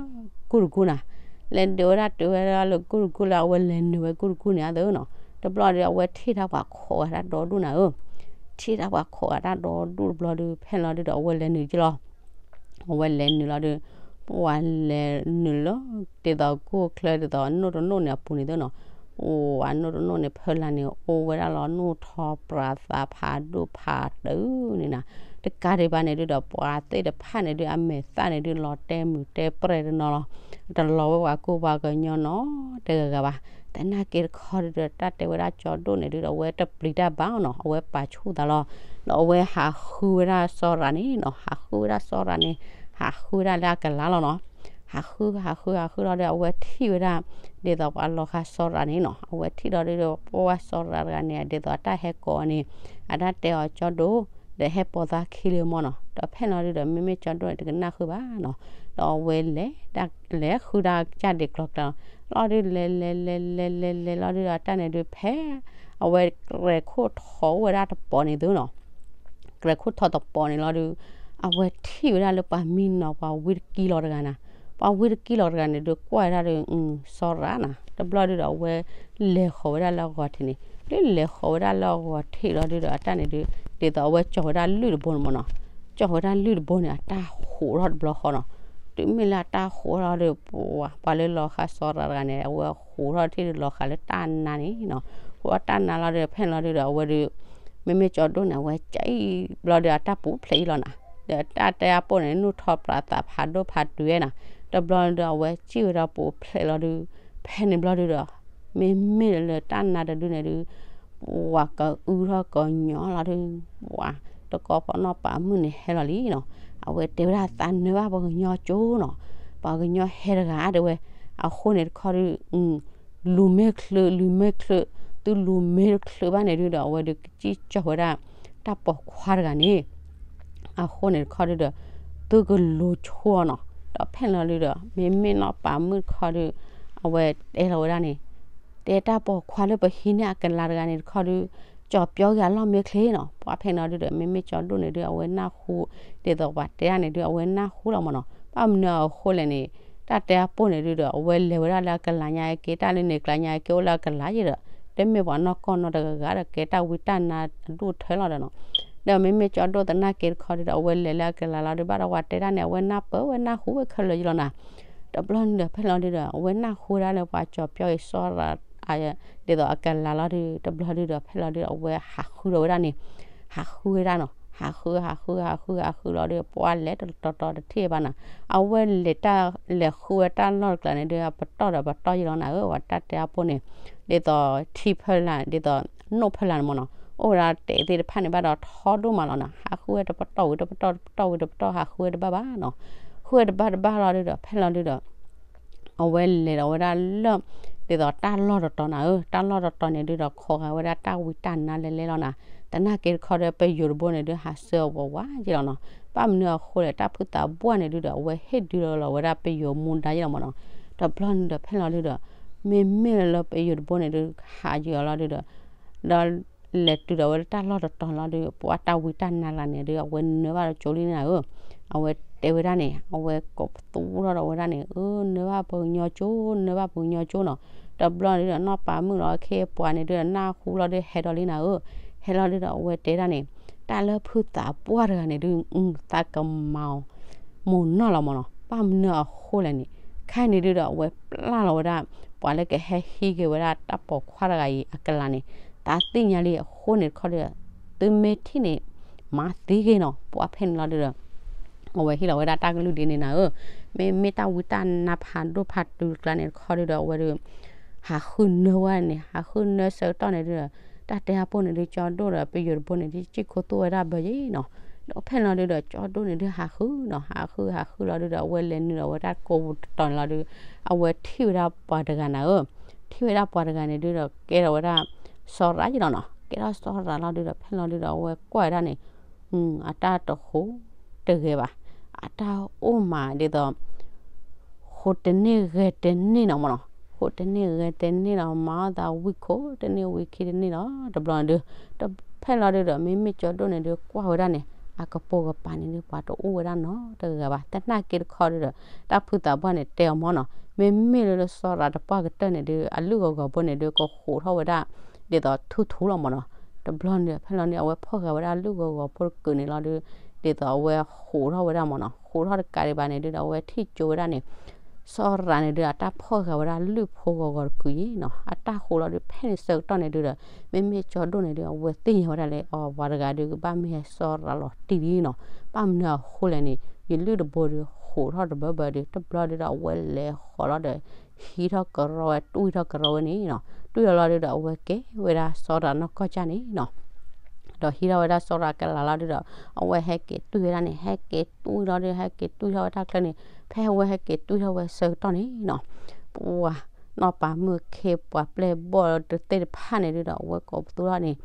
ကူၣ်တကူၣ်နၤ လဲၤဒုးဝဲဒၣ်တုၤဝဲဒၣ်လၢကူၣ်တကူၣ်လၢအဝဲလဲၤနုာ်ဝဲကူၣ်တကူၣ်န့ၣ်အသိးနီၤ. တဘျီဒီး အဝဲထံၣ်တၢ်ပှၤခိးဂၤတၢ်ဒီဒူၣ်နၤဧၢ ထံၣ်တၢ်ပှၤခိးဂၤတၢ်ဒီဒူၣ်တဘျီဒုး ဖဲန့ၣ်လီၤဒုးဒီး အဝဲလဲၤနုာ်က့လီၤ. အဝဲလဲၤနုာ်လီၤဒုး ပှၤလဲၤနုာ်လၢ ဒ်သိးကူၣ်ချၢဒ်သိး နိၣ်တနိၣ်န့ၣ်အပူၤန့ၣ်သိးနီၤ. အိၣ်အနိၣ်တနိၣ်န့ၣ် ဖၢလၢ်န့ၣ် အိၣ်ဝဲဒၣ်လီၤ နိၣ်ထီပြးသးဖးဒိၣ်ဖးတၢၢ်န့ၣ်နၤ. တကးဒံးဘၣ်န့ၣ်ဒုဒီး ပှၤသ့ၣ်တဖၣ်န့ၣ်ဒု အမဲာ်သၣ်န့ၣ်ဒု လီၤတဲမုာ်တဲပြဲၢ်တနီၤလီၤ. တလီၤဝဲပှၤကူပှၤကညီနီတဂၤဂၤဘၣ်. သနာ်က့တခီဒုဒီး တၢ်တဲဝဲဒၣ်ကၠီဒိၣ်န့ၣ်ဒုဒီး အဝဲတပျံၤတၢ်ဘၣ်နီၤ, အဝဲပာ်ဆူၣ်သးလီၤ. ဒီးအဝဲဟးဃုဝဲဒၣ်စီၤရၤန့ၣ်နီၤ, ဟးဃုဝဲဒၣ်စီၤရၤန့ၣ်, ဟးဃုဝဲဒၣ်လၢအကလၤလီၤနီၤ. ဟးဃု ဟးဃု ဟးဃုလီၤဒီး အဝဲထံၣ်ဝဲဒၣ် ဒ်သိးပှၤလီၤဃာ်စီၤရၤန့ၣ်နီၤ, အဝဲထံၣ်လီၤဒုဒီး ပှၤစီၤရၤတဂၤန့ၣ် ဒ်သိးအတၢ်ဟဲကိးအီၤန့ၣ် အတၢ်တဲအီၤကၠီဒိၣ် ဒီးဟဲပိာ်သးခံလၢမီၢ်နီၤ. ဒီးဖဲလီၤဒုဒီး မ့မ့ၢ်ကၠီဒိၣ်န့ၣ် တကနၣ်ဃုာ်ဘၣ်နီၤ. ဒီးအဝဲလဲၤ လဲၤဃုဒၣ်ကစၢ်ဒံးကျီၤကျါလီၤဒု လဲၤလဲၤလဲၤလဲၤလဲၤလဲၤလီၤဒုဒီး အတၢ်န့ၣ်ဒု ဖဲအဝဲကြဲၤခိၣ်ထီၣ်အိၣ်ဝဲဒၣ်တပီၤန့ၣ်သုနီၤ ကြဲၤခိၣ်ထီၣ်တပီၤန့ၣ်လီၤဒု အဝဲထံၣ်ဝဲဒၣ်လၢပှၤမံနီၤ ပှၤဝံတကံလီၤတဂၤနၤ, ပှၤဝံတကံလီၤတဂၤန့ၣ်ဒု ကွၢ်ဝဲဒၣ်ဒု စီၤရၤနၤ, တဘျီဒုဒီး အဝဲလဲၤဃီၤဝဲဒၣ်လၢအဂီၤထံးန့ၣ်, ဒုလဲၤဃီၤဝဲဒၣ်လၢအဂီၤထံးလီၤဒုဒီး အတၢ်န့ၣ်ဒု ဒ်သိးအဝဲကၠီၤဝဲဒၣ်လုၢ်တဘိန့ၣ်မီၢ်နီၤ, ကၠီၤဝဲဒၣ်လုၢ်တဘိန့ၣ် အတၢ်ဟူးထီၣ်တဘျီဃီနီၤ. တုၤမ့ၢ်လၢအတၢ်ဟူးထီၣ်ဒီး ပှၤ ပှၤလၢလီၤဃာ်စီၤရၤတဂၤန့ၣ် အဝဲဟူးထီၣ်ထံၣ်ဒုလီၤဃာ်လၢတၢ်နါန့ၣ်နီၤ, ဟူးထီၣ်တၢ်နါလီၤဒီး ဖဲန့ၣ်လီၤဒုဒီး အဝဲဒု မ့မ့ၢ်ကၠီဒိၣ်န့ၣ် အဝဲကအံၤဘျီဒီး အတၢ်ပူၤဖျဲးအံၤလီၤနၤ, ဒီးတၢ်တဲအပိၢ်န့ၣ် နူၢ်ထီၣ်ပြးသးဖးဒိၣ်ဖးတုၤဝဲနၤ, တဘျီဒုဒီး အဝဲစံၣ်ဝဲဒီးပူၤဖျဲးလီၤဒု, ဖဲန့ၣ်ဘျီဒုဒီး မ့မ့ၢ်လၢတၢ်နါတဒုန့ၣ်ဒု ပှၤကအုထီၣ်ကညီလီၤဒု, ပှၤတကီၢ်ဖီနီၣ်ပာ်မုၣ်န့ၣ်ဟဲလီၤလံနီၤ, အဝဲတဲဝဲဒၣ်သးနၢဘၣ်ပှၤကညီကၠိနီၤ, ပှၤကညီဟဲတဂၤတဲဝဲ, အဃိန့ၣ်တခီဒု လုၢ်မ့ၢ်ချုး လုၢ်မ့ၢ်ချုး, သုလုၢ်မ့ၢ်တချုးဘၣ်န့ၣ်ဒုဒီး အဝဲဒုကစံၣ်ကၠီၤဝဲဒၣ် တၢ်ပိာ်ခွါတဂၤန့ၣ် အဃိန့ၣ်တခီဒုဒီး သုကလူၤဆိအီၤနီၤ, ဒီးဖဲန့ၣ်လီၤဒုဒီး မ့မ့ၢ်နီၢ်ပၤမုၣ်တခီဒု အဝဲတဲလီၤဝဲဒၣ်န့ၣ်, တဲတၢ်ပိာ်ခွါလၢပဟံးန့ၢ်အကလၤတဂၤန့ၣ်တခီဒု ကၠီၤပၠီဂ့ၤအလီၢ်မ့ၢ်ချ့နီၤ, ပှၤဖဲန့ၣ်လီၤဒုဒီး မ့မ့ၢ်ကၠီဒိၣ်န့ၣ်ဒု အဝဲနၢ်ဟူ, ဒ်သိးပှၤတဲဒၣ်န့ၣ်ဒု အဝဲနၢ်ဟူလီၤမီၢ်နီၤ, ဘၣ်မနုၤအဃိလဲၣ်န့ၣ် တၢ်တဲအပိၢ်န့ၣ်ဒုဒီး အဝဲလဲၤဝဲဒၣ်လၢအကလၤညါက့ တၢ်လၢန့ၣ်ကျါညါက့ အိၣ်လၢအကလၤယ့ဒီး တမ့ၢ်ပှၤနီၢ်ကီၢ်နီတဂၤဂၤဒီး ကဲတၢ်ဝံတၢ်နါအဒိၣ်ထၢလီၤဒီးနီၤ, ဒီးမ့မ့ၢ်ကၠီဒိၣ်သနာ်က့တခီဒုဒီး အဝဲလဲၤလၢအကလၤလီၤဒု ဘၣ်ဒီးပှၤတဲဒၣ်န့ၣ် အဝဲနၢ်ပၢၢ်ဝဲနၢ်ဟူဝဲခဲလၢာ်ယ့လီၤနၤ, တဘျီန့ၣ်ဒီး ဖဲလီၤဒုဒီး အဝဲနၢ်ဟူဝဲဒၣ်လၢပှၤကၠီၤပၠီအံၤစီၤရၤ ဒ်သိးအကလၤလီၤဒု တဘျီဒုဒီး ဖဲလီၤဒုဒီး အဝဲဟးဃုဒီးဝဲဒၣ်န့ၣ်, ဟးဃုဝဲဒၣ်နီၤ, ဟးဃု ဟးဃု ဟးဃု ဟးဃုလီၤဒု ပှၤလဲၤတတီၤတီၤတထံၣ်ဘၣ်နၤ, အဝဲလဲၤတၢ် လဲၤဃုဝဲတၢ်လီၢ်တကျါန့ၣ်ဒု အပတီၢ်ဒီးပတီၢ်ယ့လီၤနၤဧၢ, ပှၤတၢ်တဲအပိၢ်န့ၣ် ဒ်သိးထံဖီလာ် ဒ်သိးနိၣ်ဖီလာ်န့ၣ်မီၢ်နီၤ, အိၣ်ဝဲဒၣ်တဲာ်သ့ၣ်တဖၣ်န့ၣ်ဘၣ်ဒီးထီဒိၣ်မးလီၤနၤ, ဟးဃုဝဲတပတီၢ်ဝံၤတပတီၢ် တပတီၢ်ဝံၤတပတီၢ် ဟးဃုဝဲတဘၣ်ဘၣ်နီၤ, ဃုဝဲတဘၣ်တဘၣ်လီၤဒုဒီး ဖဲလီၤဒုဒီး အဝဲလဲၤဒီးဝဲဒၣ်လၢ ဒ်သိးတၢ်လီၢ်တတီၤနၤဧၢ, တၢ်လီၢ်တတီၤန့ၣ်ဒုဒီး ခိးဂၤဝဲဒၣ်တၢ်ဝံတၢ်နါလဲၤလဲၤလီၤနၤ, သနာ်က့တခီဒီး ပယိၤတဘိန့ၣ်ဒု ဟးဆှၢအီၤဝးဝးယ့လီၤနီၤ, ဘၣ်မနုၤအဃိလဲၣ် တၢ်ဖုသးပှၢ်န့ၣ်ဒုဒီး အဝဲဟ့ၣ်ဒုလီၤလီၤဝဲဒၣ်ပယိၤမူဒါယ့လီၤမီၢ်နီၤ, တဘျီန့ၣ်ဒီး ဖဲလီၤဒုဒီး မ့မ့ၢ်လၢပယိၤတဘိန့ၣ်ဒု ဟးယံၤအီၤလီၤဒုဒီး ဒီးလဲၤတုၤဒီးဝဲလၢတၢ်လီၢ်တတီၤလီၤဒု ပှၤတၢ်ဝံတၢ်နါတဂၤန့ၣ်ဒု အဝဲနၢဘၣ်ဒီးကၠိလံနၤဧၢ, အဝဲတဲဝဲဒၣ်န့ၣ် အဝဲကိးပသူထီၣ်ဒီးဝဲဒၣ်န့ၣ် အၢ နၢဘၣ်ပှၤကညီကၠိ နၢဘၣ်ပှၤကညီကၠိနီၤ, တဘျီန့ၣ်ဒုဒီး နီၢ်ပၤမုၣ်လီၤခ့ပှၤန့ၣ်ဒုဒီး နၢ်ဟူလီၤဒု ဟဲဒီးလံနၤဧၢ, ဟဲလီၤဒုဒီး အဝဲတဲဒၣ်န့ၣ် တၢ်လၢဖုသးပှၢ်တဂၤန့ၣ်ဒု သးကမၤအီၤ မိၢ်နီၢ်လီၤမီၢ်နီၤ, ဘၣ်မနုၤအဃိလဲၣ်န့ၣ် ခဲအံၤန့ၣ်ဒုဒီး အဝဲပျၢ်လီၤဝဲဒၣ် ပှၤလၢကဟဲဟံးက့ၤဝဲဒၣ်တၢ်ပိာ်ခွါတဂၤအံၤအကလၤန့ၣ် သးသ့ၣ်ညါလံအဃိန့ၣ်တခီဒီး သုမ့ၢ်ထံၣ်န့ၣ် မၤသံဂ့ၤနီၤ, ပှၤဖဲန့ၣ်လီၤဒုဒီး အဝဲဟ့ၣ်လီၤဝဲဒၣ်တၢ်ကလုၢ်ဒ်န့ၣ်နၤဧၢ, မ့မ့ၢ်တၢ်ဝံတၢ်နါဖးဒိၣ်ဖးတုၤတကျါန့ၣ်တခီဒုဒီး အဝဲဒု ဟးဃုနၢဝဲန့ၣ် ဟးဃုနၢဆၢကတီၢ်န့ၣ်ဒုဒီး တၢ်တဲအပိၢ်န့ၣ်ဒု ကၠီဒိၣ်ဒီးပယိၤတဘိန့ၣ်ဒု စံၣ်ခိၣ်သူၣ်ဝဲဒၣ်ဘၢယ့နီၤ, ဒီးဖဲန့ၣ်လီၤဒုဒီး ကၠီဒိၣ်န့ၣ်ဒု ဟးဃုနီၤ ဟးဃုဟးဃုလီၤဒုဒီး အဝဲလဲၤနုာ်လီၤဝဲဒၣ်ကိးပူၤတတီၤန့ၣ်လီၤဒု အဝဲထံၣ်ဝဲဒၣ်ပှၤတဂၤနၤဧၢ, ထံၣ်ဝဲဒၣ်ပှၤတဂၤန့ၣ်ဒုဒီး ကဲထီၣ်ဝဲဒၣ် စီၤရၤယ့လီၤနီၤ, ကဲထီၣ်စီၤရၤလီၤဒုဒီး ဖဲန့ၣ်လီၤဒုဒီး အဝဲကွၢ်ဝဲဒၣ်န့ၣ် အတၢ်တဟူးတဂဲၤဘၣ်, အတၢ်အိၣ်မးဒ်သိး ဃိတန့ၢ်ဂဲၤတန့ၢ်နီၤမီၢ်နီၤ, ဃိတန့ၢ်ဂဲၤတန့ၢ်လီၤ မၤအီၣ်သးဝံခိၣ်တန့ၢ်ဝံခံတန့ၢ်လီၤ တဘျီန့ၣ်ဒု, ဖဲလီၤဒုဒီး မ့မ့ၢ်ကၠီဒိၣ်န့ၣ်ဒု ကွၢ်ဝဲဒၣ်န့ၣ် အကပိာ်ကပၤန့ၣ်ဒု ပှၤတအိၣ်ဝဲဒၣ်နီတဂၤဘၣ်, သနာ်က့တခီဒုဒီး တၢ်ဖုသးပှၢ်န့ၣ်တဲအီၤမီၢ်နီၤ, မ့မ့ၢ်လၢစီၤရၤတပှၢ်ကတၢၢ်န့ၣ်ဒု အလုၢ်ဂီၤဂီၤဘိန့ၣ်ဒု ကဟူးထီၣ်ဝဲဒၣ် ဒ်သိးထူထူလီၤမီၢ်နီၤ, တဘျီန့ၣ် ဖဲလီၤန့ၣ် အဝဲဖီၣ်ဃာ်ဝဲဒၣ်လုၢ်ဂီၤဂီၤဖိတကုာ်န့ၣ်လီၤဒု, ဒ်သိးအဝဲဟူးထီၣ်ဝဲဒၣ်မီၢ်နီၤ, ဟူးထီၣ်တကးဒံးဘၣ်န့ၣ်ဒုဒီး အဝဲထံၣ်ကၠိဝဲဒၣ်န့ၣ်, စီၤရၤန့ၣ်ဒုး အတၢ်ဖီၣ်ဃာ်ဝဲဒၣ်လုၢ်ဖိဂီၤဂီၤတကုာ်အံၤနီၤ, အတၢ်ဃိးလီၤဒုး ဖဲန့ၣ်ဆၢကတီၢ်န့ၣ်ဒုးဒီး မ့မ့ၢ်ကၠီဒိၣ်န့ၣ်ဒုး အဝဲသ့ၣ်ညါဝဲဒၣ်လၢ အီၤ ပှၤတဂၤဒုးကဘၣ်မ့ၢ်ဟဲစီၤရၤလီၤတံၢ်လံနီၤ, ဘၣ်မနုၤအဃိလဲၣ်န့ၣ် ယလုၢ်တဘိဒုးဃိးထီၣ်တဘၢဘၢဒုး တဘျီဒုးဒီး အဝဲလဲၤဃီၤလီၤဒီး ဟံးထီၣ်ကရီဝဲ တွံၢ်ထီၣ်ကရီဝဲန့ၣ်နီၤ, တွံၢ်လီၤလီၤဒုးဒီး အဝဲကဲဝဲဒၣ်စီၤရၤနီၢ်ကီၢ်ကၢ်န့ၣ်နီၤ ဒီးဟံးထီၣ်ဝဲဒၣ်စီၤရၤကလၤလီၤဒုးဒီး အဝဲဟဲက့ၤတွံၢ်ဝဲဒၣ်န့ၣ် ဟဲက့ၤတွံၢ်လီၤဒုး ဟဲက့ၤတွံၢ်ထီၣ်ဝဲတၢ်ချၢန့ၣ် ဖဲအဝဲဟဲက့ၤတွံၢ်ထီၣ်ဝဲဆၢကတီၢ်န့ၣ်နီၤ, ပှၤနီၢ်ပၤမုၣ်ခ့ပှၤပျဲၢ်ဘီၣ်တသ့ၣ်တဖၣ်န့ၣ်ဒုးဒီး အဝဲကိးပသူထီၣ်န့ၣ်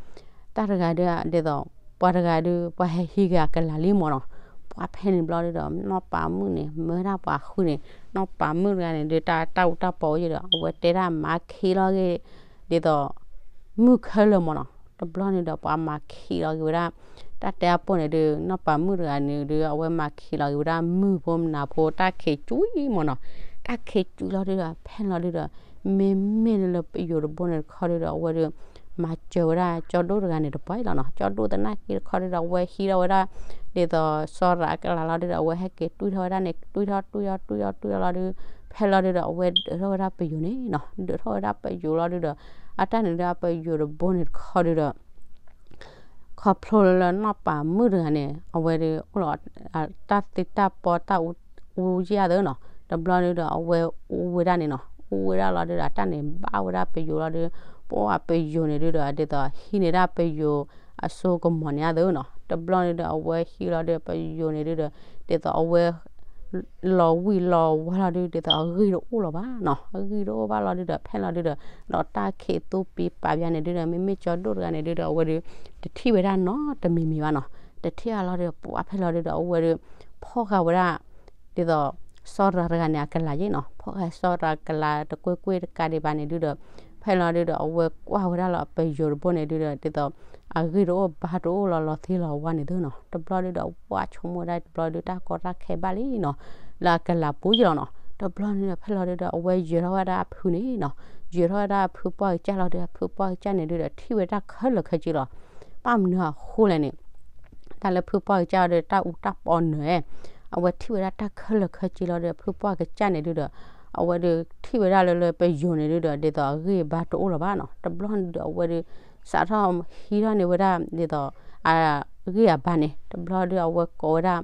တၢ်တဂၤဒုး ဒ်သိး ပှၤတဂၤဒုး ပှၤဟဲဟံးက့ၤအကလၤလံမ့ၢ်နီၤ, ပှၤဖဲန့ၣ်ဘျီဒုးဒီး နီၢ်ပၤမုၣ်န့ၣ် မၢဒၣ်ပှၤဃုန့ၣ် နီၢ်ပၤမုၣ်တဂၤန့ၣ်ဒုး တၢ်တၢ်အူတၢ်ပီအိၣ်ယဲဒီး အဝဲတဲဒၣ်မၤခံလီၤဂ့ၤ ဒ်သိး မုၢ်ခဲလၢာ်မ့ၢ်နီၤ, တဘျီန့ၣ်ဒီးပှၤမၤခံလီၤက့ၤဝဲဒၣ် တၢ်တဲအပိၢ်န့ၣ်ဒုး နီၢ်ပၤမုၣ်တဂၤန့ၣ်ဒုး အဝဲမၤခံလီၤက့ၤဝဲဒၣ်မုၢ်ဖိမနၤဖိ တၢ်ခံးကွံာ်မ့ၢ်နီၤ, တၢ်ခံးကွံာ်လီၤဒုးဒီး ဖဲန့ၣ်လီၤဒုးဒီး မ့မ့ၢ်လၢပယိၤတဘိန့ၣ်တခီဒုးဒီး အဝဲဒုး မၤစၢၤဝဲဒၣ်ကၠီဒိၣ်တဂၤန့ၣ်တပှၢ်အံၤလီၤနီၤ, ကၠီဒိၣ်သနာ်က့တခီဒုးဒီး အဝဲဟံးထီၣ်ဝဲဒၣ် ဒ်သိးစီၤရၤအကလၤလီၤဒုးဒီး အဝဲဟဲက့ၤတွံၢ်ထီၣ်ဝဲဒၣ်န့ၣ် တွံၢ်ထီၣ်တွံၢ်ထီၣ်တွံၢ်ထီၣ်တွံၢ်ထီၣ်လီၤဒုး ဖဲလီၤဒုးဒီး အဝဲဒၢးထီၣ်ဝဲဒၣ်ပယိၤန့ၣ်နီၤ, ဒၢးထီၣ်ဝဲဒၣ်ပယိၤလီၤဒုးဒီး အတၢ်န့ၣ်ဒုး အပယိၤတဘိန့ၣ်တခီဒုးဒီး ခီဖျိလၢနီၢ်ပၤမုၣ်တဂၤန့ၣ် အဝဲဒုးအိၣ်လီၤ တၢ်သံတၢ်ပီတၢ်အူယဲၢ်သ့နီၤ, တဘျီဒုးဒီး အဝဲအူဝဲဒၣ်န့ၣ်နီၤ, အူဝဲဒၣ်လီၤဒုးဒီး အတၢ်န့ၣ်ဘၣ်ဝဲဒၣ်ပယိၤလီၤဒုး ပှၤပယိၤန့ၣ်ဒုးဒီး ဒ်သိးဟံးန့ၢ်ဒၣ်ပယိၤအစိကမီၤန့ၣ်သ့နီၤ, တဘျီဒုးဒီး အဝဲဟံးလီၤဒုး ပယိၤန့ၣ်ဒုးဒီး ဒ်သိးအဝဲ လီၤဝံၣ်လီၤဝါလီၤဒုး ဒ်သိးအဂံၢ်တအိၣ်လီၤဘၣ်နီၤ, အဂံၢ်တအိၣ်ဘၣ်လီၤဒုးဒီး ဖဲလီၤဒုးဒီး ဒီးတၢ်ခံးသူပံးပာ်ပျါန့ၣ်ဒုးဒီး မ့မ့ၢ်ကၠီဒိၣ်တဂၤန့ၣ်ဒုးဒီး အဝဲဒုး တထံၣ်ဝဲဒၣ်နီတမံၤမံၤဘၣ်နီၤ, တထံၣ်အလီၤဒုး ပှၤဖဲလီၤဒုးဒီး အဝဲဒုး ဖီၣ်ဃာ်ဝဲဒၣ် ဒ်သိး စီၤရၤတဂၤန့ၣ် အကလၤယဲၢ်နီၤ, ဖီၣ်ဃာ်စီၤရၤကလၤတကွ့ၢ်ကွ့ၢ်တကးဒံးဘၣ်န့ၣ်ဒုးဒီး ဖဲလီၤဒုးဒီး အဝဲကွၢ်ဝဲဒၣ်လီၤ ပယိၤတဘိန့ၣ်ဒုးဒီး ဒ်သိး အဂံၢ်တအိၣ်ဘါတအိၣ်လီၤ လီၤသ့လီၤဝါန့ၣ်သ့နီၤ, တဘျီဒုးဒီး ဝါဆိကမိၣ်ဝဲဒၣ်တဘျီဒုး တၢ်ကီတၢ်ခဲဘၣ်လံနီၤ, လၢအကလၤပူၤယဲၢ်လီၤနီၤ, တဘျီန့ၣ်ဒီး ဖဲလီၤဒုးဒီး အဝဲယၢၤထီၣ်ဝဲဒၣ်အဖုန့ၣ်နီၤ, ယၢၤထီၣ်ဝဲဒၣ်အဖုပှၢ်ကစၢ်လီၤဒုး အဖုပှၢ်ကစၢ်န့ၣ်ဒုးဒီး ထံၣ်ဝဲတၢ်ခဲလၢာ်ခဲဆ့လီၤ, ဘၣ်မနုၤအဃိလဲၣ်န့ၣ် တၢ်လၢဖုပှၢ်ကစၢ်ဒီး တၢ်အူတၢ်ပီနၢၤ အဝဲထံၣ်ဝဲဒၣ်တၢ်ခဲလၢာ်ခဲဆ့လီၤဒီး ဖုပှၢ်ကစၢ်န့ၣ်ဒုးဒီး အဝဲဒုးထံၣ်ဝဲဒၣ်လၢလၢပယိၤန့ၣ်ဒုးဒီး ဒ်သိးအဂံၢ်အဘါတအိၣ်လီၤဘၣ်နီၤ, တဘျီန့ၣ်ဒီး အဝဲဒုး စးထီၣ်ဟံးထီၣ်န့ၢ်ဝဲဒၣ် ဒ်သိး အဂံၢ်အဘါန့ၣ် တဘျီဒုး အဝဲကိးဝဲဒၣ်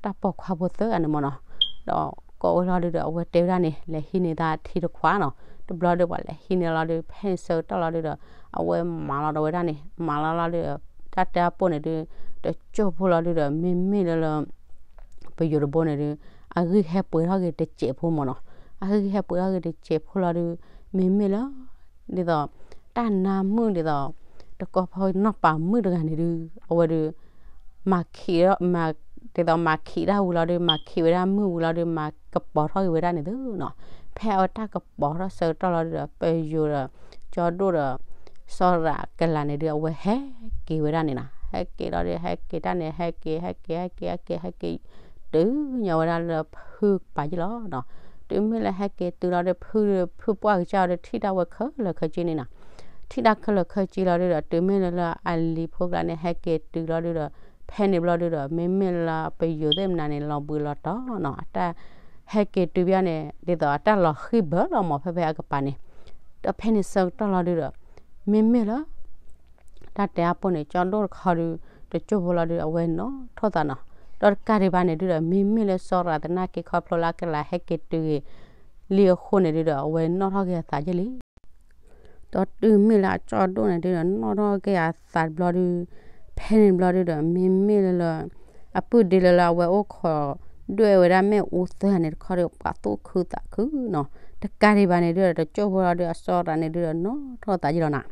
တၢ်ပိာ်ခွါဖိသၢဂၤန့ၣ်မ့ၢ်နီၤ, ဒီးကိးဝဲလီၤဒုးဒီး အဝဲတဲဝဲဒၣ်န့ၣ် လဲၤဟံးန့ၢ်သးထံတခွးနီၤ, တဘျီဒုး ပှၤလဲၤဟံးန့ၢ်လီၤဒုး ဖဲန့ၣ်ဆၢကတီၢ်လီၤဒုးဒီး အဝဲမၤလီၤဒီးဝဲဒၣ်န့ၣ် မၤလီၤလီၤဒုးဒီး တၢ်တဲအပိၢ်န့ၣ်ဒုး တကၠိၢ်ဖိလီၤဒုးဒီး မ့မ့ၢ်လၢလၢ ပယိၤတဘိန့ၣ်ဒုး အဂံၢ်ဟဲပှဲၤထီၣ်က့ၤတစဲးဖိမ့ၢ်နီၤ, အဂံၢ်ဟဲပှဲၤထီၣ်က့ၤတစဲးဖိလီၤဒုး မ့မ့ၢ်လၢ ဒ်သိး တၢ်နါမုၣ်ဒ်သိး တကီၢ်ဖိနီၢ်ပၤမုၣ်တဂၤန့ၣ်ဒုး အဝဲဒုး မၤခံး ဒ်သိးမၤခံးတၢ်ဝံၤလီၤဒုး မၤခံးဝဲဒၣ်မုၢ်ဝံၤလီၤဒုး မၤကပီၤထီၣ်က့ၤဝဲဒၣ်န့ၣ်သ့နီၤ, ဖဲအဝဲတၢ်ကပီၤထီၣ်ဆၢကတီၢ်လီၤဒုးဒီး ပယိၤဒီး ကၠီဒိၣ်ဒီး စီၤရၤကလၤန့ၣ်ဒုး အဝဲဟဲက့ၤဝဲဒၣ်န့ၣ်နီၤ, ဟဲက့ၤလီၤဒုး ဟဲက့ၤတၢ်န့ၣ် ဟဲက့ၤ ဟဲက့ၤ ဟဲက့ၤ ဟဲက့ၤ ဟဲက့ၤ တုၤညါဝဲဒၣ်လၢဖုကပၤယ့ၢ်လီၤနီၤ, တုၤမ့ၢ်လၢဟဲက့ၤတုၤလီၤဒုး ဖု ဖုပှၢ်ကစၢ်အီၤဒုး ထံၣ်တၢ်ဝဲခဲလၢာ်ခဲဆ့န့ၣ်နီၤ, ထံၣ်တၢ်ခဲလၢာ်ခဲဆ့လီၤဒုးဒီး တုၤမ့ၢ်လၢလၢအလံၤဖိကျါန့ၣ် ဟဲက့ၤတုၤလီၤဒုးဒီး ဖဲန့ၣ်ဘျီဒုးဒီး မ့မ့ၢ်လၢပယိၤသ့ၣ်မနုၤန့ၣ် လီၤဘှံးလီၤတီၤနီၤ, အတၢ်ဟဲက့ၤတုၤဘၣ်န့ၣ် ဒ်သိးအတၢ်လီၤဃံၢ်ဘၢလီၤမး ဖဲဖဲအကပၤန့ၣ်, ဒီးဖဲန့ၣ်ဆၢကတီၢ်လီၤဒုးဒီး မ့မ့ၢ်လၢ တၢ်တဲအပိၢ်န့ၣ် ကၠီဒိၣ်တခီဒုး တကၠိၢ်ဖိလီၤဒုး အဝဲနီၣ်ထီၣ်သးနီၤ, ဒီးတကးဒံးဘၣ်န့ၣ်ဒုးဒီး မ့မ့ၢ်လၢစီၤရၤသနာ်က့ခီဖျိလၢအကလၤဟဲက့ၤတုၤဂ့ၤ လံအဃိန့ၣ်ဒုးဒီး အဝဲနီၣ်ထီၣ်က့ၤအသးယဲၢ်လံ ဒီးတုၤမ့ၢ်လၢအကၠီဒိၣ်န့ၣ်ဒုးဒီး နီၣ်ထီၣ်က့ၤအသးတဘျီဒုး ဖဲန့ၣ်တဘျီဒုးဒီး မ့မ့ၢ်လၢလၢ အပုၢ်ဒ့လၢလၢအဝဲအိၣ်ခိးဒွဲၣ်ဝဲဒၣ်မ့ၣ်အူသၢဂၤန့ၣ်တခီဒီး ပှၤသူၣ်ခုသးခုနီၤ, တကးဒံးဘၣ်န့ၣ်ဒုးဒီး တကၠိၢ်ဖိလီၤဒုး အစီၤရၤန့ၣ်ဒုးဒီး နီၣ်ထီၣ်သးယဲၢ်လီၤနီၤ,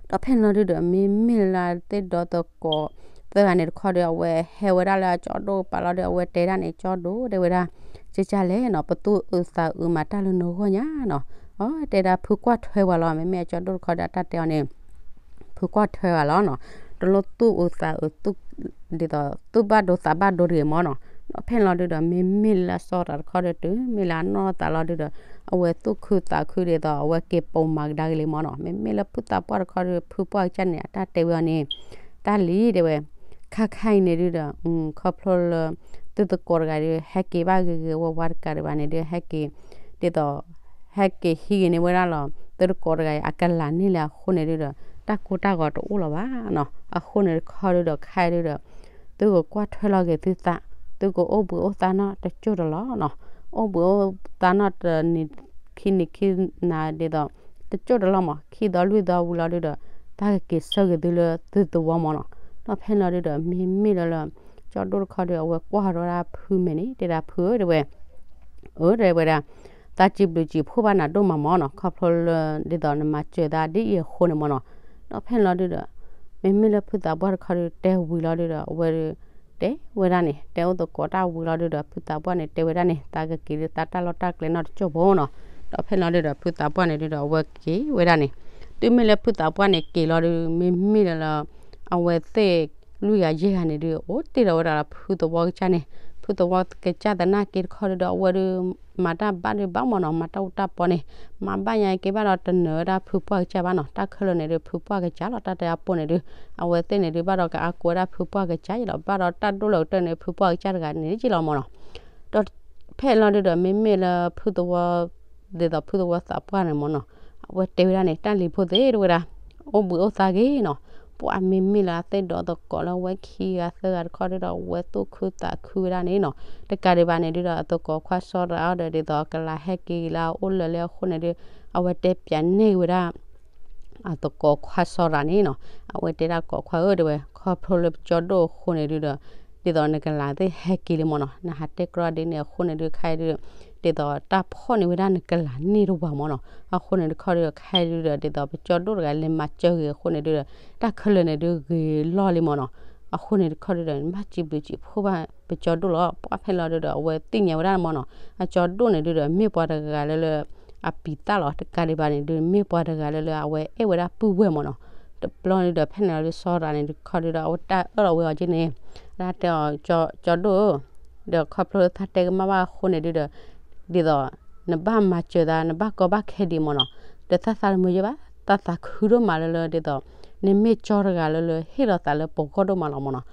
ဒီးဖဲန့ၣ်လီၤဒုးဒီး မ့မ့ၢ်လၢသ့ၣ်ဒီသကိးသၢဂၤန့ၣ်တခီဒီး အဝဲဟဲဝဲဒၣ်လၢအကၠီဒိၣ်ကပၤလီၤဒီး အဝဲတဲဒၣ်န့ၣ် ကၠီဒိၣ်တဲဝဲဒၣ် ကၠၢ်ကၠၢ်လဲၣ်နီၤ ပသူၣ်အုးသးအုးမၤတၢ်လၢနဂီၢ်ညါနီၤ, အတဲဒၣ်ဖုကွၢ်ထွဲဝဲလီၤ မ့မ့ၢ်အကၠီဒိၣ်တခီဒီး အတၢ်တဲအီၤန့ၣ် ဖုကွၢ်ထွဲဝဲလီၤနီၤ, တလိၣ်သူၣ်အုးသးအုး ဒ်သိး သူၣ်ဘၣ်ဒိသးဘၣ်ဒိတဂ့ၤမ့ၢ်နီၤ, ဒီးဖဲန့ၣ်လီၤဒုးဒီး မ့မ့ၢ်လၢစီၤရၤတခီဒီး တုၤမ့ၢ်လၢအနီၣ်သးလီၤဒုးဒီး အဝဲသူၣ်ခုသးခုဒ်သိး အဝဲက့ၤပိာ်မၤကဒါက့ၤလံမ့ၢ်နီၤ, မ့မ့ၢ်လၢဖုသးပှၢ်တခီဒီး ဖုပှၢ်ကစၢ်န့ၣ် အတၢ်တဲဝဲအီၤန့ၣ် တၢ်လံတဲဝဲ ခါခါအံၤန့ၣ်ဒုးဒီး ခီဖျိလၢ သုသကိးတဂၤဒီး ဟဲက့ၤဘၣ်ဂ့ၤဂ့ၤဝါဝါတကးဒံးဘၣ်န့ၣ်ဒုး ဟဲက့ၤ ဒ်သိး ဟဲက့ၤဟံးက့ၤန့ၢ်ဝဲဒၣ်လီၤ သုတကိးတဂၤအံၤ အကလၤန့ၢ်လံအဃိန့ၣ်ဒုဒီး တၢ်ကိၢ်တၢ်ဂီၤတအိၣ်လၢၤဘၣ်နီၤ. အဃိန့ၣ်တခီဒုဒီး ခဲအံၤဒုဒီး သုကကွၢ်ထွဲလီၤက့ၤသုသး, သုကအိၣ်ဘှံးအိၣ်သါနီၢ်တစိၢ်တလီၢ်နီၤ. အိၣ်ဘှံးအိၣ်သါနီၢ်တနံၤခံနံၤခံနၤဒ်သိး တစိၢ်တလီၢ်မး ခံသီလွံၢ်သီဝံၤလီၤဒုဒီး တၢ်ကက့ၤဆှၢက့ၤသုလၢသုသဝီမးနီၤ. ဒီးဖဲလီၤဒုဒီး မ့မ့ၢ်လၢလၢ ကၠီဒိၣ်တခီဒု အဝဲကွၢ်ထီၣ်ဝဲဒၣ်ဖုမဲာ်န့ၣ် တဲဒၣ်ဖုဧၢ တဲဝဲ အၢ တဲဝဲဒၣ် သးစံးဘျုးစံးဖှိၣ်ဘၣ်နၤဒိၣ်မးမးနီၤ ခီဖျိလၢဒ်သိးနမၤစၢၤသးဒ်အံၤအဃိန့ၣ်မးနီၤ. ဒီးဖဲလီၤဒုဒီး မ့မ့ၢ်လၢဖုသးပှၢ်တခီဒု တဲဝံၤလီၤဒုဒီး အဝဲဒု တဲဝဲဒၣ်န့ၣ် တဲအိၣ်သကိးတၢ်ဝံၤလီၤဒုဒီး ဖုသးပှၢ်န့ၣ် တဲဝဲဒၣ်န့ၣ် သးကက့ၤလၢသးတၢ်လီၢ်တၢ်ကျဲနီၢ်တစိၢ်ဖိနီၤ. ဒီးဖဲလီၤဒုဒီး ဖုသးပှၢ်န့ၣ်ဒုဒီး အဝဲက့ၤဝဲဒၣ်န့ၣ် တုၤမ့ၢ်လၢဖုသးပှၢ်န့ၣ် က့ၤလီၤဒု မ့မ့ၢ်လၢလၢ အဝဲသ့ၣ်လွံၢ်ဂၤယဲၢ်ဂၤန့ၣ်ဒု အိၣ်တ့ၢ်လီၤဝဲဒၣ်လၢဖုသဝီကစၢ်န့ၣ် ဖုသဝီကစၢ်သနာ်က့တခီဒုဒီး အဝဲဒု မၤတၢ်ဘၣ်ဒုဘၣ်မးနီၤ မၤတၢ်အူတၢ်ပီန့ၣ် မၤဘၣ်ညါက့ၤဘၣ်ဒီးတနၢၤဝဲဒၣ်ဖုပှၢ်ကစၢ်ဘၣ်နီၤ. တၢ်ခဲလၢာ်န့ၣ်ဒု ဖုပှၢ်ကစၢ်လီၤ တၢ်တဲအပိၢ်န့ၣ်ဒု အဝဲသ့ၣ်န့ၣ်ဒု ဘၣ်ဒီးကအါကိးဝဲဒၣ်ဖုပှၢ်ကစၢ်ယလီၤ ဘၣ်ဒီးတၢ်ဒိၣ်လၢကတၢၢ်န့ၣ် ဖုပှၢ်ကစၢ်တဂၤန့ၣ်က့လီၤမးနီၤ. ဒီးဖဲလီၤဒုဒီး မ့မ့ၢ်လၢဖုသဝီ ဒ်သိးဖုသဝီသးပှၢ်န့ၣ်မးနီၤ အဝဲတဲဝဲဒၣ်န့ၣ် တၢ်လံၤဖိသ့ၣ်တဝဲဒၣ် အိၣ်ဘှံးအိၣ်သါဂ့ၤနီၤ. ပှၤမ့မ့ၢ်လၢအသ့ၣ်ဒီးသကိးလၢအဝဲခံဂၤသၢဂၤတခီဒုဒီး အဝဲသူၣ်ခုသးခုဝဲဒၣ်န့ၣ်နီၤ. တကးဒံးဘၣ်န့ၣ်ဒုဒီး အသကိးခွါစီၤရၤအီၤဒီး ဒ်သိးကလၤဟဲက့ၤလၢအအိၣ်လၢာ်လံအဃိန့ၣ်ဒု အဝဲတဲပၠးန့ၢ်ဝဲဒၣ် အသကိးခွါစီၤရၤန့ၣ်နီၤ. အဝဲတဲဒၣ်ကိးခွါဧၢ တဲဝဲ ခီဖျိလၢပကၠီဒိၣ်အဃိန့ၣ်ဒုဒီး ဒ်သိးနကလၤသ့ၣ်ဟဲက့ၤလံမးနီၤ နဟးတဲကြီဒ်န့ၣ်အဃိန့ၣ်ဒု ခဲအံၤဒု ဒ်သိးတၢ်ဖီၣ်န့ၢ်ဝဲဒၣ်နကလၤန့ၢ်တဝၤမးနီၤ. အဃိန့ၣ်တခီဒုဒီး ခဲအံၤဒုဒီး ဒ်သိးပကၠီဒိၣ်တဂၤလဲၤမၤစၢၤဂ့ၤအဃိန့ၣ်ဒုဒီး တၢ်ခဲလၢာ်န့ၣ်ဒုဂ့ၤလီၢ်လံမးနီၤ. အဃိန့ၣ်တခီဒုဒီး မၤစံးဘျုးစံးဖှိၣ်ဘၣ်ပကၠီဒိၣ်လီၤ. ပှၤဖဲလီၤဒုဒီး အဝဲသ့ၣ်ညါဝဲဒၣ်မးနီၤ အကၠီဒိၣ်န့ၣ်ဒုဒီး မ့ၢ်ပှၤတဂၤလၢလၢ အပံၤသၣ်လီၤ. တကးဒံးဘၣ်န့ၣ်ဒု မ့ၢ်ပှၤတဂၤလၢလၢအဝဲအဲၣ်ဝဲဒၣ်ပုၢ်ဝဲၢ်မးနီၤ. တဘျီန့ၣ်ဒီး ဖဲန့ၣ်လီၤဒု စီၤရၤန့ၣ်တခီဒုဒီး အဝဲတၢ်အၢၣ်လီၤဝဲအီၤက့န့ၣ် တၢ်တဲအီၤ ကၠီဒိၣ်ဧၢ ဒီးခီဖျိလၢသးတဲကမၣ်ဘၣ်အဃိန့ၣ်ဒုဒီး ဒ်သိး နဘၣ်မၤစၢၤသး နဘၣ်ကီဘၣ်ခဲဒံးမးနီၤ. ဒီးသးသးတမုာ်ယဲၢ်ဘၣ် သးသးခုဒိၣ်မးလၢလၢဒ်သိး နမ့ၢ်ကၠီတဂၤလၢလၢဟ့ၣ်လီၤသးလၢပဂီၢ်ဒိၣ်မးလီၤမးနီၤ.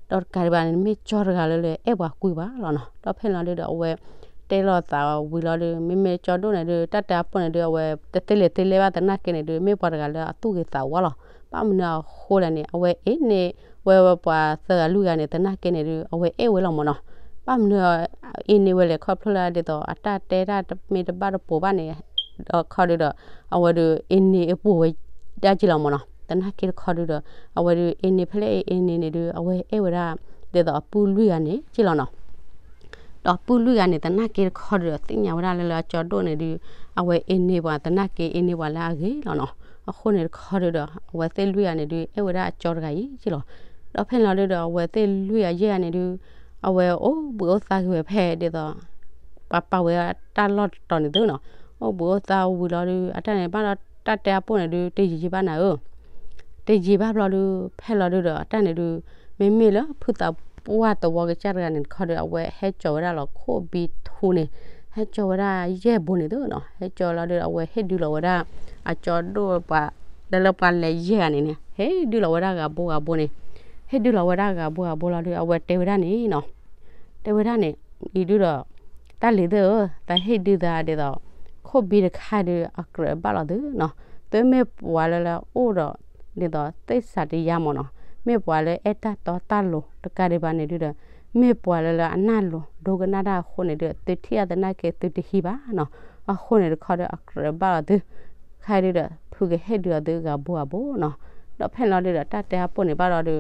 ဒီးတကးဒံးဘၣ်န့ၣ် နမ့ၢ်ကၠီတဂၤလၢလၢအဲၣ်ပှၤကွံာ်ဘၣ်လီၤနီၤ. ဒီးဖဲလီၤဒုဒီး အဝဲတဲလီၤသးဝံၤလီၤဒု မ့မ့ၢ်ကၠီဒိၣ်န့ၣ်ဒု တၢ်တဲအပိၢ်န့ၣ်ဒု အဝဲတသ့လဲၤသ့လဲၤဘၣ်သနာ်က့န့ၣ်ဒု မ့ၢ်ပှၤတဂၤလၢအသူၣ်ဂ့ၤသးဝါလီၤ. ဘၣ်မနုၤအဃိလဲၣ်န့ၣ် အဝဲအ့န့ၢ်ဝဲပှၤသၢဂၤလွံၢ်ဂၤန့ၣ် သနာ်က့န့ၣ်ဒု အဝဲအဲၣ်ဝဲလီၤမးနီၤ. ဘၣ်မနုၤအ့န့ၢ်ဝဲလဲၣ် ခီဖျိလၢဒ်သိး အတၢ်တဲတၢ်တမ့ၢ်တဘၣ်တပိၤဘၣ်န့ၣ် ဒီးခီဒုဒီး အဝဲဒုးအ့န့ၢ်အပိၤဝဲဒၣ်က့လီၤမးနီၤ. သနာ်က့တခီဒုဒီး အဝဲဒုးအ့န့ၢ်ဖဲလဲၣ်အ့န့ၢ်န့ၣ်ဒု အဝဲအဲၣ်ဝဲဒၣ် ဒ်သိးအပုၢ်လွံၢ်ဂၤန့ၣ်က့လီၤနီၤ. ဒီးပုၢ်လွံၢ်ဂၤန့ၣ် သနာ်က့တခီဒုဒီး သ့ၣ်ညါဝဲဒၣ်လၢလၢအကၠီဒိၣ်န့ၣ်ဒု အဝဲအ့န့ၢ်ပှၤ သနာ်က့အ့န့ၢ်ပှၤလၢအဂ့ၤလီၤနီၤ. အဃိန့ၣ်တခီဒုဒီး အဝဲသ့ၣ်လွံၢ်ဂၤန့ၣ်ဒု အဲၣ်ဝဲဒၣ်အကၠီတဂၤအံၤက့လီၤ. ဒီးဖဲန့ၣ်လီၤဒုဒီး အဝဲသ့ၣ်လွံၢ်ဂၤယဲၢ်ဂၤန့ၣ်ဒု အဝဲအိၣ်ဘှံးအိၣ်သါက့ၤဝဲဖဲဒ်သိး ပှၤပာ်ဝဲတၢ်လီၢ်တတီၤန့ၣ်သုနီၤ. အိၣ်ဘှံးအိၣ်သါဝံၤလီၤဒု အတၢ်န့ၣ်ဘၣ်ဒီးတၢ်တဲအပိၢ်န့ၣ်ဒု တယံာ်ယံာ်ဘၣ်နၤဧၢ တယံာ်ဘၣ်ဘျီဒု ဖဲလီၤဒုဒီး အတၢ်န့ၣ်ဒု မ့မ့ၢ်လၢဖုသးပှၢ်သဝီကစၢ်တဂၤန့ၣ်တခီဒု အဝဲဟဲကၠီၤဝဲဒၣ်လီၤခိၣ်ဘံထူန့ၣ် ဟဲကၠီၤဝဲဒၣ်ယဲၢ်ဘိန့ၣ်သုနီၤ. ဟဲကၠီၤလီၤဒု အဝဲဟ့ၣ်ဒုးလီၤဝဲဒၣ် အကၠီဒိၣ်ပှၤ လၢလၢပှၤလဲၤယဲၢ်ဂၤန့ၣ်န့ၣ် ဟ့ၣ်ဒုးလီၤဝဲဒၣ်ဂၤဘိဂၤဘိန့ၣ် ဟ့ၣ်ဒုးလီၤဝဲဒၣ်ဂၤဘိဂၤဘိလီၤဒု အဝဲတဲဝဲဒၣ်န့ၣ်နီၤ တဲဝဲဒၣ်န့ၣ် အံၤဒုဒီး တၢ်လံၤသ့ၣ်ဧၢ သးဟ့ၣ်ဒုးသးဒ်သိး ခိၣ်ဘံတခါဒု အကြၢးဘၣ်လီၤသုနီၤ. သုမ့ၢ်ပှၤလၢလၢအိၣ်ဒီး ဒ်သိးသ့ၣ်စးတယါမးနီၤ. မ့ၢ်ပှၤလၢအဲၣ်တၢ်တီတၢ်လိၤတကးဒံးဘၣ်န့ၣ်ဒုဒီး မ့ၢ်ပှၤလၢလၢအနၢ်လိၤဒိကနၣ်တၢ်အဃိန့ၣ်ဒု သုထံၣ်အသနာ်က့သုတဟံးဘၣ်နီၤ. အဃိန့ၣ်တခီဒု အကြၢးဘၣ်လီၤသု ခဲဒုဒီး ဖုကဟ့ၣ်ဒုးအီၤသုဂၤဘိဂၤဘိနီၤ. ဒီးဖဲလီၤဒုဒီး တၢ်တဲအပိၢ်န့ၣ်ဘၣ်ဒီးဒု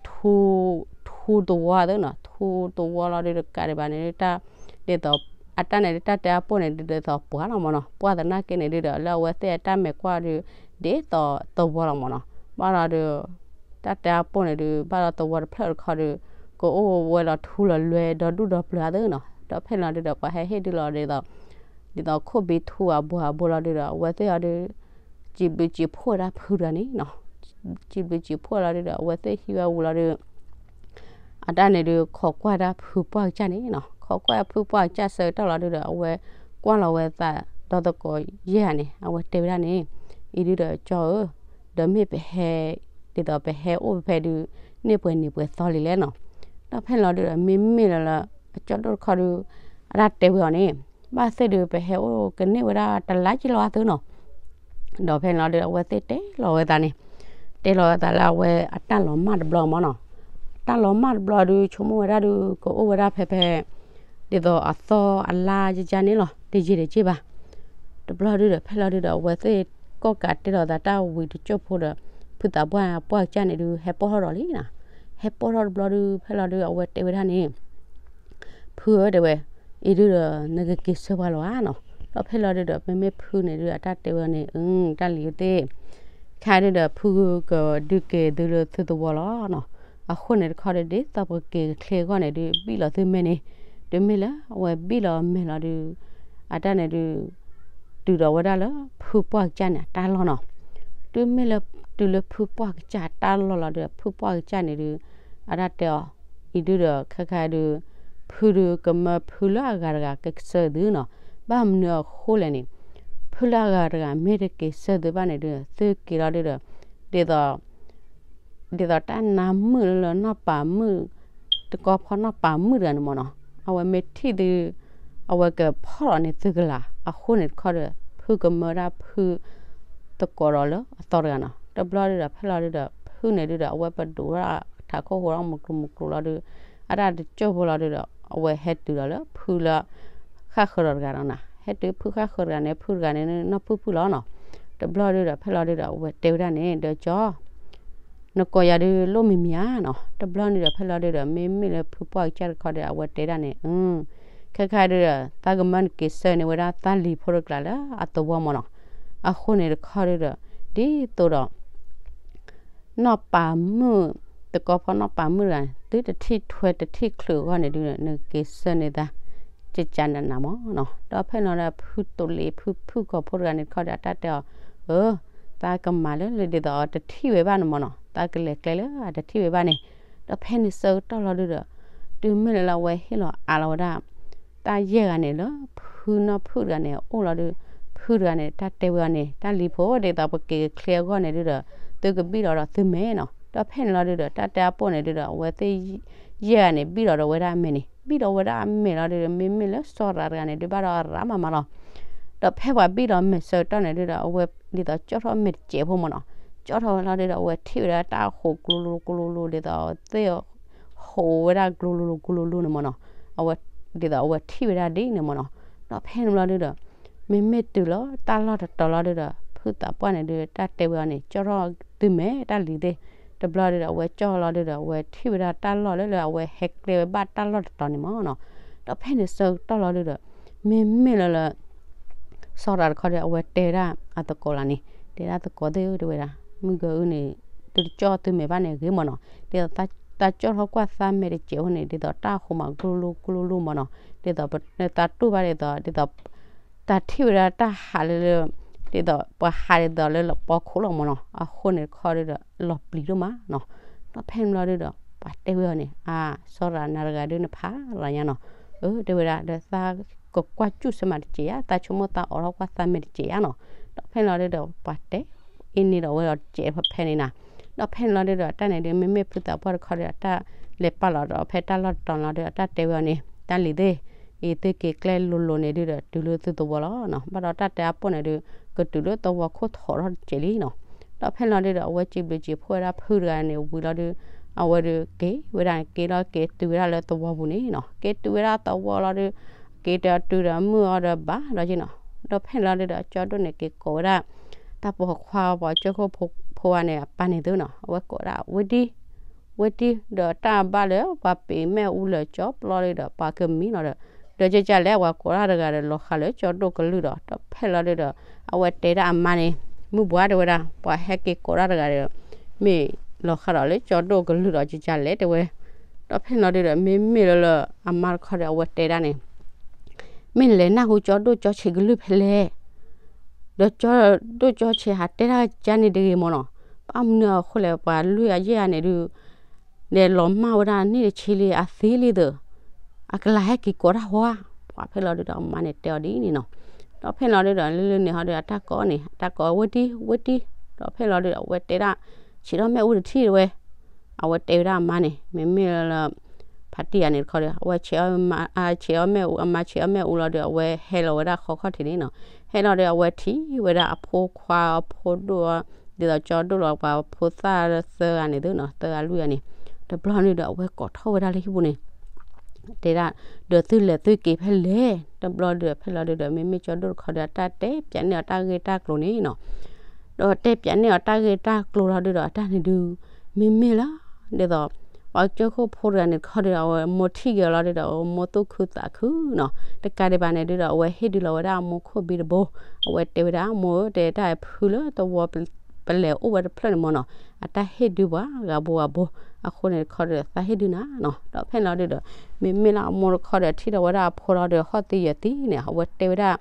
ထူ ထူသဝီသုနီၤ ထူသဝီလီၤဒုတကးဒံးဘၣ်န့ၣ်ဒု တၢ် ဒ်သိး အတၢ်န့ၣ်ဒု တၢ်တဲအပိၢ်န့ၣ်ဒု ဒ်သိးပှၤလီၤမးနီၤ. ပှၤသနာ်က့န့ၣ်ဒုဒီး လၢအဝဲသ့ၣ်အတၢ်မဲာ်ကွၢ်ဒု ဒ်သိးသဝီလီၤမးနီၤ. ဘၣ်လီၤဒု တၢ်တဲအပိၢ်န့ၣ်ဒု ဘၣ်လီၤသဝီတဖျၢၣ်တခီဒု ကအိၣ်ဝဲလီၤထူလီၤလွဲဒီဒူၣ်ဒီပျၢၤသုနီၤ. ဒီးဖဲလီၤဒုဒီး ပှၤဟဲဟ့ၣ်ဒုးလီၤဒ်သိး ဒ်သိးခိၣ်ဘံထူအဘိအဘိလီၤဒုဒီး အဝဲသ့ၣ်အီၤဒု စံးဘျုးစံးဖှိၣ်ဝဲဒၣ်ဖုတဂၤန့ၣ်နီၤ. စံးဘျုးစံးဖှိၣ်လီၤဒုဒီး အဝဲသ့ၣ်ဟံးဝဲဝံၤလီၤဒု အတၢ်န့ၣ်ဒု ခိးကွၢ်ဒၣ်ဖုပှၢ်ကစၢ်န့ၣ်နီၤ. ခိးကွၢ်ဖုပှၢ်ကစၢ်ဆၢကတီၢ်လီၤဒုဒီး အဝဲကွၢ်လီၤဝဲသးဒီသကိးယဲၢ်ဂၤန့ၣ် အဝဲတဲဝဲဒၣ်န့ၣ် အံၤဒုဒီးကၠီဧၢ ဒီးမ့ၢ်ပဟဲ ဒ်သိးပဟဲအိၣ်ဖဲဒု န့ၢ်ပှဲၤနံၤပှဲၤသီလံလဲၣ်နီၤ. ဒီးဖဲလီၤဒုဒီး မ့မ့ၢ်လၢလၢ အကၠီဒိၣ်တခီဒု အတၢ်တဲဝဲအီၤန့ၣ် ဘၣ်သ့ၣ်ဒုး ပဟဲအိၣ်ကန့ၢ်ဝဲဒၣ်တလါက့လီၤအါသုနီၤ. ဒီးဖဲန့ၣ်လီၤဒုး အဝဲသ့ၣ်တဲလီၤဝဲသးန့ၣ်, တဲလီၤဝဲသးလၢအဝဲအတၢ်လီၤမၢ်တဘျီမၢ်နီၤ. တၢ်လီၤမၢ်တဘျီဒုး ဆိကမိၣ်ဝဲဒၣ်ဒုး ကအိၣ်ဝဲဒၣ်ဖဲဖဲ ဒ်သိးအသီအလါယကန့ၣ်လီၤ, တယံာ်တက့ၢ်ဘၣ်. တဘျီဒုးဒီး ဖဲလီၤဒုးဒီး အဝဲသ့ၣ်ကီၢ်ကးတဲလီၤသးတၢ်ဝံၤတကၠိၢ်ဖိဒီး ဖုသးပှၢ်ပှၢ်ကစၢ်န့ၣ်ဒုး ဟဲပိာ်ထီၣ်ဒီးလံနီၤ. ဟဲပိာ်ထီၣ်တဘျီဒုး ဖဲလီၤဒုး အဝဲတဲဝဲဒၣ်န့ၣ် ဖုဧၢ တဲဝဲ, အံၤဒုးဒီး နကက့ၤဆၢပှၤလီၤဧါနီၤ. ဒီးဖဲလီၤဒုးဒီး မ့မ့ၢ်ဖုန့ၣ်ဒုး အတၢ်တဲဝဲန့ၣ် အၢ တၢ်လံၤသ့ၣ်, ခဲဒုးဒီး ဖုကဒုးက့ၤသုလၢသုသဝီလီၤနီၤ. အဃိန့ၣ်တခီဒီး ဒ်သိးပကက့ၤကချ့အဂီၢ်န့ၣ်ဒုး ဘံၣ်လီၤသုမဲာ်န့ၣ်, တုၤမ့ၢ်လၢအဝဲဘံၣ်လီၤမဲာ်လီၤဒုး အတၢ်န့ၣ်ဒုး တုၤဒီးဝဲဒၣ်လၢဖုပှၢ်ကစၢ်န့ၣ် အတၢ်လီၢ်နီၤ. တုၤမ့ၢ်လၢ တုၤလၢဖုပှၢ်ကစၢ်အတၢ်လီၢ်လီၤဒုး ဖုပှၢ်ကစၢ်န့ၣ်ဒုး အတၢ်တဲအီၤ, အံၤဒုးဒီး ခဲခါဒုး ဖုဒုးကမၢဖုလၢအဂၤတဂၤ ကဆၢသုနီၤ. ဘၣ်မနုၤအဃိလဲၣ်န့ၣ်, ဖုလၢအဂၤတဂၤ မ့ၢ်တက့ၤဆၢသုဘၣ်န့ၣ်ဒုး သုက့ၤလီၤဒုးဒီး ဒ်သိး ဒ်သိးတၢ်နါမုၣ်လၢနီၢ်ပၤမုၣ် တကီဖီနီၢ်ပၤမုၣ်တဂၤန့ၣ်မၢ်နီၤ, အဝဲမ့ၢ်ထံၣ်သု အဝဲကဖီၣ်လီၤန့ၢ်သုကလၤ. အဃိန့ၣ်တခီဒီး ဖုကမၢဒၣ်ဖု သကိးဒီးလၢအသီတဂၤနီၤ. တဘျီဒုးဒီး ဖဲလီၤဒုးဒီး ဖုန့ၣ်ဒုးဒီး အဝဲပဒိးထီၣ်ထးခိၣ်ဃိဒီးမူကျိၤမူကျိၤလီၤဒုး အတၢ်တကၠိၢ်ဖိလီၤဒုးဒီး အဝဲဟဲတုၤဒီးလၢဖုလၢ ဃၣ်ဃၢၤဒီးတဂၤနီၤ. ဟဲတုၤဖုဃၣ်ဃၢၤတဂၤန့ၣ် ဖုတဂၤန့ၣ် နီၢ်ဖုၣ်ဖုၣ်လီၤနီၤ. တဘျီဒုးဒီး ဖဲလီၤဒုးဒီး အဝဲတဲဝဲဒၣ်န့ၣ် ဒီးကၠီ နကိးယၤဒုးလိၣ်မံၤမံၤဧါနီၤ. တဘျီန့ၣ်ဒီး ဖဲလီၤဒုးဒီး မ့မ့ၢ်လၢဖုပှၢ်ကစၢ်တခီဒီး အဝဲတဲဒၣ်န့ၣ် အ ခဲခါဒုးဒီး သးကမၢနက့ၤဆၢန့ၢ်ဝဲဒၣ်သးလံၤဖိတကျါလၢအသဝီမၢ်နီၤ. အဃိန့ၣ်တခီဒုးဒီး ဒ်သိးဒီး နီၢ်ပၤမုၣ် တကီဖီနီၢ်ပၤမုၣ်တဂၤန့ၣ် သုတထံၣ်ထွဲတထံၣ်ချုးအဂီၢ်န့ၣ်ဒုး နက့ၤဆၢန့ၢ်သး ကကနးနးမၢ်နီၤ. ဒီးဖဲန့ၣ်လီၤဒီး ဖုတိၤလ့ၤ ဖုဖုၣ်ကိာ်ဖိတဂၤန့ၣ်တခီဒီး အတၢ်တဲအီၤ အၢ သးကမၤလၢလၢဒ်သိးအတထံၣ်ဝဲဘၣ်န့ၣ်မၢ်နီၤ, သးကလဲၤကျဲလၢအတထံၣ်ဝဲဘၣ်န့ၣ်. ဒီးဖဲန့ၣ်ဆၢကတီၢ်လီၤဒုးဒီး တုၤမ့ၢ်လၢလၢအဝဲဟ့ၣ်လီၤအါလီၤဝဲဒၣ် တၢ်ယဲၢ်ဂၤန့ၣ်လၢ ဖုနီၢ်ဖုၣ်တဂၤန့ၣ် အအိၣ်လီၤဒုး ဖုတဂၤန့ၣ် တၢ်တဲဝဲအီၤန့ၣ် တၢ်လံၤဖိ ဒ်သိးပက့ၤကချ့အဂီၢ်န့ၣ်ဒုးဒီး သုကဘံၣ်လီၤဒီးသုမဲာ်နီၤ. ဒီးဖဲန့ၣ်လီၤဒုးဒီး တၢ်တဲအပိၢ်န့ၣ်ဒုးဒီး အဝဲသ့ၣ်ယဲၢ်ဂၤန့ၣ် ဘံၣ်လီၤဒီးဝဲဒၣ်အမဲာ်န့ၣ် ဘံၣ်လီၤဝဲဒၣ်အမဲာ်လီၤဒုးဒီး မ့မ့ၢ်လၢစီၤရၤတဂၤန့ၣ် ဒုးဘၣ်ဒီးရၤမးမးလီၤ. ဒီးဖဲပှၤဘံၣ်လီၤမဲာ်ဆၢကတီၢ်န့ၣ်ဒုးဒီး အဝဲဒ်သိးကၠီၣ်ထီၣ်မဲာ်တစဲးဖိမၢ်နီၤ, ကၠီၣ်ထီၣ်ဝဲလီၤဒုးဒီး အဝဲထံၣ်ဝဲဒၣ်တၢ်ဟိးကျိလိၤကျိလိၤ ဒ်သိးသ့ၣ်ဟိးဝဲဒၣ်ကျိလိၤကျိလိၤန့ၣ်မၢ်နီၤ, အဝဲ ဒ်သိးအဝဲထံၣ်ဝဲဒၣ်ဒ်န့ၣ်မၢ်နီၤ. ဒီးဖဲန့ၣ်လီၤဒုးဒီး မ့မ့ၢ်တုၤလီၤတၢ်လီၢ်တတီၤလီၤဒုးဒီး ဖုသးပှၢ်န့ၣ်ဒုး တၢ်တဲဝဲအီၤန့ၣ် ကၠီၣ်ထီၣ်သုမဲာ်တၢ်လံၤသ့ၣ်. တဘျီဒုးဒီး အဝဲကၠီၣ်လီၤဒုးဒီး အဝဲထံၣ်ဝဲဒၣ်တၢ်လီၢ်လၢလၢအဝဲဟဲကျဲဝဲဘၣ်တၢ်လီၢ်တတီၤန့ၣ်မၢ်နီၤ. ဒီးဖဲန့ၣ်ဆၢကတီၢ်လီၤဒုးဒီး မ့မ့ၢ်လၢလၢ စီၤရၤတခီဒီး အဝဲတဲဝဲဒၣ်အသကိးလီၤန့ၣ်, တဲဒၣ်သကိးသ့ၣ်ဧၢ တဲဝဲဒၣ် မုၢ်ဂၤအုၣ်န့ၣ် သုတကၠီၣ်သုမဲာ်ဘၣ်န့ၣ်ဂ့ၤမၢ်နီၤ, ဒ်သိးသးကၠီၣ်ထီၣ်ကွၢ်သးမဲာ်တစဲးဖိန့ၣ် ဒ်သိးတၢ်ဟိးမးကျိလိၤကျိလိၤမၢ်နီၤ, ဒ်သိးသးတူၢ်ဘၣ်ဒ်သိး ဒ်သိး တၢ်ထံၣ်ဝဲဒၣ်တၢ်ဟးလၢလၢ ဒ်သိးပှၤဟးဒ်သိးလၢလပီခိၣ်လီၤမၢ်နီၤ, အဃိန့ၣ်တခီဒုးဒီး လီၤပျံၤဒိၣ်မးနီၤ. ဒီးဖဲန့ၣ်လီၤဒုးဒီး ပှၤတဲဝဲအီၤန့ၣ် အါ စီၤရၤနၤတဂၤဒုးနဖးလီၤညါနီၤ, အၢ တဲဝဲဒၣ် ဒီးသးကကွၢ်စူၣ်စ့ၢ်မးတစဲးယါ, သးဆိကမိၣ်သးအိးထီၣ်ကွၢ်သးမဲာ်တစဲးယါနီၤ. ဒီးဖဲန့ၣ်လီၤဒုးဒီး ပှၤတဲအ့န့ၣ်ဒီးဝဲဒီးတစဲးဖဲန့ၣ်နီၤ. ဒီးဖဲန့ၣ်လီၤဒုးဒီး တၢ်န့ၣ်ဒုး မ့မ့ၢ်ဖုသးပှၢ်တခီဒီး တၢ်လဲၤပာ်လီၤဒီးဖဲတၢ်လီၢ်တတီၤလီၤဒုးဒီး တၢ်တဲဝဲအီၤန့ၣ် တၢ်လံၤသ့ၣ်, အံၤသုက့ၤကျဲလိၤလိၤန့ၣ်ဒုးဒီး တုၤလၢသုသဝီလီၤနီၤ. ဘၣ်ဒီးတၢ်တဲအပိၢ်န့ၣ်ဒုး ကတုၤလၢသဝီခိၣ်ထီၣ်ထီၣ်တစဲးလံနီၤ. ဒီးဖဲန့ၣ်လီၤဒုးဒီး အဝဲစံးဘျုးစံးဖှိၣ်ဝဲဒၣ်ဖုတဂၤန့ၣ်ဝံၤလီၤဒုး အဝဲဒုးက့ၤဝဲဒၣ်က့ၤဒီးက့ၤတုၤဝဲဒၣ်လၢသဝီပူၤန့ၣ်နီၤ. က့ၤတုၤဝဲဒၣ်သဝီလီၤဒုး က့ၤတုၤဒီးမုၢ်အီၤဒီးဘၣ်ဒီးက့ၤနီၤ. ဒီးဖဲန့ၣ်လီၤဒုးဒီး ကၠီဒိၣ်န့ၣ်က့ၤကိးဝဲဒၣ် တၢ်ပိာ်ခွါပှၤကၠိခိၣ်ဖိဝဲန့ၣ် အပၢ်န့ၣ်သုနီၤ. အဝဲကိးဝဲဒၣ် ဝဲဒံ ဝဲဒံ ဒီးတၢ်ဘၣ်လၢပှၤပ့ၤမဲာ်အူလၢာ်ကၠီပျီလံဒီး ပှၤကမံနီၤဒီး ဒီးကကလဲၣ် ပှၤကိးတၢ်တဂၤဒီး လီၤဃးလၢကၠီဒိၣ်ကလုၢ်ဒီး ဒီးဖဲလီၤဒုးဒီး အဝဲတဲဒၣ်အမါန့ၣ် မုၢ်ဘှါတဲဝဲဒၣ် ပှၤဟဲက့ၤကိးတၢ်တဂၤဒီး မ့ၢ်လီၤဃးဒီးလၢကၠီဒိၣ်ကလုၢ်ဒီး ကကလဲၣ်တဲဝဲ. ဒီးဖဲလီၤဒုးဒီး မ့မ့ၢ်လၢလၢအမါတခီဒီး အဝဲတဲဒၣ်န့ၣ် မ့ၢ်နလဲၤနၢ်ဟူကၠီဒိၣ်ကၠီဆံးကလုၢ်ဖဲလဲၣ်, ဒီးကၠီဒိၣ်ကၠီဆံးဟးတဲတၢ်ကန့ၣ်တဂ့ၤမၢ်နီၤ. ဘၣ်မနုၤအဃိလဲၣ် ပှၤလွံၢ်အယဲၢ်အန့ၣ်ဒုး လဲၤလီၤမၢ်ဝဲဒၣ်န့ၣ်တဆံလံ အသံလံသၢ အကလၤဟဲက့ၤကိးတၢ်ဟီဧါ. ပှၤဖဲလီၤဒုးဒီး အမါန့ၣ်တဲအီၤဒ်န့ၣ်နီၤ. ဒီးဖဲလီၤဒုးဒီး လၢလၢန့ၣ်ဟီဒီး အတၢ်ကိးန့ၣ် အတၢ်ကိးဝဲဒံ ဝဲဒံ. ဒီးဖဲလီၤဒုးဒီး အဝဲတဲဒၣ် ဆံးထီၣ်မ့ၣ်အူတထံၣ်ဝဲ အဝဲတဲဝဲဒၣ်အမါန့ၣ် မ့မ့ၢ်လၢ ဖါတံၢ်ဂၤန့ၣ်တခီဒီး အဝဲဆဲးအီၣ်မါ အဆဲးအီၣ်မ့ၣ်အူ အမါဆဲးအီၣ်မ့ၣ်အူလီၤဒီး အဝဲဟဲလီၤဝဲဒၣ်ဃီခီၣ်ထံးန့ၣ်နီၤ. ဟဲလီၤဒီး အဝဲထံၣ်ဝဲဒၣ်အဖိခွါအဖိဒိၣ်အီၤ ဒ်သိးကၠီဒိၣ်လီၤပှၤဖိသၣ်သၢဂၤန့ၣ်သုနီၤ သၢဂၤလွံၢ်ဂၤန့ၣ် တဘျီန့ၣ်ဒီး အဝဲကိးထီၣ်ဝဲဒၣ်လၢဟံၣ်ပူၤန့ၣ် တဲဒၣ် ဒီးသုလဲၤသုက့ၤဖဲလဲၣ် တဘျီဒီး ဖဲလီၤဒုဒီး မ့မ့ၢ်ကၠီဒိၣ်တခီဒီး အတၢ်တဲပၠးန့ၢ်အီၤတၢ်ဂ့ၢ်တၢ်ကျိၤန့ၣ်နီၤ. ဒီးတဲပၠးန့ၢ်အီၤတၢ်ဂ့ၢ်တၢ်ကျိၤလီၤဒုဒီး အတၢ်န့ၣ်ဒု မ့မ့ၢ်လၢ ဒ်သိး ပှၤကၠိခိၣ်ဖိတဂၤန့ၣ်တခီဒီး အဝဲမိၢ်ထံၣ်က့ၤအီၤလီၤဒုဒီး အဝဲမိၢ်သူၣ်ခုသးခုနီၤ. တကးဒံးဘၣ်န့ၣ်ဒုဒီး အဝဲဟ့ၣ်ဒုလီၤဝဲဒၣ်အမိၢ်ခိၣ်ဘံတဘိ အဝဲတဲဝဲဒၣ် မိၢ်ဧၢ တဲတၢ်ဖုလၢသဝီ ပလဲၤအိၣ်ဝဲတဖျၢၣ်န့ၣ်မ့ၢ်နီၤ အတၢ်ဟ့ၣ်ဒုပှၤဂၤဘိဂၤဘိ အဃိန့ၣ်တခီဒီး သးဟ့ၣ်ဒုနၤနီၤ. ဒီးဖဲလီၤဒုဒီး မ့မ့ၢ်လၢအမိၢ်တခီဒီး ထံၣ်ဒီးဝဲဒၣ်အဖိလီၤဒီး ဟီၣ်သံယၢၤသံန့ၣ် အဝဲတဲဝဲဒၣ်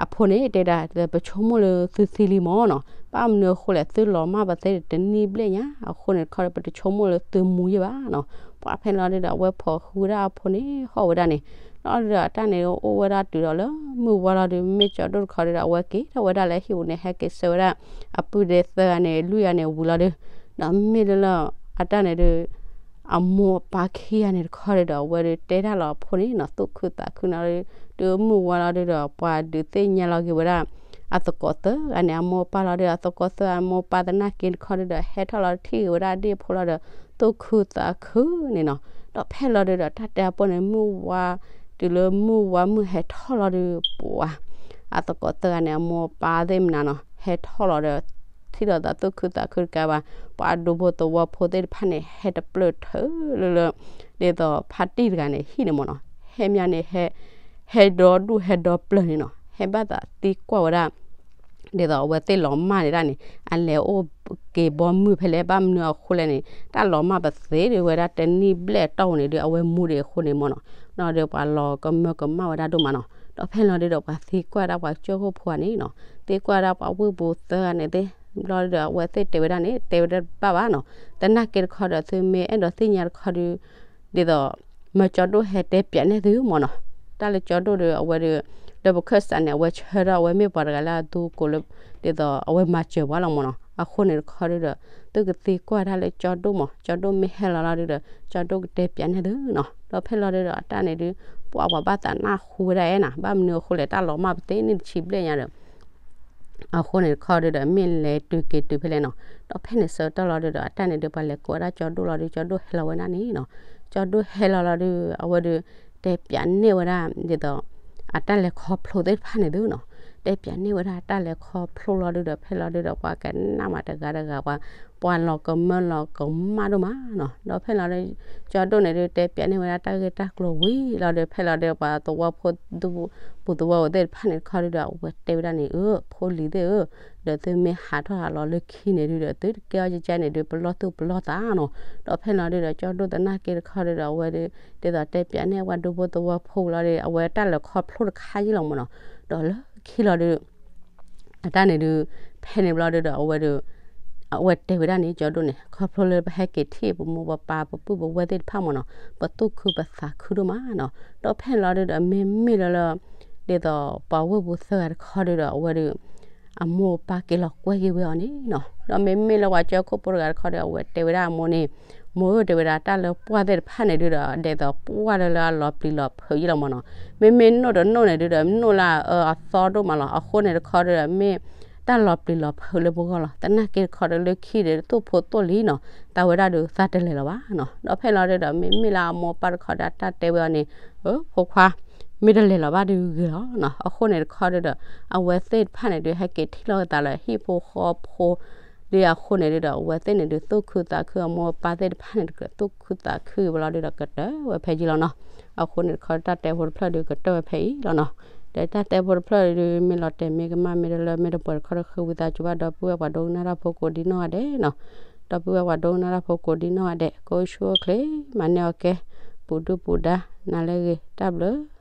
အဖိန့ၣ် တဲဒၣ် ပဆိကမိၣ်လၢသုသံလံမ့ၢ်နီၤ. ဘၣ်မနုၤအဃိလဲၣ် သုလီၤမၢ်ပသ့တနံၣ်ဘျဲၣ်ညါ အဃိန့ၣ်တခီဒီး ပတဆိကမိၣ်လၢသုမူယဲၢ်ဘၣ်နီၤ. ပှၤဖဲလီၤဒုဒီး အဝဲဖိးဃုဝဲဒၣ်အဖိန့ၣ် ဟီၣ်ဝဲဒၣ်န့ၣ် လီၤဒုဒီး အတၢ်န့ၣ်အိၣ်ဝဲဒၣ်တုၤဒီးလၢမုၢ်ဝါလီၤဒု မ့ၢ်ကၠီဒိၣ်တခီဒုဒီး အဝဲက့ၤထီၣ်ဝဲဒၣ်လၢဟံၣ်ပူၤန့ၣ် ဟဲက့ၤဆှၢဝဲဒၣ် အပုၢ်ဒ့သၢဂၤန့ၣ် လွံၢ်ဂၤန့ၣ်ဝံၤလီၤဒု ဒီးမ့ၢ်လၢလၢ အတၢ်န့ၣ်ဒု အမိၢ်အပၢ်ခံဂၤန့ၣ်တခီဒုဒီး အဝဲဒုတဲတၢ်လီၤအဖိန့ၣ်နီၤ သူၣ်ခုသးခုနီၤ ဒုမုၢ်ဝါလီၤဒုဒီး ပှၤဒုးသ့ၣ်ညါလီၤက့ၤဝဲဒၣ် အသကိးသၢဂၤန့ၣ် အမိၢ်အပၢ်လီၤဒု အသကိးသၢဂၤအမိၢ်အပၢ်သနာ်က့တခီဒုဒီး ဟဲထီၣ်လီၤထံၣ်က့ၤဝဲဒၣ်အဒ့ၣ်အဖိလီၤဒီး သူၣ်ခုသးခုန့ၣ်နီၤ. ဒီးဖဲလီၤဒုဒီး တၢ်တဲအပိၢ်န့ၣ် မုၢ်ဝါ တုၤလၢမုၢ်ဝါမုၢ်ဟဲထီၣ်လီၤဒု ပှၤ အသကိးသၢဂၤန့ၣ် အမိၢ်အပၢ်သ့ၣ်မနုၤနီၤ ဟဲထီၣ်လီၤဒီး ထံၣ်ဒီးသးသူၣ်ခုသးခုတကးဘၣ် ပှၤဒူဖိသဝီဖိသ့ၣ်တဖၣ်န့ၣ် ဟဲတပျၢၢ်ထၢလၢလၢ ဒ်သိးဖါတံၢ်တဂၤန့ၣ် ဟံၣ်န့ၣ်မ့ၢ်နီၤ ဟဲမးန့ၣ် ဟဲ ဟဲဒီဒူၣ်ဟဲဒီပျၢၢ်န့ၣ်နီၤ ဟဲဘၣ်သးသံကွၢ်ဝဲဒၣ် ဒ်သိးအဝဲသ့ၣ်လီၤမၢ်န့ၣ်ဒၣ်န့ၣ် အလဲၤအိၣ်က့ၤဘီမုၢ်ဖဲလဲၣ် ဘၣ်မနုၤအဃိလဲၣ်န့ၣ် တၢ်လီၤမၢ်ပသ့ဒံးဝဲဒၣ်တနံၣ်ဘျဲၣ်အတီၢ်ပူၤန့ၣ်ဒု အဝဲမူဒံးအဃိန့ၣ်မ့ၢ်နီၤ. ဒီးဒုးပှၤလီၤကမၢကမၣ်ဝဲဒၣ်ဒိၣ်မးနီၤ. ဒီးဖဲလီၤဒုဒီးပှၤသံကွၢ်ဒၣ်ပှၤကၠိခိၣ်ဖိန့ၣ်နီၤ သံကွၢ်ဒၣ်ပှၤဝ့ၢ်ပူၤသၢဂၤန့ၣ်သ့ၣ် ဘျီဒုဒီး အဝဲသ့ၣ်တဲဝဲဒၣ်န့ၣ် တဲဝဲဒၣ်တဘၣ်ဘၣ်နီၤ. သနာ်က့တခီဒီး သုမ့ၢ်အဲၣ်ဒိးသ့ၣ်ညါတခီဒု ဒ်သိး မၢကၠီဒိၣ်ဟဲတဲပၠးန့ၢ်သုမ့ၢ်နီၤ. တၢ်လၢကၠီဒိၣ်ဒီး အဝဲဒီး လၢပခၢၣ်စးန့ၣ် အဝဲဆၢထၢၣ် အဝဲမ့ၢ်ပှၤတဂၤလၢအသူကိးလၢ ဒ်သိးအဝဲမၤစၢၤပှၤလီၤမ့ၢ်နီၤ. အဃိန့ၣ်တခီဒုဒီး သုကသံကွၢ်တၢ်လၢကၠီဒိၣ်မ့ၢ် ကၠီဒိၣ်မ့ၢ်ဟဲလီၤလီၤဒုဒီး ကၠီဒိၣ်ကတဲပၠးန့ၢ်သုနီၤ. ဒီးဖဲလီၤဒုဒီး အတၢ်န့ၣ်ဒု ပှၤပှၤဘၣ်သးနၢ်ဟူဝဲဒၣ်အဲၣ်နၤ ဘၣ်မနုၤအဃိလဲၣ် တၢ်လီၤမၢ်ပသ့န့ၣ်တဆံဘျဲၣ်ညါဒီး အဃိန့ၣ်တခီဒုဒီး မ့ၢ်လဲၤတုၤက့ၤတုၤဖဲလဲၣ်နီၤ. ဒီးဖဲန့ၣ်ဆၢကတီၢ်လီၤဒုဒီး အတၢ်န့ၣ်ဒု ပှၤလဲၤကိးဝဲဒၣ်ကၠီဒိၣ်လီၤဒု ကၠီဒိၣ်ဟဲလီၤဝဲဒၣ်န့ၣ်နီၤ. ကၠီဒိၣ်ဟဲလီၤလီၤဒု အဝဲဒု တဲပၠးန့ၢ်ဝဲဒၣ် ဒ်သိး အတၢ်လဲၤခီဖျိသ့ၣ်တဖၣ်န့ၣ်သုနီၤ. တဲပၠးန့ၢ်ဝဲဒၣ်တၢ်လဲၤခီဖျိလီၤဒုဒီး ဖဲလီၤဒုဒီး ပှၤကနၣ်မးတဂၤတဂၤ ပှၤ ပှၤလီၤကမၢလီၤကမၣ်ဒိၣ်မးနီၤ. ဒီးဖဲလီၤဒု ကၠီဒိၣ်န့ၣ်ဒု တဲပၠးန့ၢ်ဝဲဒၣ်တၢ်ဂ့ၢ်တၢ်ကျိၤဝံၤလီၤဒု ဖဲလီၤဒု ပှၤသဝီဖိဒူ ပူၤသဝီဖိသ့ၣ်တဖၣ်န့ၣ်တခီဒုဒီး အဝဲတဲဝဲဒၣ်န့ၣ် အၢ ဖိလံၤသ့ၣ်ဧၢ, ဒီးသုမ့ၢ်ဟးထီၣ်ဟးလီၤလၢခံန့ၣ်ဒုဒီး သုတကဲအီၤကကဲန့ၣ်ဒု ပလီၢ်သူၣ်ပလီၢ်သးနီၤ. ဒီးဖဲလီၤဒုဒီး ကၠီဒိၣ်သနာ်က့တခီဒုဒီး အဝဲဒု ဒ်သိးတဲပၠးန့ၢ်ပှၤဒူဖိသဝီဖိလီၤဒု အဝဲတၢ်လဲၤခီဖျိတခါယံလီၤမ့ၢ်နီၤ. ဒီးလၢခံလီၤဒု အတၢ်န့ၣ်ဒု ဖဲန့ၣ်ဘျီဒုဒီး အဝဲဒု အဝဲတဲဝဲဒၣ်န့ၣ် ကၠီဒိၣ်န့ၣ် ခီဖျိလၢပဟဲက့ၤထံၣ်ပမိၢ်ပပၢ်ပပုၢ်ပဝဲၢ်သ့ၣ်တဖၣ်မ့ၢ်နီၤ ပသူၣ်ခုပသးခုဒိၣ်မးနီၤ. ဒီးဖဲန့ၣ်လီၤဒုဒီး မ့မ့ၢ်လၢလၢ ဒ်သိးပှၤဝ့ၢ်ပူၤသၢဂၤတခီဒုဒီး အဝဲဒု အမိၢ်အပၢ်က့ၤလီၤကွဲက့ၤဝဲအီၤန့ၣ်နီၤ. ဒီးမ့မ့ၢ်လၢပှၤကၠိခိၣ်ဖိတဂၤတခီဒီး အဝဲတဲဝဲဒၣ်အမိၢ်န့ၣ် မိၢ်ဧၢ တဲဝဲဒၣ် တၢ်လၢပှၢ်သ့ၣ်တဖၣ်န့ၣ်ဒုဒီး ဒ်သိးပှၢ်လၢလၢအလီၤပျံၤလီၤဖုးယံလီၤမ့ၢ်နီၤ. မ့မ့ၢ်နိၣ်တနိၣ်န့ၣ်ဒုဒီး နိၣ်လၢအအၢအသီဒိၣ်မးလီၤ. အဃိန့ၣ်တခီဒုဒီး မ့ၢ်တၢ်လီၤပျံၤလီၤဖုးလၢပဂီၢ်လီၤ. သနာ်က့တခီဒု လၢခံဒု သူၣ်ဖိသိၣ်လံနီၤ တၢ်ဝဲဒၣ်ဒု သးတလဲၤလီၤဘၣ်နီၤ. ဒီးဖဲလီၤဒုဒီး မ့မ့ၢ်လၢအမိၢ်အပၢ်တခီဒီး တၢ်တဲဝဲအီၤန့ၣ် အၢ ဖိခွါ မ့ၢ်တလဲၤလီၤဘၣ်ဒုဂ့ၤလီၤနီၤ. အဃိန့ၣ်တခီဒုဒီး အဝဲသ့ၣ်တဖၣ်န့ၣ်ဒု ဟဲက့ၤထံၣ်လိာ်သးလၢဟံၣ်ဖိဃီဖိ ဒုအဃိန့ၣ်ဒုဒီး အဝဲသ့ၣ်န့ၣ်ဒု သူၣ်ခုသးခု အမိၢ်အပၢ်သ့ၣ်တဖၣ်န့ၣ်ဒု သူၣ်ခုသးခုဝဲလီၤဒုဒီး ကတၢၢ်ဝဲဖဲယံလီၤနီၤ. အဃိန့ၣ်တခီ တၢ်တဲဖိတဖျၢၣ်ဒု ကတၢၢ်ဝဲဖဲအံၤလီၤနီၤ. ဒီးတၢ်တဲဖိတဖျၢၣ်ဒု မ့ၢ်လီၤတဲာ်မ့ၢ်ကမၣ်မ့ၢ်တလၢမ့ၢ်တပှဲၤတခီဒီး ဃ့ဝံသးစူၤဘၣ်ဒီပုၢ်ဝဲၢ်ပှၤဒိကနၣ်တၢ်ဖိကိးဒံနီၢ်ဂၤဒဲးနီၤ. ဒီပုၢ်ဝဲၢ်ပှၤဒိကနၣ်တၢ်ဖိကိးဒံနီၢ်ဂၤဒဲး ကိးဆူၣ်အိၣ်ချ့ မၤန့ၢ်အီၤကဲ ပူၤဒုၣ်ပူၤဒါ နၤလၢအဂ့ၤ တၢ်ဘျုး